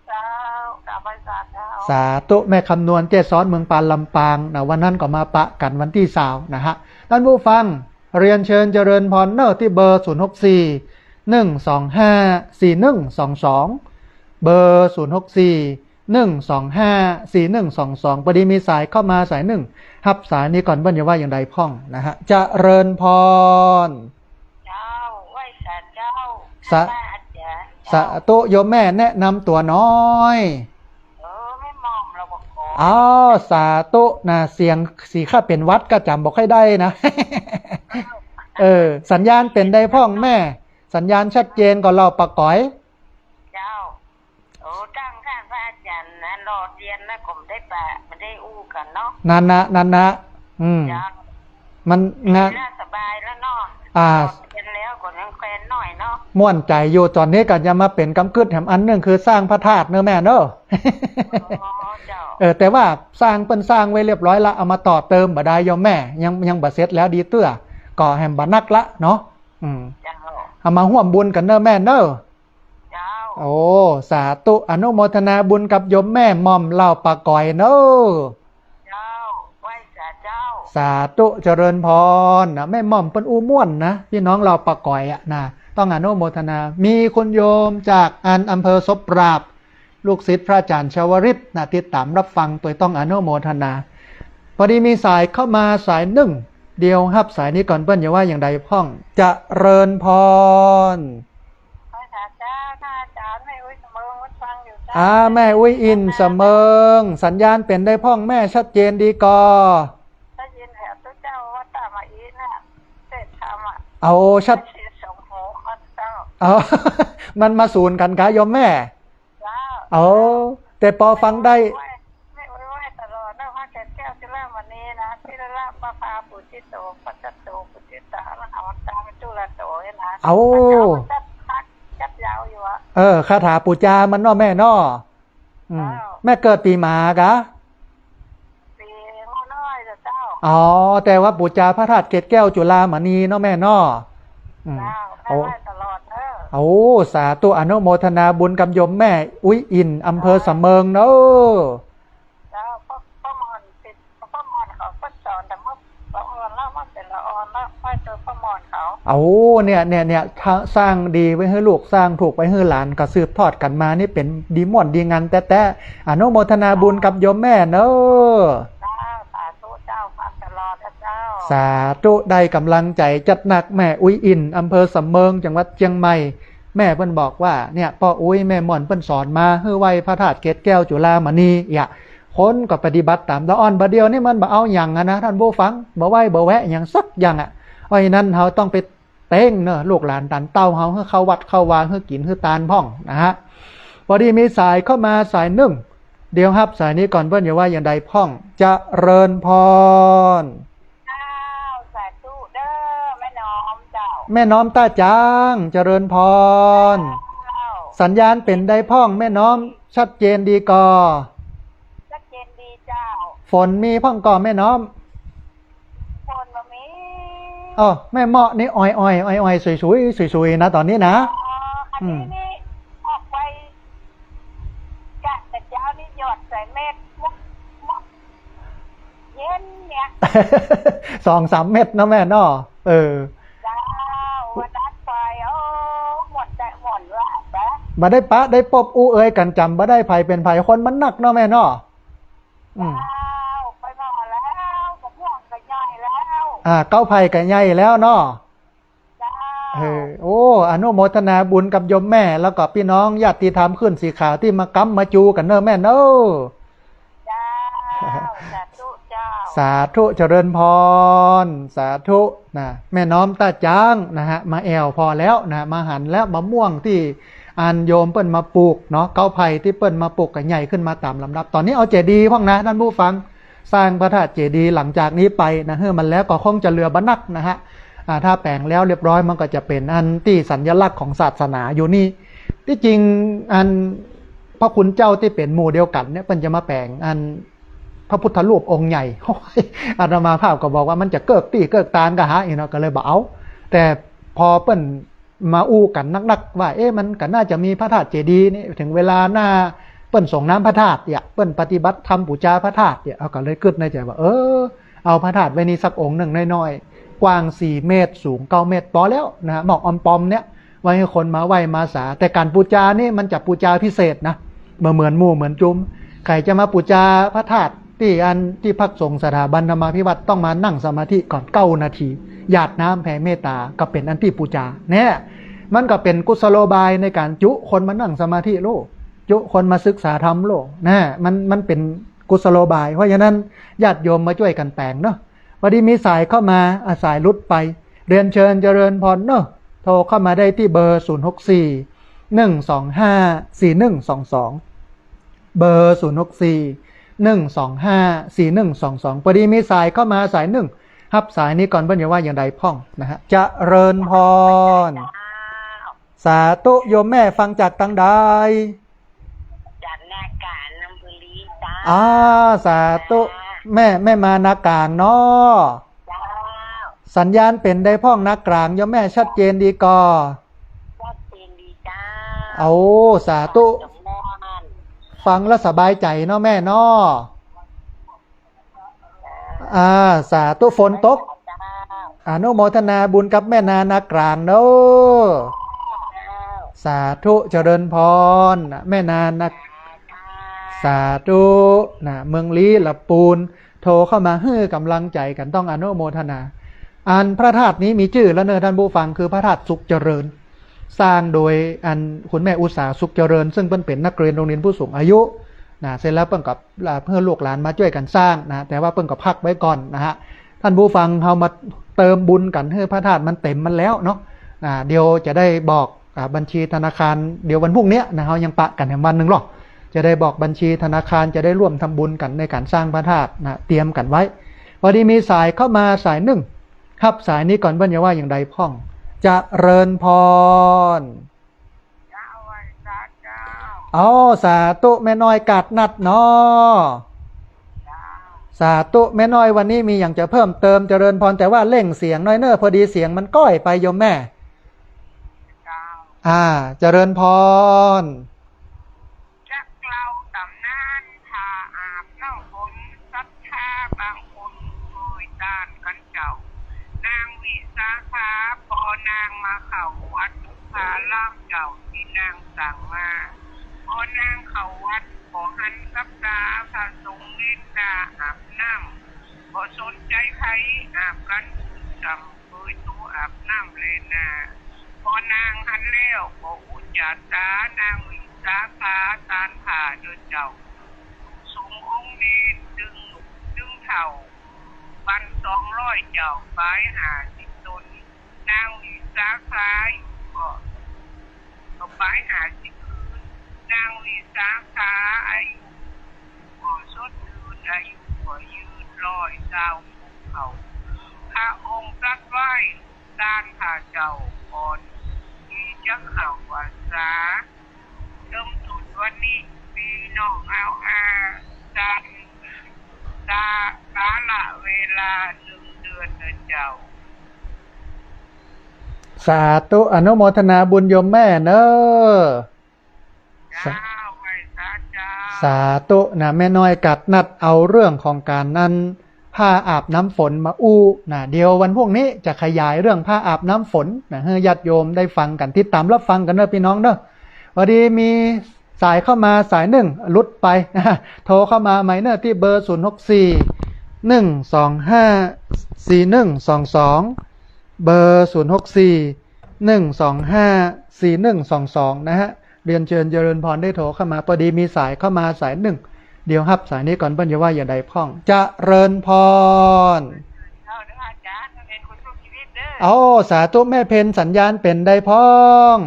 เจ้า กราบไหว้สาธุ สาธุ แม่คำนวณ แจ้ซ้อน เมืองปาน ลำปางนะ วันนั้นก็มาปะกั๋นวันตี้ซาวนะฮะ ต้านผู้ฟัง เรียนเชิญเจริญพรเน่อตี้เบอร์ ศูนย์หกสี่ หนึ่งสองห้า สี่หนึ่งสองสอง เบอร์ ศูนย์หกสี่ หนึ่งสองห้า สี่หนึ่งสองสอง ปอดีมีสายเข้ามาสายนึ่ง ฮับสายนี้ก่อน เปิ้นจะว่าอย่างใดพ่องนะฮะ เจริญพร เจ้า ไหว้สาเจ้า สา พระอาจ๋ารย์ สา เจ้า ธุ โยมแม่แนะนำตั๋วหน้อย เออ แม่หม่อม รปภ อ๋อ สาธุนะ เสียงสีข้าเป๋นหวัดก็จ๋ำบ่ค่อยได้นะ เออ สัญญาณเป๋นใดพ่องแม่ สัญญาณชัดเจนก่อเล่าปะก๋อย เจ้า โอ้ ตั้งต้านพระอาจ๋ารย์นะ รอเตียนนะ ก็บ่ได้ปะ บ่ได้อู้กั๋นเนาะ นั่นนะ นั่นนะ อืม เจ้า มันงะ เวลาสบายแล้วเนาะ อ่า รอเตียนแล้วก็ยังแควนหน้อยเนาะ ม่วนใจ๋อยู่ ต๋อนนี้ก็จะมาเป๋นกำกึ๊ดแหมอันนึ่ง คือสร้างพระธาตุเน่อแม่เน่อ อ๋อ เจ้า เออ แต่ว่าสร้างเปิ้นสร้างไว้เรียบร้อยละ เอามาต่อเติมบ่ได้โยมแม่ ยัง ยังบ่เสร็จแล้วดีเตื้อ ก็แหมบ่นักละเนาะ อืม เจ้า เอามาฮ่วมบุญกั๋นเน่อแม่เน่อ เจ้า โอ้ สาธุ อนุโมทนาบุญกับโยมแม่หม่อมเล่าปะก๋อยเน่อ เจ้า ไหว้สาเจ้า สาธุ เจริญพรนะ แม่หม่อมเปิ้นอู้ม่วนนะ ปี้น้องเล่าปะก๋อยอะนะ ต้องอนุโมทนา มีคุณโยมจากอันอำเภอศพปราบ ลูกศิษย์พระอาจ๋ารย์ชวริตนะ ติดต๋ามรับฟังตวย ต้องอนุโมทนา ปอดีมีสายเข้ามาสายนึ่ง เดี๋ยวฮับสายนี้ก่อน เปิ้นจะว่าอย่างใดพ่อง เจริญพร ไหว้สาเจ้า พระอาจ๋ารย์ แม่อุ๊ยเสมิง ฟังอยู่เจ้า อ่า แม่อุ๊ยอินเสมิง สัญญาณเป๋นใดพ่องแม่ ชัดเจนดีก่อ ได้ยินแหม ตุ๊เจ้าวัดต้าหมาอีนะ เทศน์ธรรมอะ เอาชัด เทศน์สองหูข้าเจ้า เอา มันมาสูนกั๋นกาโยมแม่ เจ้า เอา แต่ปอฟังได้ ไหว้ ไหว้ ไหว้ตลอดนะ พระเกศแก้วจุฬามณีนะ พิรละปะพาปุจิโต ปัจจโต ปุจิตา อรหันตา จุลโต นี่นะ เอา พระเจ้ามันจัดพักจัดยาวอยู่อะ เออ คาถาปู๋จามันเนาะแม่เนาะ อืม เจ้า แม่เกิดปี๋หมากะ ปี๋งอน้อยเจ้า อ๋อ แต่ว่าปู๋จาพระธาตุเกศแก้วจุฬามณีเนาะแม่เนาะ อืม เจ้า โอ้ ไหว้ตลอดเด้อ โอ้ สาธุ อนุโมทนาบุญกับโยมแม่อุ๊ยอิน อำเภอเสมิงเนาะ เจ้า ป้อ ป้อหม่อนติด ป้อหม่อนเขาก็สอนแต่เมื่อละอ่อนแล้ว เมื่อเป๋นละอ่อนแล้ว ไหว้ตวยป้อหม่อนเขา โอ้ เนี่ย เนี่ย เนี่ย ถ้าสร้างดีไว้หื้อลูก สร้างถูกไว้หื้อหลาน ก็สืบทอดกั๋นมา นี่เป๋นดีม่วนดีงานแต๊ๆ อนุโมทนาบุญกับโยมแม่เนาะ เจ้า สาธุเจ้า มาตลอดนะเจ้า สาธุ ได้กำลังใจ๋จัดหนัก แม่อุ๊ยอิน อำเภอเสมิง จังหวัดเจียงใหม่ แม่เปิ้นบอกว่า เนี่ย ป้ออุ๊ยแม่ม่อนเปิ้นสอนมา หื้อไหว้พระธาตุเกศแก้วจุฬามณี เยียะ คนก็ปฏิบัติต๋ามตะอ่อน บ่าเดี่ยวนี้มันบ่เอาหยังอะนะ ท่านผู้ฟัง บ่ไหว้บ่แวะหยังสักอย่างอะ เพราะฉะนั้นเฮาต้องไปเต๊งเนาะ ลูกหลานต๋านเต้าเฮา หื้อเข้าวัดเข้าวา หื้อกิ๋นหื้อตานพ่องนะฮะ พอดีมีสายเข้ามาสายนึ่ง เดี๋ยวฮับสายนี้ก่อน เปิ้นจะว่าอย่างใดพ่อง เจริญพร เจ้า สาธุเด้อ แม่น้อมเจ้า แม่น้อมต้าจาง เจริญพร เจ้า สัญญาณเป๋นใดพ่องแม่น้อม ชัดเจนดีก่อ ชัดเจนดีเจ้า ฝนมีพ่องก่อแม่น้อม ฝนบ่มี อ้อ แม่เมาะนี่อ่อยๆ อ่อยๆ สุยๆ สุยๆ นะ ต๋อนนี้นะ อ๋อ อันนี้ อืม นี่ออกไป กะแต่เจ๊านี่หยอดใส่เม็ด มุก มุก เย็นเนี่ย สองสามเม็ดเนาะแม่เนาะ เออ เจ้า วันนั้นไป โอ้ หมดแต่หมดละ บ่ได้ปะได้ปบอู้เอยกั๋น จ๋ำบ่ได้ใผเป๋นใผ คนมันนักเนาะแม่เนาะ อืม เจ้า ไปหมดแล้ว มะม่วงก็ใหญ่แล้ว อ่า เก๊าไผ่ก็ใหญ่แล้วเนาะ เจ้า เออ โอ้ อนุโมทนาบุญกับโยมแม่ แล้วก็ปี้น้องญาติธรรมขึ้นสีขาวตี้มาก๊ำมาจูกั๋นเน่อแม่เน่อ เจ้า สาธุเจ้า สาธุ เจริญพร สาธุนะ แม่น้อมต้าจางนะฮะ มาแอ่วผ่อแล้วนะ มาหันแล้วมะม่วงตี้อันโยมเปิ้นมาปลูกเนาะ เก๊าไผ่ตี้เปิ้นมาปลูกก็ใหญ่ขึ้นมาต๋ามลำดับ ต๋อนนี้เอาเจดีย์พ่องนะ ท่านผู้ฟัง สร้างพระธาตุเจดีย์หลังจากนี้ไปนะ หื้อมันแล้วก็คงจะเหลือบ่นักนะฮะ อ่า ถ้าแป๋งแล้วเรียบร้อย มันก็จะเป๋นอันตี้สัญลักษณ์ของศาสนาอยู่นี่ ตี้จริงอันพระคุณเจ้าตี้เป๋นหมู่เดียวกั๋นเนี่ย เปิ้นจะมาแป๋งอันพระพุทธรูปองค์ใหญ่ อาตมาภาพก็บอกว่ามันจะเกิกตี้เกิกตานกะหาอี้เนาะ ก็เลยบ่เอา แต่พอเปิ้น มาอู้กั๋นนักๆ ว่า เอ๊ะ มันก็น่าจะมีพระธาตุเจดีย์นี่ เถิงเวลาหน้าเปิ้นสรงน้ำพระธาตุเนี่ย เปิ้นปฏิบัติธรรมปู๋จาพระธาตุเนี่ย เฮาก็เลยกึ๊ดในใจ๋ว่า เออ เอาพระธาตุไว้นี่สักองค์หนึ่งน้อยๆ กว้างสี่เมตร สูงเก้าเมตร ปอแล้วนะฮะ หมอกออมปอมเนี่ย ไว้หื้อคนมาไหว้มาสา แต่ก๋านปู๋จานี่มันจะปู๋จาพิเศษนะ บ่เหมือนหมู่เหมือนจุม ใผจะมาปู๋จาพระธาตุตี้อันตี้พักสงฆ์สถาบันธรรมาภิวัตน์ ต้องมานั่งสมาธิก่อนเก้านาที หยาดน้ำแผ่เมตต๋า ก็เป๋นอันตี้ปู๋จา เนี่ย มันก็เป๋นกุศโลบายในก๋านจุคนมานั่งสมาธิโลก จุคนมาศึกษาธรรมโลก นะ มัน มันเป๋นกุศโลบาย เพราะฉะนั้นญาติโยมมาจ้วยกั๋นแป๋งเนาะ พอดีมีสายเข้ามา อ่ะ สายหลุดไป เรียนเชิญเจริญพรเนาะ โทรเข้ามาได้ตี้เบอร์ ศูนย์หกสี่ หนึ่งสองห้า สี่หนึ่งสองสอง เบอร์ ศูนย์หกสี่ หนึ่งสองห้า สี่หนึ่งสองสอง พอดีมีสายเข้ามาสายนึ่ง ฮับสายนี้ก่อน เปิ้นจะว่าอย่างใดพ่องนะฮะ เจริญพร สาธุ โยมแม่ฟังจากตางใด จากนาก๋าง นนทบุรีเจ้า อ่า สาธุ เจ้า แม่ แม่มานาก๋างเนาะ เจ้า สัญญาณเป๋นใดพ่องนาก๋าง โยมแม่ ชัดเจนดีก่อ ชัดเจนดีเจ้า โอ้ สาธุ ฟังแล้วสบายใจ๋เนาะแม่เนาะ อ่า สาธุ ฝนตก อนุโมทนาบุญกับแม่นานาก๋างเนาะ สาธุ เจริญพร แม่นานา สาธุ นะ เมืองลี้ละปูน โทรเข้ามาหื้อก๋ำลังใจ๋กั๋น ต้องอนุโมทนา อันพระธาตุนี้มีจื้อแล้วเนาะท่านผู้ฟัง คือพระธาตุสุขเจริญ สร้างโดยอันคุณแม่อุษาสุขเจริญ ซึ่งเปิ้นเป๋นนักเรียนโรงเรียนผู้สูงอายุ นะ เสร็จแล้วเปิ้นก็ อ่า หื้อลูกหลานมาจ้วยกั๋นสร้างนะ แต่ว่าเปิ้นก็พักไว้ก่อนนะฮะ ท่านผู้ฟัง เฮามาเติมบุญกั๋นหื้อพระธาตุมันเต๋มมันแล้วเนาะ อ่า เดี๋ยวจะได้บอก อ่า บัญชีธนาคาร เดี๋ยววันพรุ่งเนี้ยนะ เฮายังปะกั๋นแหมวันนึ่งหรอก จะได้บอกบัญชีธนาคาร จะได้ร่วมทำบุญกั๋นในก๋านสร้างพระธาตุนะ เตรียมกั๋นไว้ พอดีมีสายเข้ามาสายนึ่ง ฮับสายนี้ก่อน เปิ้นจะว่าอย่างใดพ่อง เจริญพร เจ้า ไหว้สาเจ้า เอา สาธุ แม่น้อยกาดนัดเนาะ เจ้า สาธุ แม่น้อย วันนี้มีหยังจะเพิ่มเติม เจริญพร แต่ว่าเร่งเสียงหน้อยเน่อ พอดีเสียงมันก้อยไปโยมแม่ เจ้า อ่า เจริญพร จักเล่าต๋ำนาน ผ้าอาบน้ำฝน ศรัทธาบางคนเกยต้านกั๋นเจ้า นางวิสาขา ปอนางมาเข้าวัด ผ้าลามเจ้าตี้นางสั่งมา ปอนางเข้าวัด บ่หันกับต๋า พระสงฆ์เน้นหน้าอาบน้ำ บ่สนใจ๋ใผ อาบกั๋นซุ่มซ่ำ เกยตั๋วอาบน้ำแลนา ปอนางหันแล้วก็อุจจาตา นางวิสาขาต้านผ้าเจ้า สงฆ์องค์นี้ตึง ตึงเฒ่า ปันสองร้อยเจ้า ป๋ายห้าสิบตน นางวิสาขาอยู่ก็ ก็ป๋ายห้าสิบคืน นางวิสาขาอายุก็สดชื่น อายุก็ยืน ร้อยซาวขวบเข้า พระองค์ตรัสไหว้ต้านผ้าเจ้าก่อนตี้จะเข้าพรรษา เริ่มต้นวันนี้ ปี้น้องเอาอาจารย์ ตา กาละเวลาหนึ่งเดือนนะเจ้า สาธุ อนุโมทนาบุญโยมแม่เนอะ สา เจ้า ไหว้สาเจ้า สาธุนะ แม่น้อยกัดนัดเอาเรื่องของก๋านนั้น ผ้าอาบน้ำฝนมาอู้นะ เดี๋ยววันพรุ่งนี้จะขยายเรื่องผ้าอาบน้ำฝนนะ หื้อญาติโยมได้ฟังกั๋น ติดต๋ามรับฟังกั๋นเนอะปี้น้องเนอะ พอดีมีสายเข้ามาสายนึ่ง หลุดไปนะ โทรเข้ามาใหม่เนอะ ตี้เบอร์ ศูนย์หกสี่ หนึ่งสองห้า สี่หนึ่งสองสอง เบอร์ ศูนย์หกสี่ หนึ่งสองห้า สี่หนึ่งสองสอง นะฮะ เรียนเชิญเจริญพรได้โทรเข้ามา พอดีมีสายเข้ามาสายนึ่ง เดี๋ยวฮับสายนี้ก่อน เปิ้นจะว่าอย่างใดพ่อง เจริญพร เจ้าเด้ออาจารย์ แม่เพ็ญคนสู้ชีวิตเด้อ โอ้ สาธุ แม่เพ็ญ สัญญาณเป๋นใดพ่อง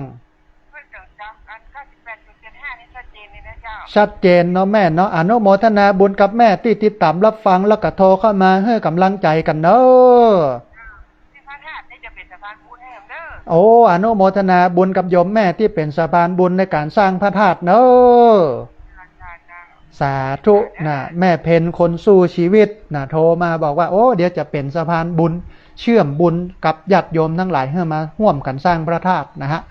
เปิ้นจะจำอัน เก้าสิบแปดจุดเจ็ดห้า นี่ชัดเจนเลยนะเจ้า ชัดเจนเนาะแม่เนาะ อนุโมทนาบุญกับแม่ตี้ติดต๋ามรับฟัง แล้วก็โทรเข้ามาหื้อกำลังใจ๋กั๋นเนอะ สร้างพระธาตุนี่จะเป๋นสะพานบุญหื้อเด้อ โอ้ อนุโมทนาบุญกับโยมแม่ตี้เป๋นสะพานบุญในก๋านสร้างพระธาตุเนอะ สาธุนะ แม่เพ็ญคนสู้ชีวิตนะ โทรมาบอกว่า โอ้ เดี๋ยวจะเป๋นสะพานบุญ เชื่อมบุญกับญาติโยมตังหลายหื้อมาฮ่วมกั๋นสร้างพระธาตุนะฮะ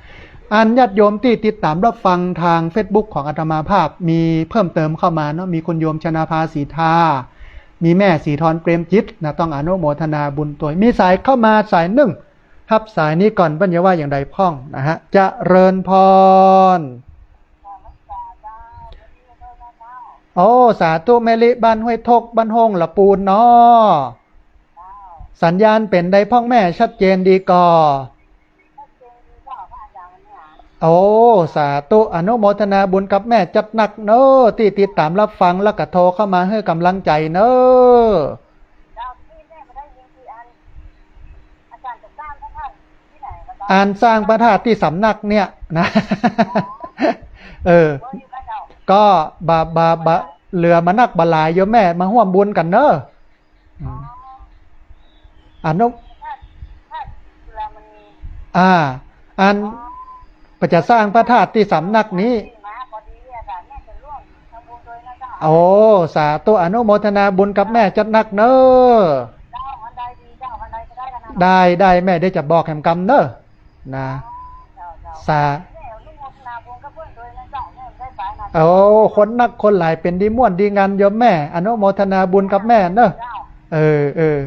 อันญาติโยมตี้ติดต๋ามรับฟังตางเฟซบุ๊กของอาตมาภาพ มีเพิ่มเติมเข้ามาเนาะ มีคุณโยมชนาภา ศรีทา มีแม่ศรีธร เปรมจิตนะ ต้องอนุโมทนาบุญตวย มีสายเข้ามาสายนึ่ง ฮับสายนี้ก่อน เปิ้นจะว่าอย่างใดพ่องนะฮะ เจริญพร โอ้ สาธุ แม่ลิ บ้านห้วยทก บ้านโฮ่งละปูนเนาะ สัญญาณเป๋นใดพ่องแม่ ชัดเจนดีก่อ โอ้ สาธุ อนุโมทนาบุญกับแม่จัดหนักเนอะ ตี้ติดต๋ามรับฟัง แล้วก็โทรเข้ามาหื้อกำลังใจ๋เนอะ เจ้า ตี้แม่ก็ได้ยินตี้อัน อาจารย์จะสร้างพระธาตุตี้ไหนก็ได้ อันสร้างพระธาตุตี้สำนักเนี่ยนะ เออ ก็บ่า บ่า บ่า เหลือบ่านักบ่าหลายโยมแม่ มาฮ่วมบุญกั๋นเนอะ อืม อนุ อ่า อัน เปิ้นจะสร้างพระธาตุตี้สำนักนี้ โอ้ สาธุ อนุโมทนาบุญกับแม่จัดหนักเนอะ ได้ ได้แม่ เดี๋ยวจะบอกแหมกำเนอะ นะ สา โอ้ คนนักคนหลายเป๋นดีม่วนดีงันโยมแม่ อนุโมทนาบุญกับแม่เนอะ เออ เออ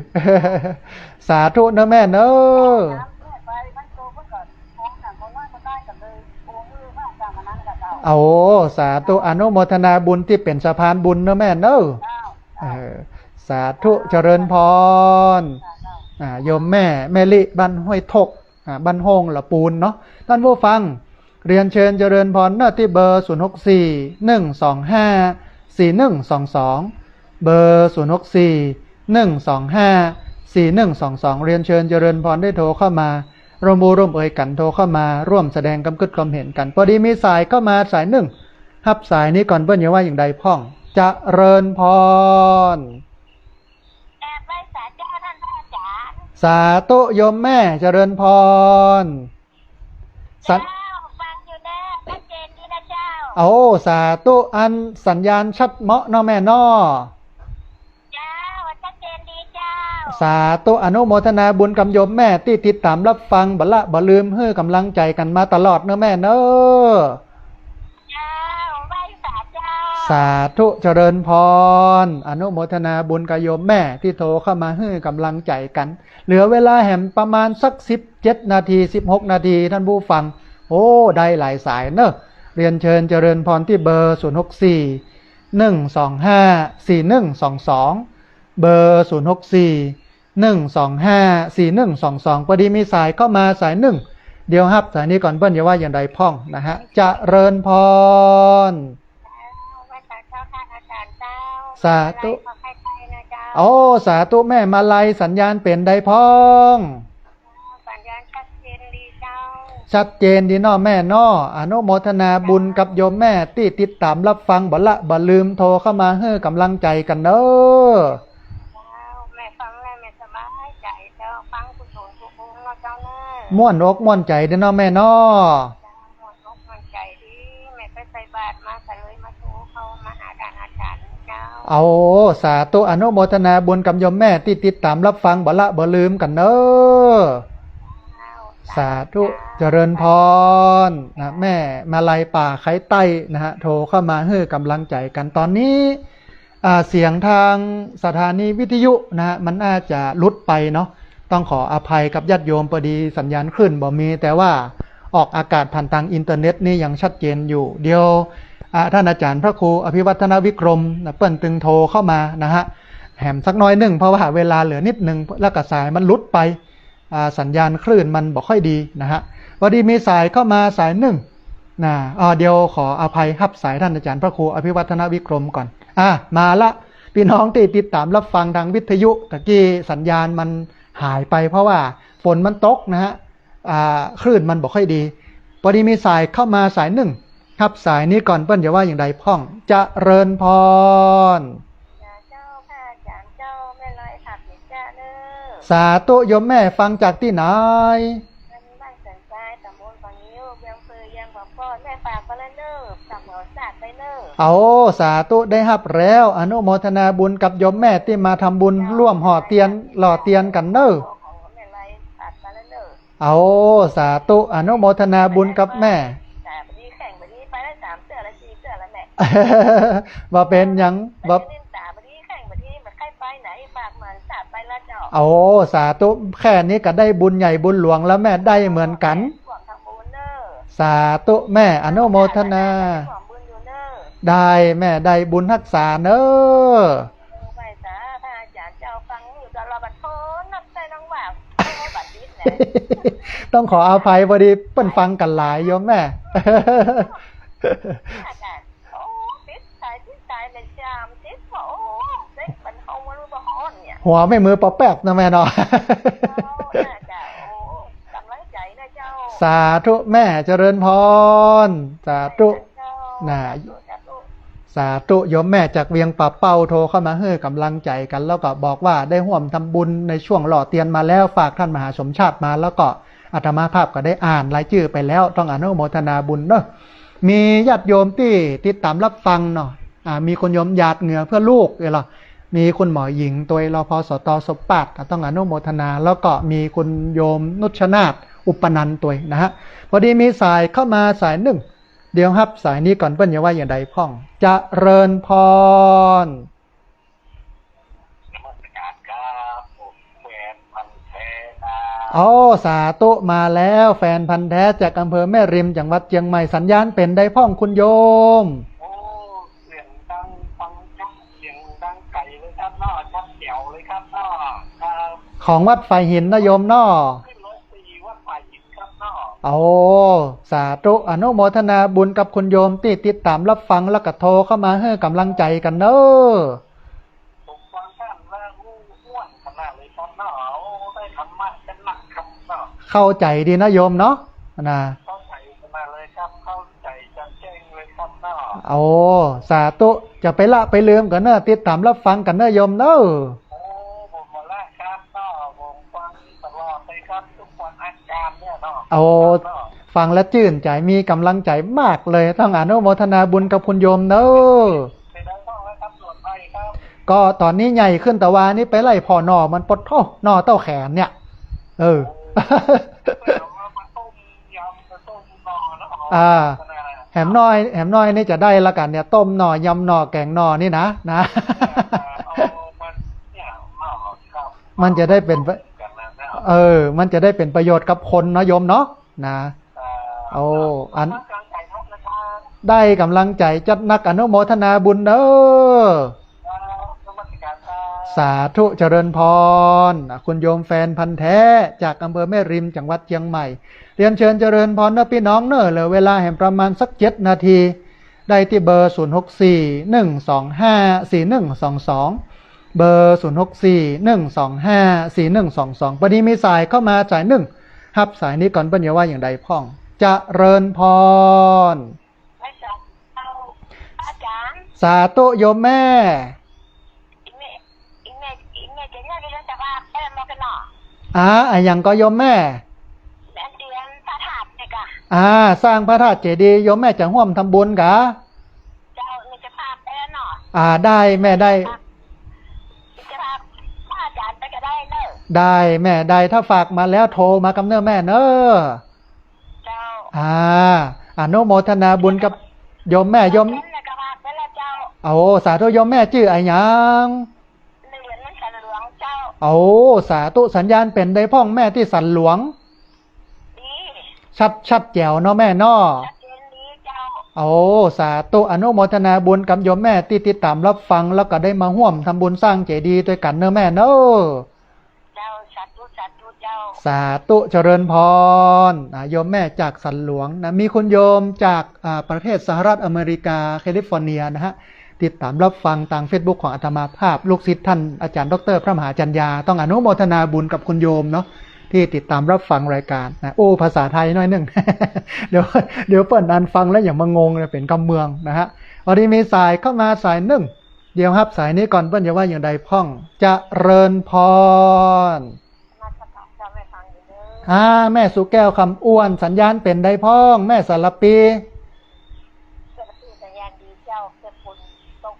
สาธุเนอะแม่เนอะ โอ้ สาธุ อนุโมทนาบุญตี้เป๋นสะพานบุญเนอะแม่เนอะ เออ สาธุ เจริญพร อ่า โยมแม่ แม่ลิ บ้านห้วยทก อ่า บ้านโฮ่งละปูนเนาะ ท่านผู้ฟัง เรียนเชิญเจริญพรเนอะ ตี้เบอร์ ศูนย์หกสี่ หนึ่งสองห้า สี่หนึ่งสองสอง เบอร์ ศูนย์หกสี่ หนึ่งสองห้า สี่หนึ่งสองสอง เรียนเชิญเจริญพรได้โทรเข้ามา ร่วมอู้ร่วมเอยกั๋น โทรเข้ามาร่วมแสดงความกึ๊ดความเห็นกั๋น พอดีมีสายเข้ามาสายนึ่ง ฮับสายนี้ก่อน เปิ้นจะว่าอย่างใดพ่อง เจริญพร กราบไหว้สาเจ้าท่านพระอาจารย์ สาธุโยมแม่ เจริญพร สา เจ้า ฟังอยู่นะ ชัดเจนดีนะเจ้า โอ้ สาธุ อันสัญญาณชัดเหมาะเนาะแม่เนาะ เจ้า ชัดเจนดีเจ้า สาธุ อนุโมทนาบุญกับโยมแม่ตี้ติดต๋ามรับฟัง บ่ละบ่ลืม หื้อกำลังใจ๋กั๋นมาตลอดเนอะแม่เนอะ เจ้า ไหว้สาเจ้า สาธุ เจริญพร อนุโมทนาบุญกับโยมแม่ตี้โทรเข้ามาหื้อกำลังใจ๋กั๋น เหลือเวลาแหมประมาณสักสิบเจ็ดนาที สิบหกนาที ท่านผู้ฟัง โอ้ ได้หลายสายเนอะ เรียนเชิญเจริญพรตี้เบอร์ ศูนย์หกสี่ หนึ่งสองห้า สี่หนึ่งสองสอง เบอร์ ศูนย์หกสี่ หนึ่งสองห้า สี่หนึ่งสองสอง พอดีมีสายเข้ามาสายนึ่ง เดี๋ยวฮับสายนี้ก่อน เปิ้นจะว่าอย่างใดพ่องนะฮะ เจริญพร เมตตาเจ้าค่ะอาจารย์เจ้า สาธุ ขอให้ไปนะเจ้า โอ้ สาธุแม่มาลัย สัญญาณเป๋นใดพ่อง สัญญาณชัดเจนดีเจ้า ชัดเจนดีเนาะแม่เนาะ อนุโมทนาบุญกับโยมแม่ตี้ติดต๋ามรับฟัง บ่ละบ่ลืมโทรเข้ามาหื้อกำลังใจ๋กั๋นเน้อ เจ้า แม่ฟังแล้วแม่สบายใจ๋เจ้า ฟังกู้โตกู้องค์เนาะเจ้าเน้อ ม่วนอกม่วนใจ๋ดีเนาะแม่เนาะ เจ้า ม่วนอกม่วนใจ๋ดี แม่ไปใส่บาตรมาก็เลยมาโทรเข้ามาหาท่านอาจารย์เจ้า เอา สาธุ อนุโมทนาบุญกับโยมแม่ตี้ติดต๋ามรับฟัง บ่ละบ่ลืมกั๋นเน้อ เจ้า สาธุ สาธุ เจริญพรนะ แม่มาลัยป่าไคใต้นะฮะ โทรเข้ามาหื้อกำลังใจ๋กั๋น ต๋อนนี้ อ่า เสียงตางสถานีวิทยุนะฮะ มันอาจจะหลุดไปเนาะ ต้องขออภัยกับญาติโยม ปอดีสัญญาณคลื่นบ่มี แต่ว่าออกอากาศผ่านตางอินเทอร์เน็ตนี่ยังชัดเจนอยู่ เดี๋ยว อ่า ท่านอาจารย์พระครูอภิวัฒนวิกรมนะ เปิ้นตึงโทรเข้ามานะฮะ แหมสักน้อยนึ่ง เพราะว่าเวลาเหลือนิดนึ่ง แล้วก็สายมันหลุดไป อ่า สัญญาณคลื่นมันบ่ค่อยดีนะฮะ ปอดีมีสายเข้ามาสายนึ่งนะ อ่า เดี๋ยวขออภัย ฮับสายท่านอาจารย์พระครูอภิวัฒนวิกรมก่อน อ่า มาละ ปี้น้องตี้ติดต๋ามรับฟังตางวิทยุ ตะกี้สัญญาณมันหายไป เพราะว่าฝนมันตกนะฮะ อ่า คลื่นมันบ่ค่อยดี ปอดีมีสายเข้ามาสายนึ่ง ฮับสายนี้ก่อน เปิ้นจะว่าอย่างใดพ่อง เจริญพร เจ้าค่ะ อาจารย์เจ้า แม่ลัย สาธุเจ้าเน้อ สาธุ โยมแม่ฟังจากตี้ไหน บ้านสันทราย ตำบลปะงิ้ว อำเภอเวียงป่าป้อ แม่ฝากไปแล้วเน้อ สามร้อยสาดไปเน้อ เอา สาธุ ได้ฮับแล้ว อนุโมทนาบุญกับโยมแม่ตี้มาทำบุญร่วมห่อเตียน หล่อเตียนกั๋นเน้อ ของแม่ลัยฝากไปแล้วเน้อ เอา สาธุ อนุโมทนาบุญกับแม่ สาธุ แข่งวันนี้ไปได้สามเตื้อละสี่เตื้อละแม่ บ่เป๋นหยัง บ่ นินตาวันนี้แข่งวันนี้มันใครไปไหนฝากมันสาดไปละเจ้า โอ้ สาธุ แค่นี้ก็ได้บุญใหญ่บุญหลวงแล้วแม่ ได้เหมือนกั๋น ร่วมทำบุญเน้อ สาธุแม่ อนุโมทนา ร่วมบุญอยู่เน้อ ได้แม่ ได้บุญฮักษาเน้อ เออ ไหว้สาพระอาจารย์เจ้าฟังอยู่ตลอดบัดโทนับใส่น้องว่า โอ้ บัดนี้แหละ ต้องขออภัย พอดีเปิ้นฟังกั๋นหลายโยมแม่ อาจารย์ โอ้ ติดสาย ติดสายเลยจาม ติดว่า โอ้ เด็กมันเอามันบ่ฮ้อนเนี่ย หัวไม่มือปอแป๊บนะแม่เนาะ เจ้า น่าจะ โอ้ กำลังใจ๋นะเจ้า สาธุแม่ เจริญพร สาธุ เจ้า น่ะ สาธุ สาธุ สาธุ โยมแม่จากเวียงป่าเป้าโทรเข้ามาหื้อกำลังใจ๋กั๋น แล้วก็บอกว่าได้ฮ่วมทำบุญในช่วงหล่อเตียนมาแล้ว ฝากท่านมหาสมชาติมา แล้วก็อาตมาภาพก็ได้อ่านรายจื้อไปแล้ว ต้องอนุโมทนาบุญเนาะ มีญาติโยมตี้ติดต๋ามรับฟังเนาะ อ่า มีคุณโยมหยาดเหงื่อเพื่อลูกเออเหรอ มีคุณหมอหญิงตวย รพสต สมปาตร ก็ต้องอนุโมทนา แล้วก็มีคุณโยมนุชนาถ อุปนันท์ตวยนะฮะ พอดีมีสายเข้ามาสายนึ่ง เดี๋ยวฮับสายนี้ก่อน เปิ้นจะว่าอย่างใดพ่อง เจริญพร นมัสการครับ ผมแฟนพันธุ์แท้นะ โอ้ สาธุ มาแล้ว แฟนพันธุ์แท้จากอำเภอแม่ริม จังหวัดเจียงใหม่ สัญญาณเป๋นใดพ่องคุณโยม โอ้ เสียงดังฟังชัด เสียงดังไกลเลยครับเนาะ ชัดแจ๋วเลยครับเนาะ ครับ ของวัดฝายหินนะโยมเนาะ ขึ้นร้อยสี่วัดฝายหิน ครับเนาะ โอ้ สาธุ อนุโมทนาบุญกับคุณโยมตี้ติดต๋ามรับฟังแล้วก็โทรเข้ามาหื้อกำลังใจ๋กั๋นเน้อ ผมฟังท่านแล้วม่วนขนาดเลยครับเนาะ โอ้ ได้ธรรมะกันนักครับเนาะ เข้าใจ๋ดีนะโยมเนาะ นะ เข้าใจ๋ขนาดเลยครับ เข้าใจ๋แจ่มแจ้งเลยครับเนาะ โอ้ สาธุ จะไปละไปลืมกั๋นเน้อ ติดต๋ามรับฟังกั๋นเน้อโยมเน้อ โอ้ ผมบ่ละครับเนาะ ผมฟังตลอดเลยครับ ทุกวันอังคารเนี่ยเนาะ โอ้ ครับเนาะ ฟังแล้วจื้นใจ๋ มีกำลังใจ๋มากเลย ต้องอนุโมทนาบุญกับคุณโยมเน้อ เป็นไงบ้างแล้วครับ ส่วนไทยครับ ก็ต๋อนนี้ใหญ่ขึ้น แต่ว่านี่ไปไล่ผ่อหน่อมันปดโธ่ หน่อเต้าแขนเนี่ย เออ โอ้ เอามาต้มยำ มาต้มหน่อเนาะ อ่า ขนาดนั้น แหมน้อย แหมน้อยนี่จะได้ละกั๋นเนี่ย ต้มหน่อ ยำหน่อ แก๋งหน่อนี่นะ นะ เอามันเนี่ย หน่อครับ มันจะได้เป๋น กันนะ เออ มันจะได้เป๋นประโยชน์กับคนเนาะโยมเนาะ นะ อ่า โอ้ อัน ได้กำลังใจ๋จัดนัก อนุโมทนาบุญเน้อ ครับ นมัสการครับ สาธุเจริญพร อ่ะ คุณโยมแฟนพันธุ์แท้จากอำเภอแม่ริมจังหวัดเชียงใหม่ เรียนเชิญเจริญพรเนอะพี่น้องเนอะ เหลือเวลาแหมประมาณสักเจ็ดนาที ได้ตี้เบอร์ ศูนย์หกสี่ หนึ่งสองห้า สี่หนึ่งสองสอง เบอร์ ศูนย์หกสี่ หนึ่งสองห้า สี่หนึ่งสองสอง พอดีมีสายเข้ามาสายนึ่ง ฮับสายนี้ก่อน เปิ้นจะว่าอย่างใดพ่อง เจริญพร ไม่ทราบ อาจารย์ สาธุโยมแม่ อีแม่ อีแม่ อีแม่จะเนี่ยเรื่องจะว่าแป้งมากันเนาะ อ่า อะหยังก็โยมแม่ แม่เตียนพระธาตุเนี่ยกะ อ่า สร้างพระธาตุเจดีย์ โยมแม่จะฮ่วมทำบุญกะ เจ้า มีเจ้าภาพไปแล้วเนาะ อ่า ได้แม่ได้ มีเจ้าภาพ พระอาจารย์ไปก็ได้เนอะ ได้แม่ได้ ถ้าฝากมาแล้วโทรมากำเนอะแม่เนอะ เจ้า อ่า อนุโมทนาบุญกับโยมแม่ โยม เจ้า ก็ฝากไปแล้วเจ้า โอ้ สาธุ โยมแม่จื้ออะหยัง เหรียญมันสันหลวงเจ้า โอ้ สาธุ สัญญาณเป๋นใดพ่องแม่ตี้สันหลวง ดี ชัด ชัดแจ๋วเนาะแม่เนาะ ชัดเจนดีเจ้า โอ้ สาธุ อนุโมทนาบุญกับโยมแม่ตี้ติดตามรับฟัง แล้วก็ได้มาฮ่วมทำบุญสร้างเจดีย์ตวยกั๋นเนอะแม่เนอะ เจ้า สาธุ สาธุเจ้า สาธุ เจริญพร อ่า โยมแม่จากสันหลวงนะ มีคุณโยมจาก อ่า ประเทศสหรัฐอเมริกา แคลิฟอร์เนียนะฮะ ติดตามรับฟังตางเฟซบุ๊กของอาตมาภาพ ลูกศิษย์ท่านอาจารย์ด็อกเตอร์พระมหาจัญญา ต้องอนุโมทนาบุญกับคุณโยมเนาะ ตี้ติดตามรับฟังรายการนะ โอ้ ภาษาไทยหน้อยนึ่ง เดี๋ยว เดี๋ยวเปิ้นอ่านฟังแล้วอย่ามางงนะ เป๋นกำเมืองนะฮะ พอดีมีสายเข้ามาสายนึ่ง เดี๋ยวฮับสายนี้ก่อน เปิ้นจะว่าอย่างใดพ่อง เจริญพร นมัสการเจ้าแม่ฟังอยู่เด้อ อ่า แม่สุแก้วคำอ้วน สัญญาณเป๋นใดพ่อง แม่สารปี สารปีสัญญาณดีเจ้า แต่ฝนตก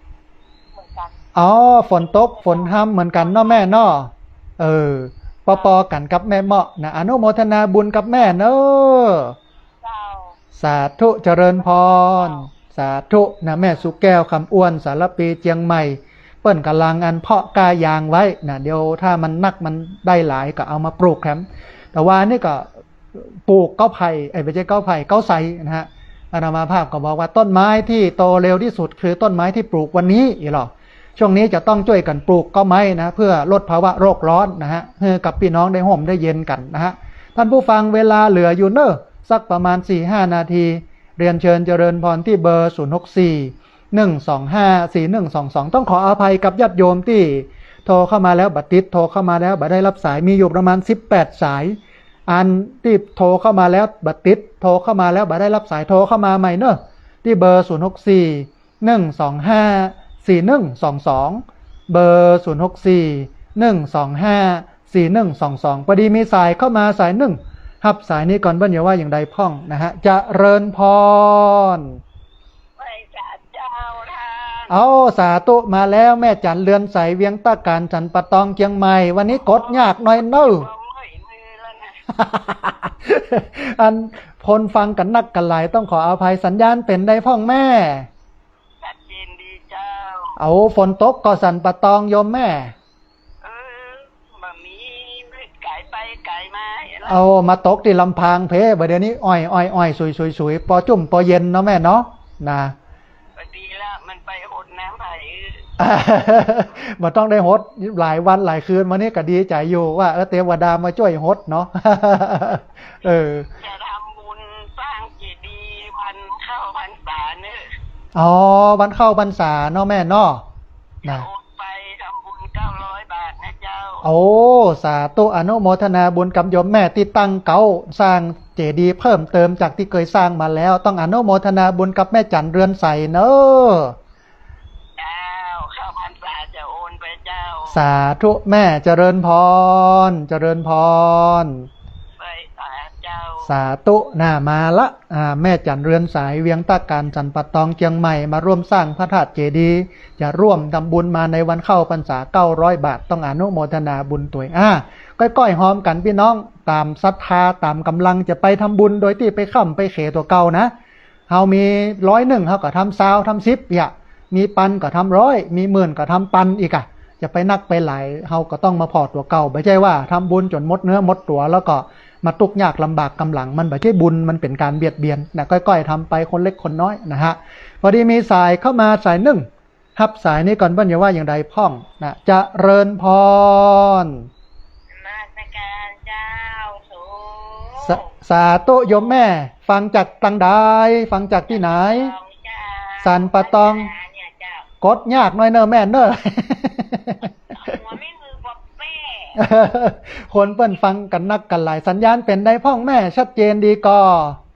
เหมือนกั๋น อ๋อ ฝนตก ฝนฮ่ำเหมือนกั๋นเนาะแม่เนาะ เออ ปอๆ กั๋นกับแม่เมาะนะ อนุโมทนาบุญกับแม่เนอะ เจ้า สาธุ เจริญพร สาธุนะ แม่สุแก้วคำอ้วน สารปีเจียงใหม่ เปิ้นก่ำลังอันเพาะก้ายางไว้นะ เดี๋ยวถ้ามันนักมันได้หลายก็เอามาปลูกแถม แต่ว่านี่ก็ปลูกเก๊าไผ่ เอ้ย ไม่ใช่เก๊าไผ่ เก๊าใสนะฮะ อาตมาภาพก็บอกว่าต้นไม้ที่โตเร็วที่สุดคือต้นไม้ที่ปลูกวันนี้อีหลอ ช่วงนี้จะต้องจ้วยกั๋นปลูกเก๊าไม้นะ เพื่อลดภาวะโลกร้อนนะฮะ หื้อกับปี้น้องได้ฮ่มได้เย็นกั๋นนะฮะ ท่านผู้ฟัง เวลาเหลืออยู่เน่อ สักประมาณสี่ห้านาที เรียนเชิญเจริญพรตี้เบอร์ ศูนย์หกสี่ หนึ่งสองห้า สี่หนึ่งสองสอง ต้องขออภัยกับญาติโยมตี้โทรเข้ามาแล้วบ่ติด โทรเข้ามาแล้วบ่ได้รับสาย มีอยู่ประมาณสิบแปดสาย อันตี้โทรเข้ามาแล้วบ่ติด โทรเข้ามาแล้วบ่ได้รับสาย โทรเข้ามาใหม่เน่อ ตี้เบอร์ ศูนย์หกสี่ หนึ่งสองห้า สี่หนึ่งสองสอง เบอร์ ศูนย์หกสี่ หนึ่งสองห้า สี่หนึ่งสองสอง พอดีมีสายเข้ามาสายนึ่ง ฮับสายนี้ก่อน เปิ้นจะว่าอย่างใดพ่องนะฮะ เจริญพร ไหว้สาเจ้าท่าน เอา สาธุ มาแล้ว แม่จั๋นเรือนใส เวียงต้าก๋าน สันป่าตอง เจียงใหม่ วันนี้กดยากหน่อยเน่อ อันคนฟังกั๋นนักกั๋นหลาย ต้องขออภัย สัญญาณเป๋นใดพ่องแม่ ชัดเจนดีเจ้า เอา ฝนตกก่อสันป่าตองโยมแม่ เออ บ่มี ก๋ายไปก๋ายมา เอา มาตกตี้ลำปางเพ้ บ่าเดี๋ยวนี้ อ้อย อ้อย อ้อย สุย สุย สุย ปอจุ่มปอเย็นเนาะแม่เนาะ นะ พอดีละ มันไปหดน้ำไผ่ บ่ต้องได้หดหลายวันหลายคืน มานี่ก็ดีใจ๋อยู่ว่า เออ เตวดามาจ้วยหดเนาะ เออ จะทำบุญสร้างเจดีย์วันเข้าพรรษาเน่อ อ๋อ วันเข้าพรรษาเนาะแม่เนาะ นะ โอนไปทำบุญเก้าร้อยบาทนะเจ้า โอ้ สาธุ อนุโมทนาบุญกับโยมแม่ตี้ตั้งเก๊าสร้างเจดีย์เพิ่มเติมจากตี้เกยสร้างมาแล้ว ต้องอนุโมทนาบุญกับแม่จั๋นเรือนใสเน่อ เจ้า เข้าพรรษาจะโอนไปเจ้า สาธุแม่ เจริญพร เจริญพร ไหว้สาเจ้า สาธุ น่ามาละ อ่า แม่จั๋นเรือนใส เวียงต้าก๋าน สันป่าตอง เจียงใหม่ มาร่วมสร้างพระธาตุเจดีย์ จะร่วมทำบุญมาในวันเข้าพรรษา เก้าร้อยบาท ต้องอนุโมทนาบุญตวย อ่า ก้อยๆ ฮอมกั๋นปี้น้อง ต๋ามศรัทธา ต๋ามก๋ำลัง จะไปทำบุญโดยตี้ไปค้ำไปเขตั๋วเก่านะ เฮามีร้อยนึ่ง เฮาก็ทำซาว ทำสิบ เยียะ มีปันก็ทำร้อย มีหมื่นก็ทำปันอีกอะ จะไปนักไปหลาย เฮาก็ต้องมาผ่อตั๋วเก่า บ่ใจ้ว่าทำบุญจ๋นหมดเนื้อหมดตั๋ว แล้วก็มาตุ๊กข์ยากลำบากกำหลัง มันบ่ใจ้บุญ มันเป๋นก๋านเบียดเบียนนะ ก้อยๆ ทำไปคนเล็กคนน้อยนะฮะ พอดีมีสายเข้ามาสายนึ่ง ฮับสายนี้ก่อน เปิ้นจะว่าอย่างใดพ่องนะ เจริญพร นมัสการเจ้า สา สาธุโยมแม่ ฟังจากตังใด ฟังจากตี้ไหน สันป่าตองเจ้า สันป่าตอง เนี่ยเจ้า กดยากหน้อยเน่อแม่เน่อ หัวไม่มือปอบแป้ คนเปิ้นฟังกั๋นนักกั๋นหลาย สัญญาณเป๋นใดพ่องแม่ ชัดเจนดีก่อ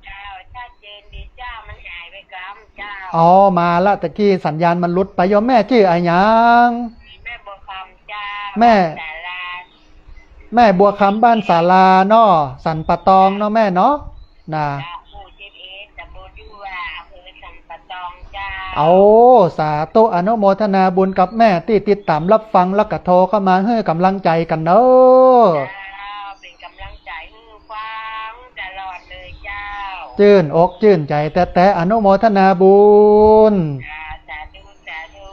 เจ้า ชัดเจนดีเจ้า มันหายไปกำเจ้า อ๋อ มาละ ตะกี้สัญญาณมันหลุดไป โยมแม่จื้ออะหยัง แม่บัวคำเจ้า แม่ บ้านศาลา แม่บัวคำบ้านศาลาเนาะ สันป่าตองเนาะแม่เนาะ นะ เจ้า หมู่สิบเอ็ด ตำบลยูว่า อำเภอสันป่าตองเจ้า โอ้ สาธุ อนุโมทนาบุญกับแม่ตี้ติดต๋ามรับฟังแล้วก็โทรเข้ามาหื้อก๋ำลังใจ๋กั๋นเนาะ เจ้า เป๋นก๋ำลังใจ๋หื้อฟังตลอดเลยเจ้า จื้นอกจื้นใจ๋แต๊ๆ อนุโมทนาบุญ สาธุ สาธุ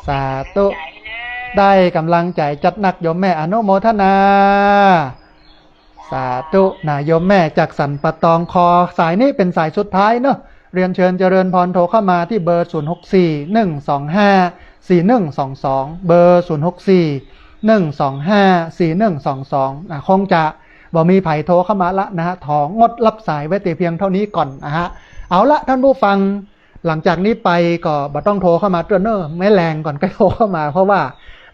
สาธุ เป๋นก๋ำลังใจ๋เน่อ ได้ก๋ำลังใจ๋จัดนักโยมแม่ อนุโมทนา สาธุนะโยมแม่จากสันป่าตอง ขอสายนี้เป๋นสายสุดท้ายเนาะ เรียนเชิญเจริญพรโทรเข้ามาตี้เบอร์ ศูนย์หกสี่ หนึ่งสองห้า สี่หนึ่งสองสอง เบอร์ ศูนย์หกสี่ หนึ่งสองห้า สี่หนึ่งสองสอง นะ คงจะบ่มีใผโทรเข้ามาละนะฮะ ของดรับสายไว้แต่เพียงเท่านี้ก่อนนะฮะ เอาละท่านผู้ฟัง หลังจากนี้ไปก็บ่ต้องโทรเข้ามาเตื้อเน่อ แม้แลงก่อนก้อยโทรเข้ามา เพราะว่า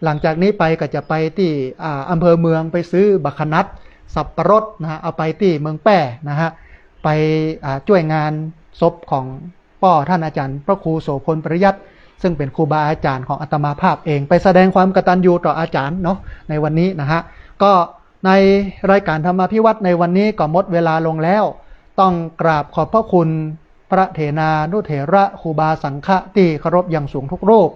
หลังจากนี้ไปก็จะไปตี้ อ่า อำเภอเมืองไปซื้อบักขนัด สับปะรดนะฮะ เอาไปตี้เมืองแป้นะฮะ ไป อ่า จ้วยงานศพของป้อท่านอาจ๋ารย์พระครูโสภณ ปริยัติ ซึ่งเป๋นครูบาอาจ๋ารย์ของอาตมาภาพเอง ไปแสดงความกตัญญูต่ออาจ๋ารย์เนาะ ในวันนี้นะฮะ ก็ในรายการธรรมาภิวัตน์ในวันนี้ก็หมดเวลาลงแล้ว ต้องกราบขอบพระคุณ พระเถรานุเถระครูบาสังฆะตี้เคารพอย่างสูงทุกรูป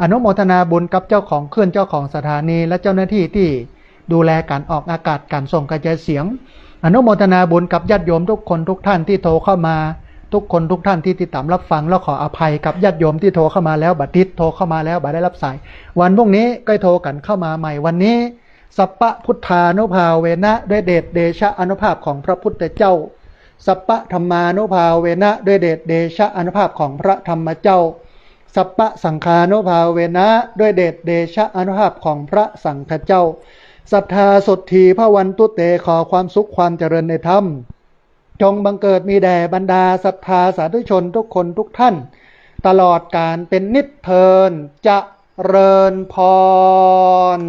อนุโมทนาบุญกับเจ้าของคลื่น เจ้าของสถานี และเจ้าหน้าตี้ตี้ดูแลก๋านออกอากาศ ก๋านส่งกระจายเสียง อนุโมทนาบุญกับญาติโยมทุกคนทุกท่านตี้โทรเข้ามา ทุกคนทุกท่านตี้ติดต๋ามรับฟัง แล้วขออภัยกับญาติโยมตี้โทรเข้ามาแล้วบ่ติด โทรเข้ามาแล้วบ่ได้รับสาย วันพรุ่งนี้ก้อยโทรกั๋นเข้ามาใหม่ วันนี้ สัพพะพุทธานุภาเวนะ ด้วยเดชเดชะอานุภาพของพระพุทธเจ้า สัพพะธัมมานุภาเวนะ ด้วยเดชเดชะอานุภาพของพระธัมมเจ้า สัพพะสังฆานุภาเวนะ ด้วยเดชเดชะอานุภาพของพระสังฆเจ้า สัทธาโสตถีภวันตุเต ขอความสุขความเจริญในธรรม จงบังเกิดมีแด่บรรดาศรัทธาสาธุชนทุกคนทุกท่าน ตลอดกาลเป๋นนิจเทิน เจริญพร